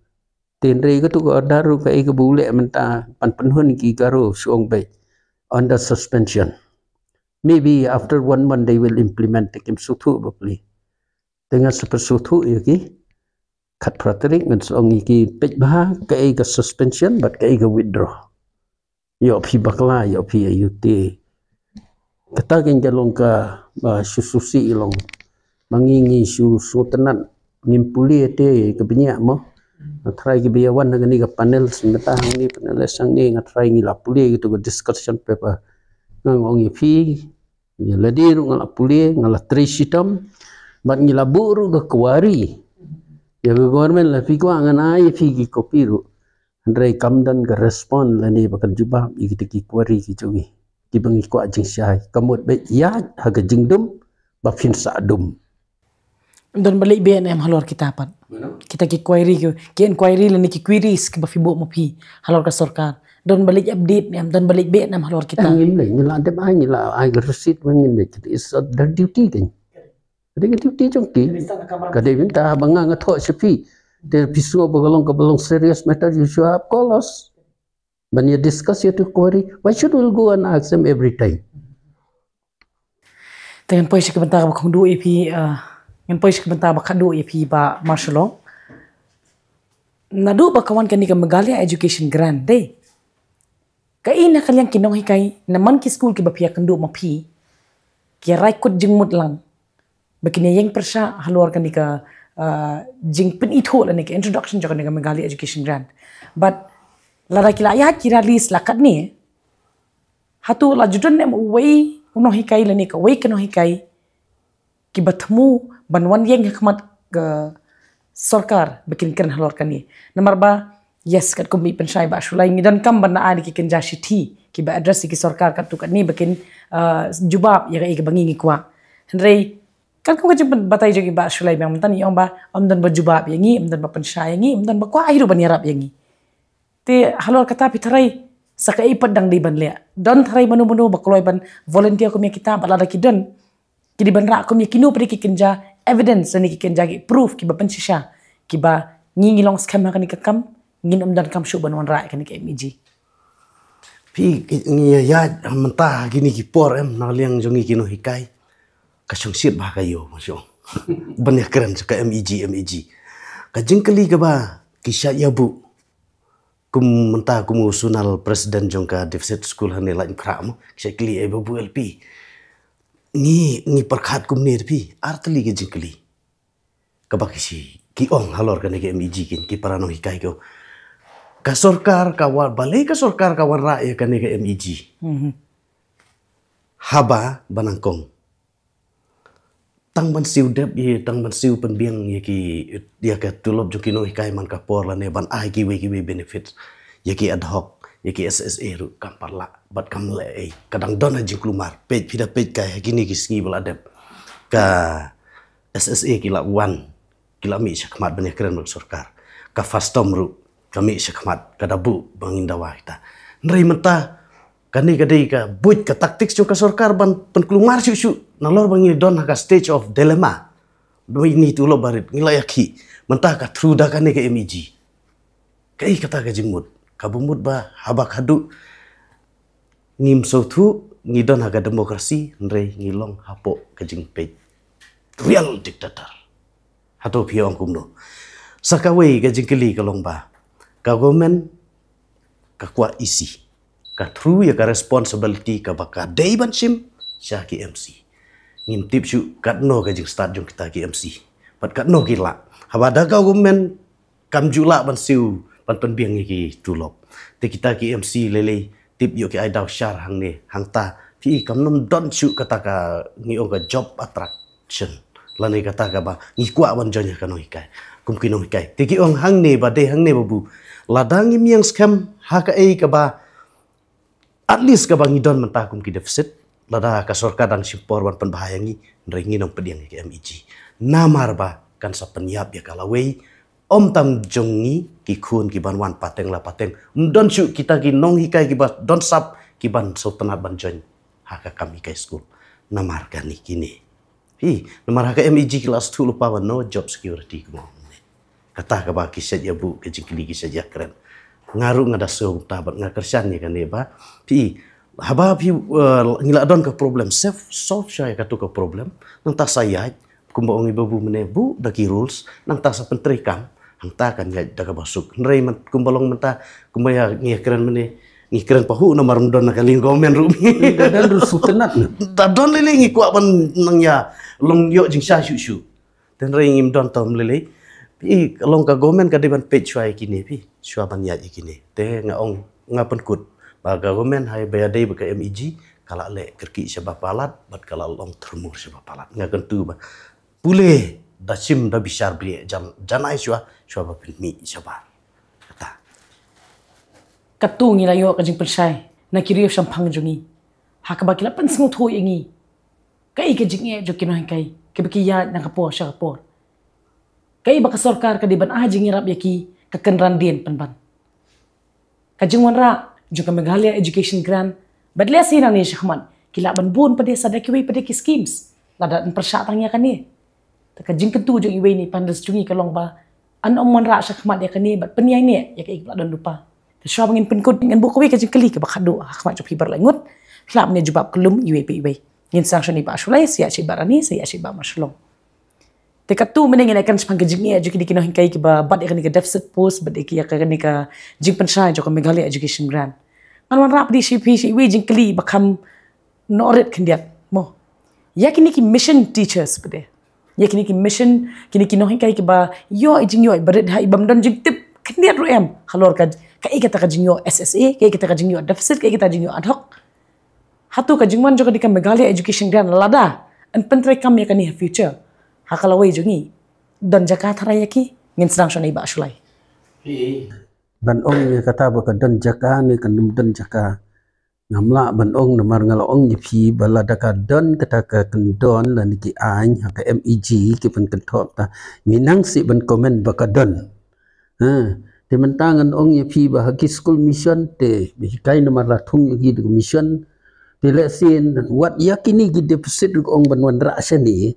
Te hynrei kato ka order ruh kaei kaba u leh mynta ban pynhun ïa ki Garo shu ong beit under suspension. Maybe after one month they will implement, te kim sngewthuh bapli. Te nga sa pynsngewthuh ïa ki khatphra tarik ngan sa ong ïa ki peit bha kaei ka suspension bad kaei ka withdraw. Ïoh phi bakla, ïoh phi aïu te. Kata kein ka long kaba shu sngewsih i long. Ma ngi ngi shu sngewtynnat, ngim pule te ka bniah mo. Nga tharai kiba ïa wan ha kane ka panel, mynta hangne panel, hangne nga tharai ngi la pule kito ka discussion paper. Nga ong ïa phi, ïa lade ruh nga la pule, nga la trei shitom. Bad ngi la buh ruh ka kwari ïa ka government, la phi kwah ngan ai ïa phi ki kopi ruh. Hynrei kam don ka respond lane ba kan jubab ïa kita ki kwari ki jong ngi kiba ngi kwah jingshai. Ka mut beit ïaid ha ka jingdum ba phin sah dum. Don ba leit beh ne em halor kita pat? Kita ki kwari ki, ki inquiry lane ki queries kiba phi buh ma phi halor ka sorkar, don ba leit update ne em, don ba leit beh ne em halor kita? Ngim leit, ngi la dep ai, ngi la ai ka receipt ba ngin leit. It's their duty kein. Ka dei ka duty jong ki. Ka dei mynta ba nga nga thoh sha phi, te phi sngew ba ka long kaba long serious matter, you should have call us ban ïa discuss ïa tu query. Why should we go and ask them every time? Te ngan poi sha ka bynta kaba khongduh ïa phi, ngan poi sha ka bynta ba khadduh ïa phi Bah Marshall. Naduh ba ka wan kane ka Meghalaya Education Grant, dei kaei na ka liang ki nonghikai na man ki skul kiba phi ïakynduh ma phi ki rai kut jingmut lang ba kin ïeng pyrshah halor kane ka jingpynithuh lane ka introduction jong kane ka Meghalaya Education Grant? But lada ki la ïaid ki rallies la katne, hato la ju don ne em uwei u nonghikai lane kawei ka nonghikai kiba thmu ban wan ïeng ha khmat ka sorkar ba kin kren halor kane? Namar ba, yes, katkum i pynshai Bah Shullai, ngi donkam ban ai ki kynja shithi kiba address ïa ki sorkar katto katne ba kin jubab ïa kaei kaba ngi ngi kwah. Hynrei katkum ka jingbatai jong i Bah Shullai biang mynta ngi ong ba ym don ba jubab ïa ngi, ym don ba pynshai ïa ngi, ym don ba kwah hi ruh ban ïarap ïa ngi. Te halor kata phi tharai sa kaei pat dang dei ban leh? Don tharai mano mano ba kloi ban volunteer kum ïa kita? Bad lada ki don, ki dei ban rah kum ïa kino pat ki kynja evidence lane ki kynja ki proof kiba pynshisha kiba ngi ngi long skhem ha kane ka kam, ngin ym donkam shuh ban wanrah ïa kane ka M E G? Phi, ngi ïa ïaid mynta kine ki por em na liang jong ngi ki nonghikai, ka shongshit bha ka ïew ma shu ban ïa kren sha ka M E G, M E G. Ka jingkylli kaba ki shait ïa buh kum mynta kum u zonal president jong ka deficit school hangne Laitumkhrah mo, ki shait kylli, eh Babu L P, ngi ngi pyrkhat kumne da phi? Ar tylli ki jingkylli kaba ki shi ki ong halor kane ka M E G, ki ki para nonghikai ki ong ka sorkar ka wan, balei ka sorkar ka wanrah ïa kane ka M E G haba ba nyngkong tang ban siew dep ïa, tang ban siew pynbiang ïa ki, ïa ka tulop jong ki nonghikai man ka por lane ban ai kiwei kiwei benefit ïa ki ad hoc, ïa ki S S A ruh kam pat lah bad kam leh ei. Ka dang don ha jingkulmar. Peit, phi da peit kai ha kine ki sngi ba la dep, ka S S A ki la wan, ki la mih shakhmat ban ïakren bad sorkar. Ka FASTOM ruh ka mih shakhmat, ka da buh ba ngin dawa kita. Hynrei mynta kane ka dei ka buit, ka tactics jong ka sorkar ban pynkulmar shuh shuh nalor ba ngi don ha ka stage of dilemma. Doi ni tulop barit ngi la ïakhih, mynta ka through da kane ka M E G. Kaei kata ka jingmut? Kaba mut ba haba khadduh ngim sngewthuh, ngi don ha ka democracy, hynrei ngi long hapoh ka jingpeit real dictator. Hato phi ong kumno? Sa kawei ka jingkylli ka long ba ka government ka kwah isi, ka through ïa ka responsibility kaba ka dei ban shim sha ki M C. Ngim tip shuh katno ka jingstad jong kita ki M C bad katno ki lah. Haba da ka government kam ju lah ban siew ban pynbiang ïa ki tulop, te kita ki M C lei lei tip ïoh ki ai daw shar hangne hangta. Phi i, kam nym don shuh kata ka, ngi ong ka job attraction lane kata kaba ngi kwah ban join ha ka nonghikai, kum ki nonghikai. Te ki ong hangne ba dei hangne babu, lada ngim ïeng skhem ha kaei kaba, at least kaba ngi don mynta kum ki deficit, lada ka sorkar dang shim por ban pynbha ïa ngi, hynrei ngin ym pdiang ïa ka M E G. Namar ba kan sa pynïap ïa ka lawei, ym tang jong ngi, ki khun ki ban wan pateng la pateng. Ym don shuh kita ki nonghikai kiba don sap ki ban sngewtynnat ban join ha ka kam hikai skul namar kane kine. Hi, namar ha ka M E G ki la sngewthuh lypa ba no job security kumno. Kata kaba ki shait ïa buh ka jingkylli, ki shait ïa kren. Nga ruh nga da sngewthuh bad nga kyrshan ïa kane ba, phi, haba phi, eh, ngi la don ka problem, self solve sha ïa kato ka problem. Nangta sa ïaid, kumba ong i babu mynne, buh da ki rules, nangta sa pyntreikam, hangta kan ïaid da kaba suk. Hynrei man, kumba long mynta, kumba ïa ngi ïa kren mynne, ngi kren pahuh namar ym don na ka liang government ruh. Da don ruh sngewtynnat na. Da don lei lei ngi kwah ban nang ïa long ïoh jingshai shuh shuh. Te hynrei ngim don tam lei lei. I, long ka government ka dei ban peit shuwa ïa kine phi, shuwa ban ïaid ïa kine. Te nga ong, nga pynkut ba ka government ha ba ïadei bad ka M E G ka la leh kyrkieh shaba palat bad ka la long thyrmur shaba palat. Nga kyntu ba pule da shim da bishar bri jan, janai shuwa, shuwa ba pynmih shabar. Kata. Katto ngi la ïoh ka jingpynshai na ki riew shemphang jong ngi, ha kaba ki la pynsngewthuh ïa ngi kaei ka jingeh jong ki nonghikai, kaba ki ïaid na ka por sha ka por. Kaei ba ka sorkar ka dei ban ai jingïarap ïa ki, ka kynran dien pynban. Ka jingwanrah jong ka Meghalaya Education Grant, bad lehse nangne shakhmat ki lah ban bun pat de sa da kiwei pat de ki schemes, lada yn pyrshah tang ïa kane. Te ka jingkyntu jong iwei na i panelist jong ngi ka long ba, yn ym wanrah shakhmat ïa kane bad pynïaineh ïa kaei kaba la don lypa. Te shuwa ba ngin pynkut, ngan buh kawei ka jingkylli kaba khadduh ha khmat jong phi baroh laingut. Hap ne jubab kyllum iwei pa iwei. Ngin sdang shane Bah Shullai, sa ïa shi Bah Rani, sa ïa shi Bah Marshlong. Te katto mynne ngin ïa kren shaphang ka jingeh jong kine ki nonghikai kiba bat ïa kane ka deficit post, bat ïa kane ka jingpynshai jong ka Meghalaya Education Grant. Ngan wanrah pat de sha phi sha iwei jingkylli ba kham noh rit khyndiat mo. Ïa kine ki mission teachers pat de, ïa kine ki mission, kine ki nonghikai kiba ïoh i jingïoh ba rit ha i bym don jingtip khyndiat ruh em halor ka, kaei kata ka jingïoh S S A, kaei kata ka jingïoh deficit, kaei kata ka jingïoh ad hoc. Hato ka jingwan jong kane ka Meghalaya Education Grant lada yn pyntreikam ïa kane ha future, ha ka lawei jong ngi, don jaka tharai ïa ki? Ngin sdang shane Bah Shullai. Ban ong ïa kata ba ka don jaka ne kan ym don jaka, ngam lah ban ong namar nga la ong ïa phi ba lada ka don kata ka kyndon lane ki aiñ ha ka M E G ki pynkynthoh ta, mynta shu ban comment ba ka don. Ha, te mynta ngan ong ïa phi ba ha ki skul mission te, ba hikai namar la thung ïa ki da ka mission. Te lehse wat ïa kine ki deficit ruh ong ban wanrah shane.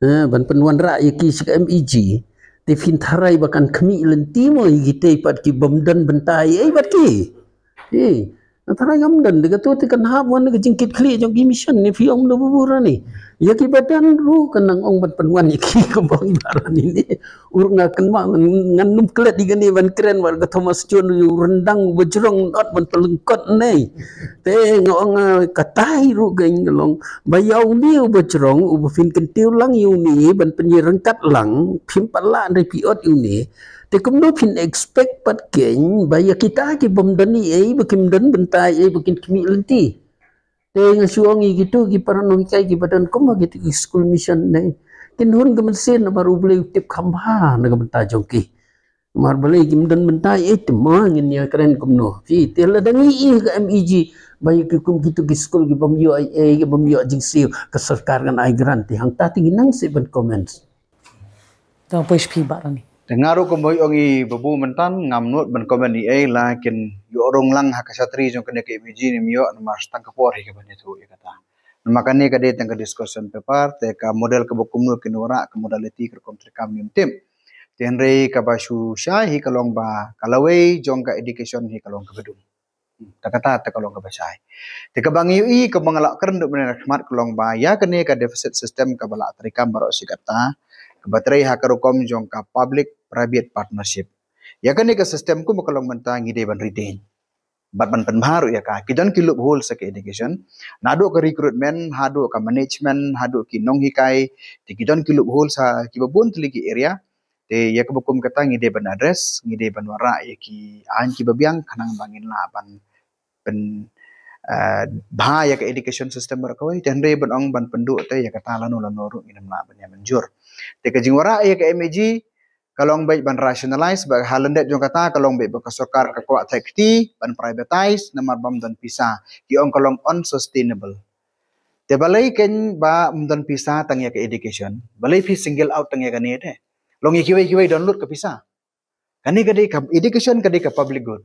Ha, ban pynwanrah ïa ki sha ka M E G. Te phin tharai ba kan khmih lynti mo ïa kitei pat ki bym don bynta ei ei bad ki. Ei, nga tharai ngam don, te kato te kan hap wan ka jingkitkhlieh jong ki mission ne phi ong da bubur ni. Ïa kiba don ruh kan nang ong ban pynwan ïa ki kumba ong i Bah Rani ne. Ur nga kynmaw ngan, ngan nym klet ïa kane ban kren bad ka Thomas Jones, u ryndang uba jrong ot ban pynlyngkot ne. Te nga ong, ah, katai ruh ka ïa nga long ba ïa une uba jrong uba phin kyntiew lang ïa une ban pynïaryngkat lang, phim pat lah hynrei phi ot ïa une. Te kumno phin expect pat kein ba ïa kita ki bym don ei ei, ba kim don bynta ei ei ba kin khmih lynti. Te nga shu ong ïa kito ki para nonghikai kiba don kumba kito ki skul mission ne. Kin hun ka mynsiem namar U Blei u tip kham bha na ka bynta jong ki. Namar balei kim don bynta, eh, te ma ngin ïa kren kumno. Phi te lada ngi ïohi ka M E G ba ïa ki kum kitu ki skul ki bym ïoh ei ei, ki bym ïoh jingsiew, ka sorkar kan ai grant, te hangta te ngi nang seh ban comment. Tang poi sha phi Bah Rani. Te nga ruh kumba ong i Babu mynta, ngam nud ban comment ei ei, la kin ïoh rung lang ha ka shatri jong kane ka M E G, ngim ïoh namar tang ka por hi ka ban ïathuh ïa kata. Namar kane ka dei tang ka discussion paper, te ka model kaba kumno kin wanrah, ka modality ka rukom treikam ngim tip. Te hynrei kaba shu shai hi ka long ba ka lawei jong ka education hi ka long kaba dum. Te kata te ka long kaba shai. Te kaba ngi ïohi, kaba nga la kren mynne ha khmat ka long ba ïa kane ka deficit system kaba la treikam baroh shi katta, kaba trei ha ka rukom jong ka public private partnership. Ïa kane ka system kumba ka long mynta ngi dei ban retain bad ban pynbha ruh ïa ka. Ki don ki loopholes ha ka education, naduh ka recruitment haduh ka management haduh ki nonghikai, te ki don ki loopholes ha kiba bun tylli ki area. Te ïa kaba kum kata ngi dei ban address, ngi dei ban wanrah ïa ki aiñ kiba biang khnang ba ngin lah ban pyn, eh, bha ïa ka education system baroh kawei. Te hynrei ban ong ban pynduh te ïa kata lano lano ruh ngin ym lah ban ïa mynjur. Te ka jingwanrah ïa ka M E G ka long beit ban rationalize ba ha lyndet jong kata ka long beit ba ka sorkar ka kwah theh kti ban privatize namar bym don pisa. Ki ong ka long unsustainable. Te balei kein ba ym don pisa tang ïa ka education? Balei phi single out tang ïa kane te? Long ïa kiwei kiwei don lut ka pisa. Kane ka dei ka education, ka dei ka public good.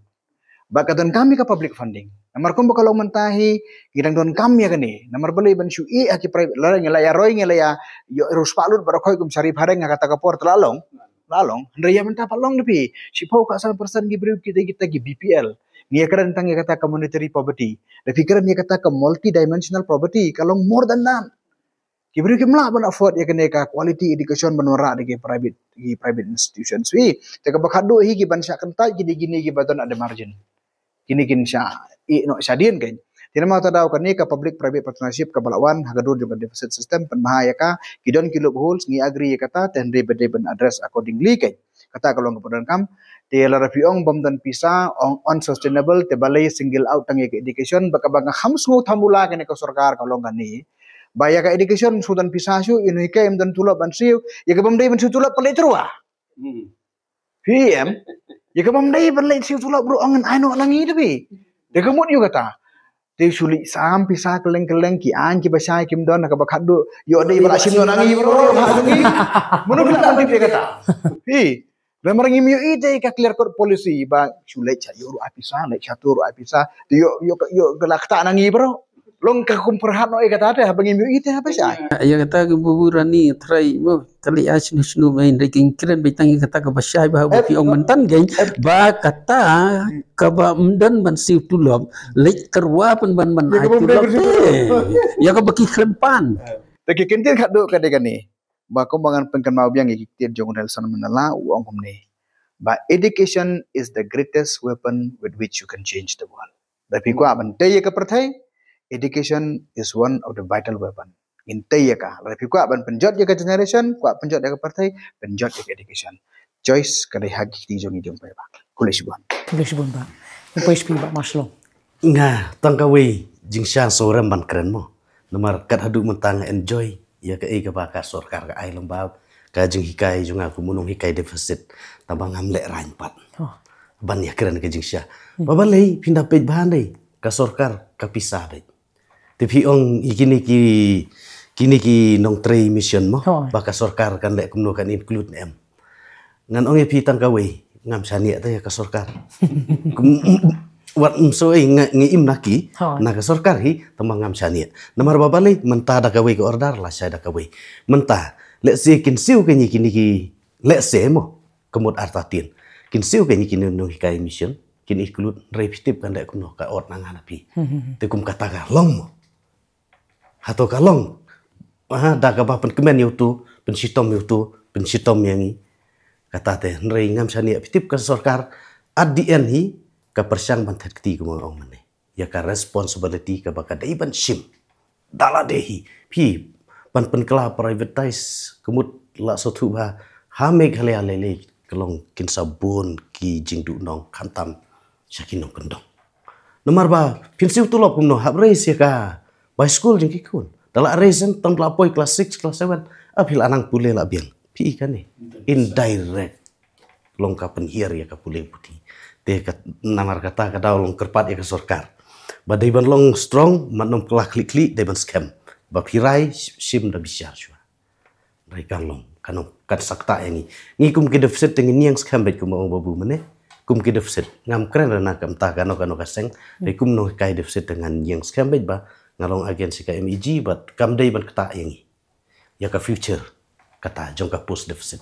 Ba ka donkam ïa ka public funding. Namar kumba ka long mynta hi, ngi dang donkam ïa kane. Namar balei ban shu ïeh ha ki private, la ngi la ïa roi, ngi la ïa ïoh ruh spah lut baroh khoit kum Sharif Hareng ha kata ka por, te la long. La long. Hynrei ïa mynta pat long da phi. Shiphew khatsan percent ki briew kita kita ki B P L. Ngi ïa kren tang ïa kata ka monetary poverty. Da phi kren ïa kata ka multidimensional poverty, ka long more than that. Ki briew kim lah ban afford ïa kane ka quality education ban wanrah da ki private, ki private institutions. Wi, te kaba khadduh hi ki ban shah kyntait kine kine kiba don at the margin. Kine kin shah ïeh noh shadien kein. Te namar kata daw kane ka public private partnership kaba la wan ha ka dur jong ka deficit system, pynbha ïa ka, ki don ki loopholes, ngi agree ïa kata, te hynrei ba dei ban address accordingly kein. Kata ka long kaba donkam. Te lada phi ong bym don pisa, ong unsustainable, te balei single out tang ïa ka education, ba kaba nga kham sngewthuh mula kane ka sorkar ka long kane. Ba ïa ka education shu don pisa shu, i nonghikai ym don tulop ban siew, ïa ka bym dei ban siew tulop pynleit tyrwa. Hmm. Phi em, ïa ka bym dei ban leit siew tulop ruh ong ngan ai noh na ngi te phi. Te ka mut ïa kata. Te shu leit sam pisa kylleng kylleng, ki aiñ kiba shai kim don, kaba khadduh ïoh dei ba la shim noh na ngi baroh ha ngi. Mano phi lah ban tip ïa kata? Phi, namar ngim ïohi te ka clear cut policy ba shu leit sha ïoh ruh ai pisa, leit sha tu ruh ai pisa. Te ïoh, ïoh, ïoh ka la ktah na ngi baroh. Long ka kum pyrhat noh ïa kata te haba ngim ïohi te haba shai. Ïa kata ka Babu Rani trai mo, kali ai shnu shnu mai, hynrei kin kren beit tang ïa kata kaba shai ba haba phi ong mynta kein, ba kata kaba ym don ban siew tulop, leit tyrwa pynban ban ai tulop te. Ïa kaba ki khlem pan. Te ki ktien khadduh ka dei kane. Ba kumba ngan pynkynmaw biang ïa ki ktien jong u Nelson Mandela, u ong kumne. Ba education is the greatest weapon with which you can change the world. Lada phi kwah ban tei ïa ka pyrthei, education is one of the vital weapon. Ngin tei ïa ka. Lada phi kwah ban pynjot ïa ka generation, kwah pynjot ïa ka pyrthei, pynjot ïa ka education. Choice ka dei ha ki kti jong ngi jong phi bah. Khublei shibun. Khublei shibun bah. Khublei shibun bah Marshal. Nga tang kawei jingsngewrem ban kren mo. Namar kat haduh mynta nga enjoy ïa kaei kaba ka sorkar ka ai lem bad ka jinghikai jong nga kum u nonghikai deficit. Tang ba ngam lehrain pat. Oh. Ban ïa kren ka jingshisha. Hmm. Ba balei phin da peit ba hynrei ka sorkar ka pisa beit. Te phi ong ïa kine ki, kine ki nongtrei mission mo. Oh. Ba ka sorkar kan leh kumno, kan include ne em. Ngan ong ïa phi tang kawei, ngam shaniah te ïa ka sorkar. Kum, wat ym soi nga, nga im na ki, na ka sorkar hi, tang ba ngam shaniah. Namar ba balei, mynta da kawei ka order, lashai da kawei. Mynta, let's say kin siew kein ïa kine ki, let's say mo, ka mut artatien. Kin siew kein ïa kine nonghikai mission, kin include, hynrei phi tip kan leh kumno ka ot na nga na phi. Te kum kata ka long mo. Hato ka long. Ha, da kaba pynkmen ïa uto, pynshitom ïa uto, pynshitom ïa ngi. Kata te, hynrei ngam shaniah, phi tip ka sorkar, at the end hi, ka pyrshang ban theh kti kumba nga ong mynne. Ïa ka responsibility kaba ka dei ban shim. Da lade hi, phi, ban pynkylla privatize, ka mut la sngewthuh ba, ha Meghalaya lei lei, ka long kin sa bun ki jingduhnong khamtam sha ki nongkyndong. Namar ba, phin siew tulop kumno, hap raise ïa ka bicycle jong ki khun. Da la raise tang la poi class six, class seven. Ba phi la nang pule la biang. Phi i kane. Indirect. Long ka pynhiar ïa ka pule puthi. Te ka namar kata ka daw long kyrpad ïa ka sorkar. Ba dei ban long strong, mat nym kylla khlieh khlieh, dei ban skhem. Ba phi rai shim da bishar shuwa. Rai kan long, kan long, kan sa ktah ïa ngi. Ngi kum ki deficit te ngin ïeng skhem beit kum ong Babu mynne. Kum ki deficit. Ngam kren re na ka bynta kano kano ka seng. Rai kum nonghikai deficit te ngan ïeng skhem beit ba nga long against ka M E G, but kam dei ban ktah ïa ngi. Ïa ka future kata jong ka post deficit.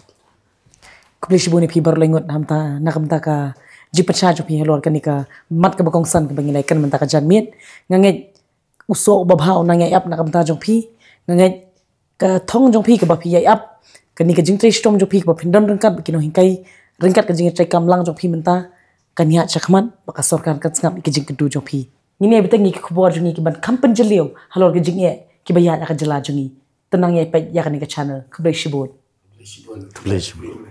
Khublei shibun ïa phi baroh laingut na ka bynta, na ka bynta ka jingpynshai jong phi halor kane ka mat kaba kongsan kaba ngi la ïakren mynta ka janmiet. Nga ngeit u soh uba bha u nang ïaid ap na ka bynta jong phi. Nga ngeit ka thong jong phi kaba phi ïaid ap, kane ka jingtrei shitom jong phi kaba phin don ryngkat bad ki nonghikai, ryngkat ka jingtrei kam lang jong phi mynta, kan ïaid shakhmat bad ka sorkar kan sngap ïa ka jingkyntu jong phi. Ngin ïa bteng ïa ki khubor jong ngi kiban kham pynjylliew halor ka jingeh kiba ïaid ha ka jylla jong ngi. To nang ïa peit ïa kane ka channel. Khublei shibun. Khublei shibun.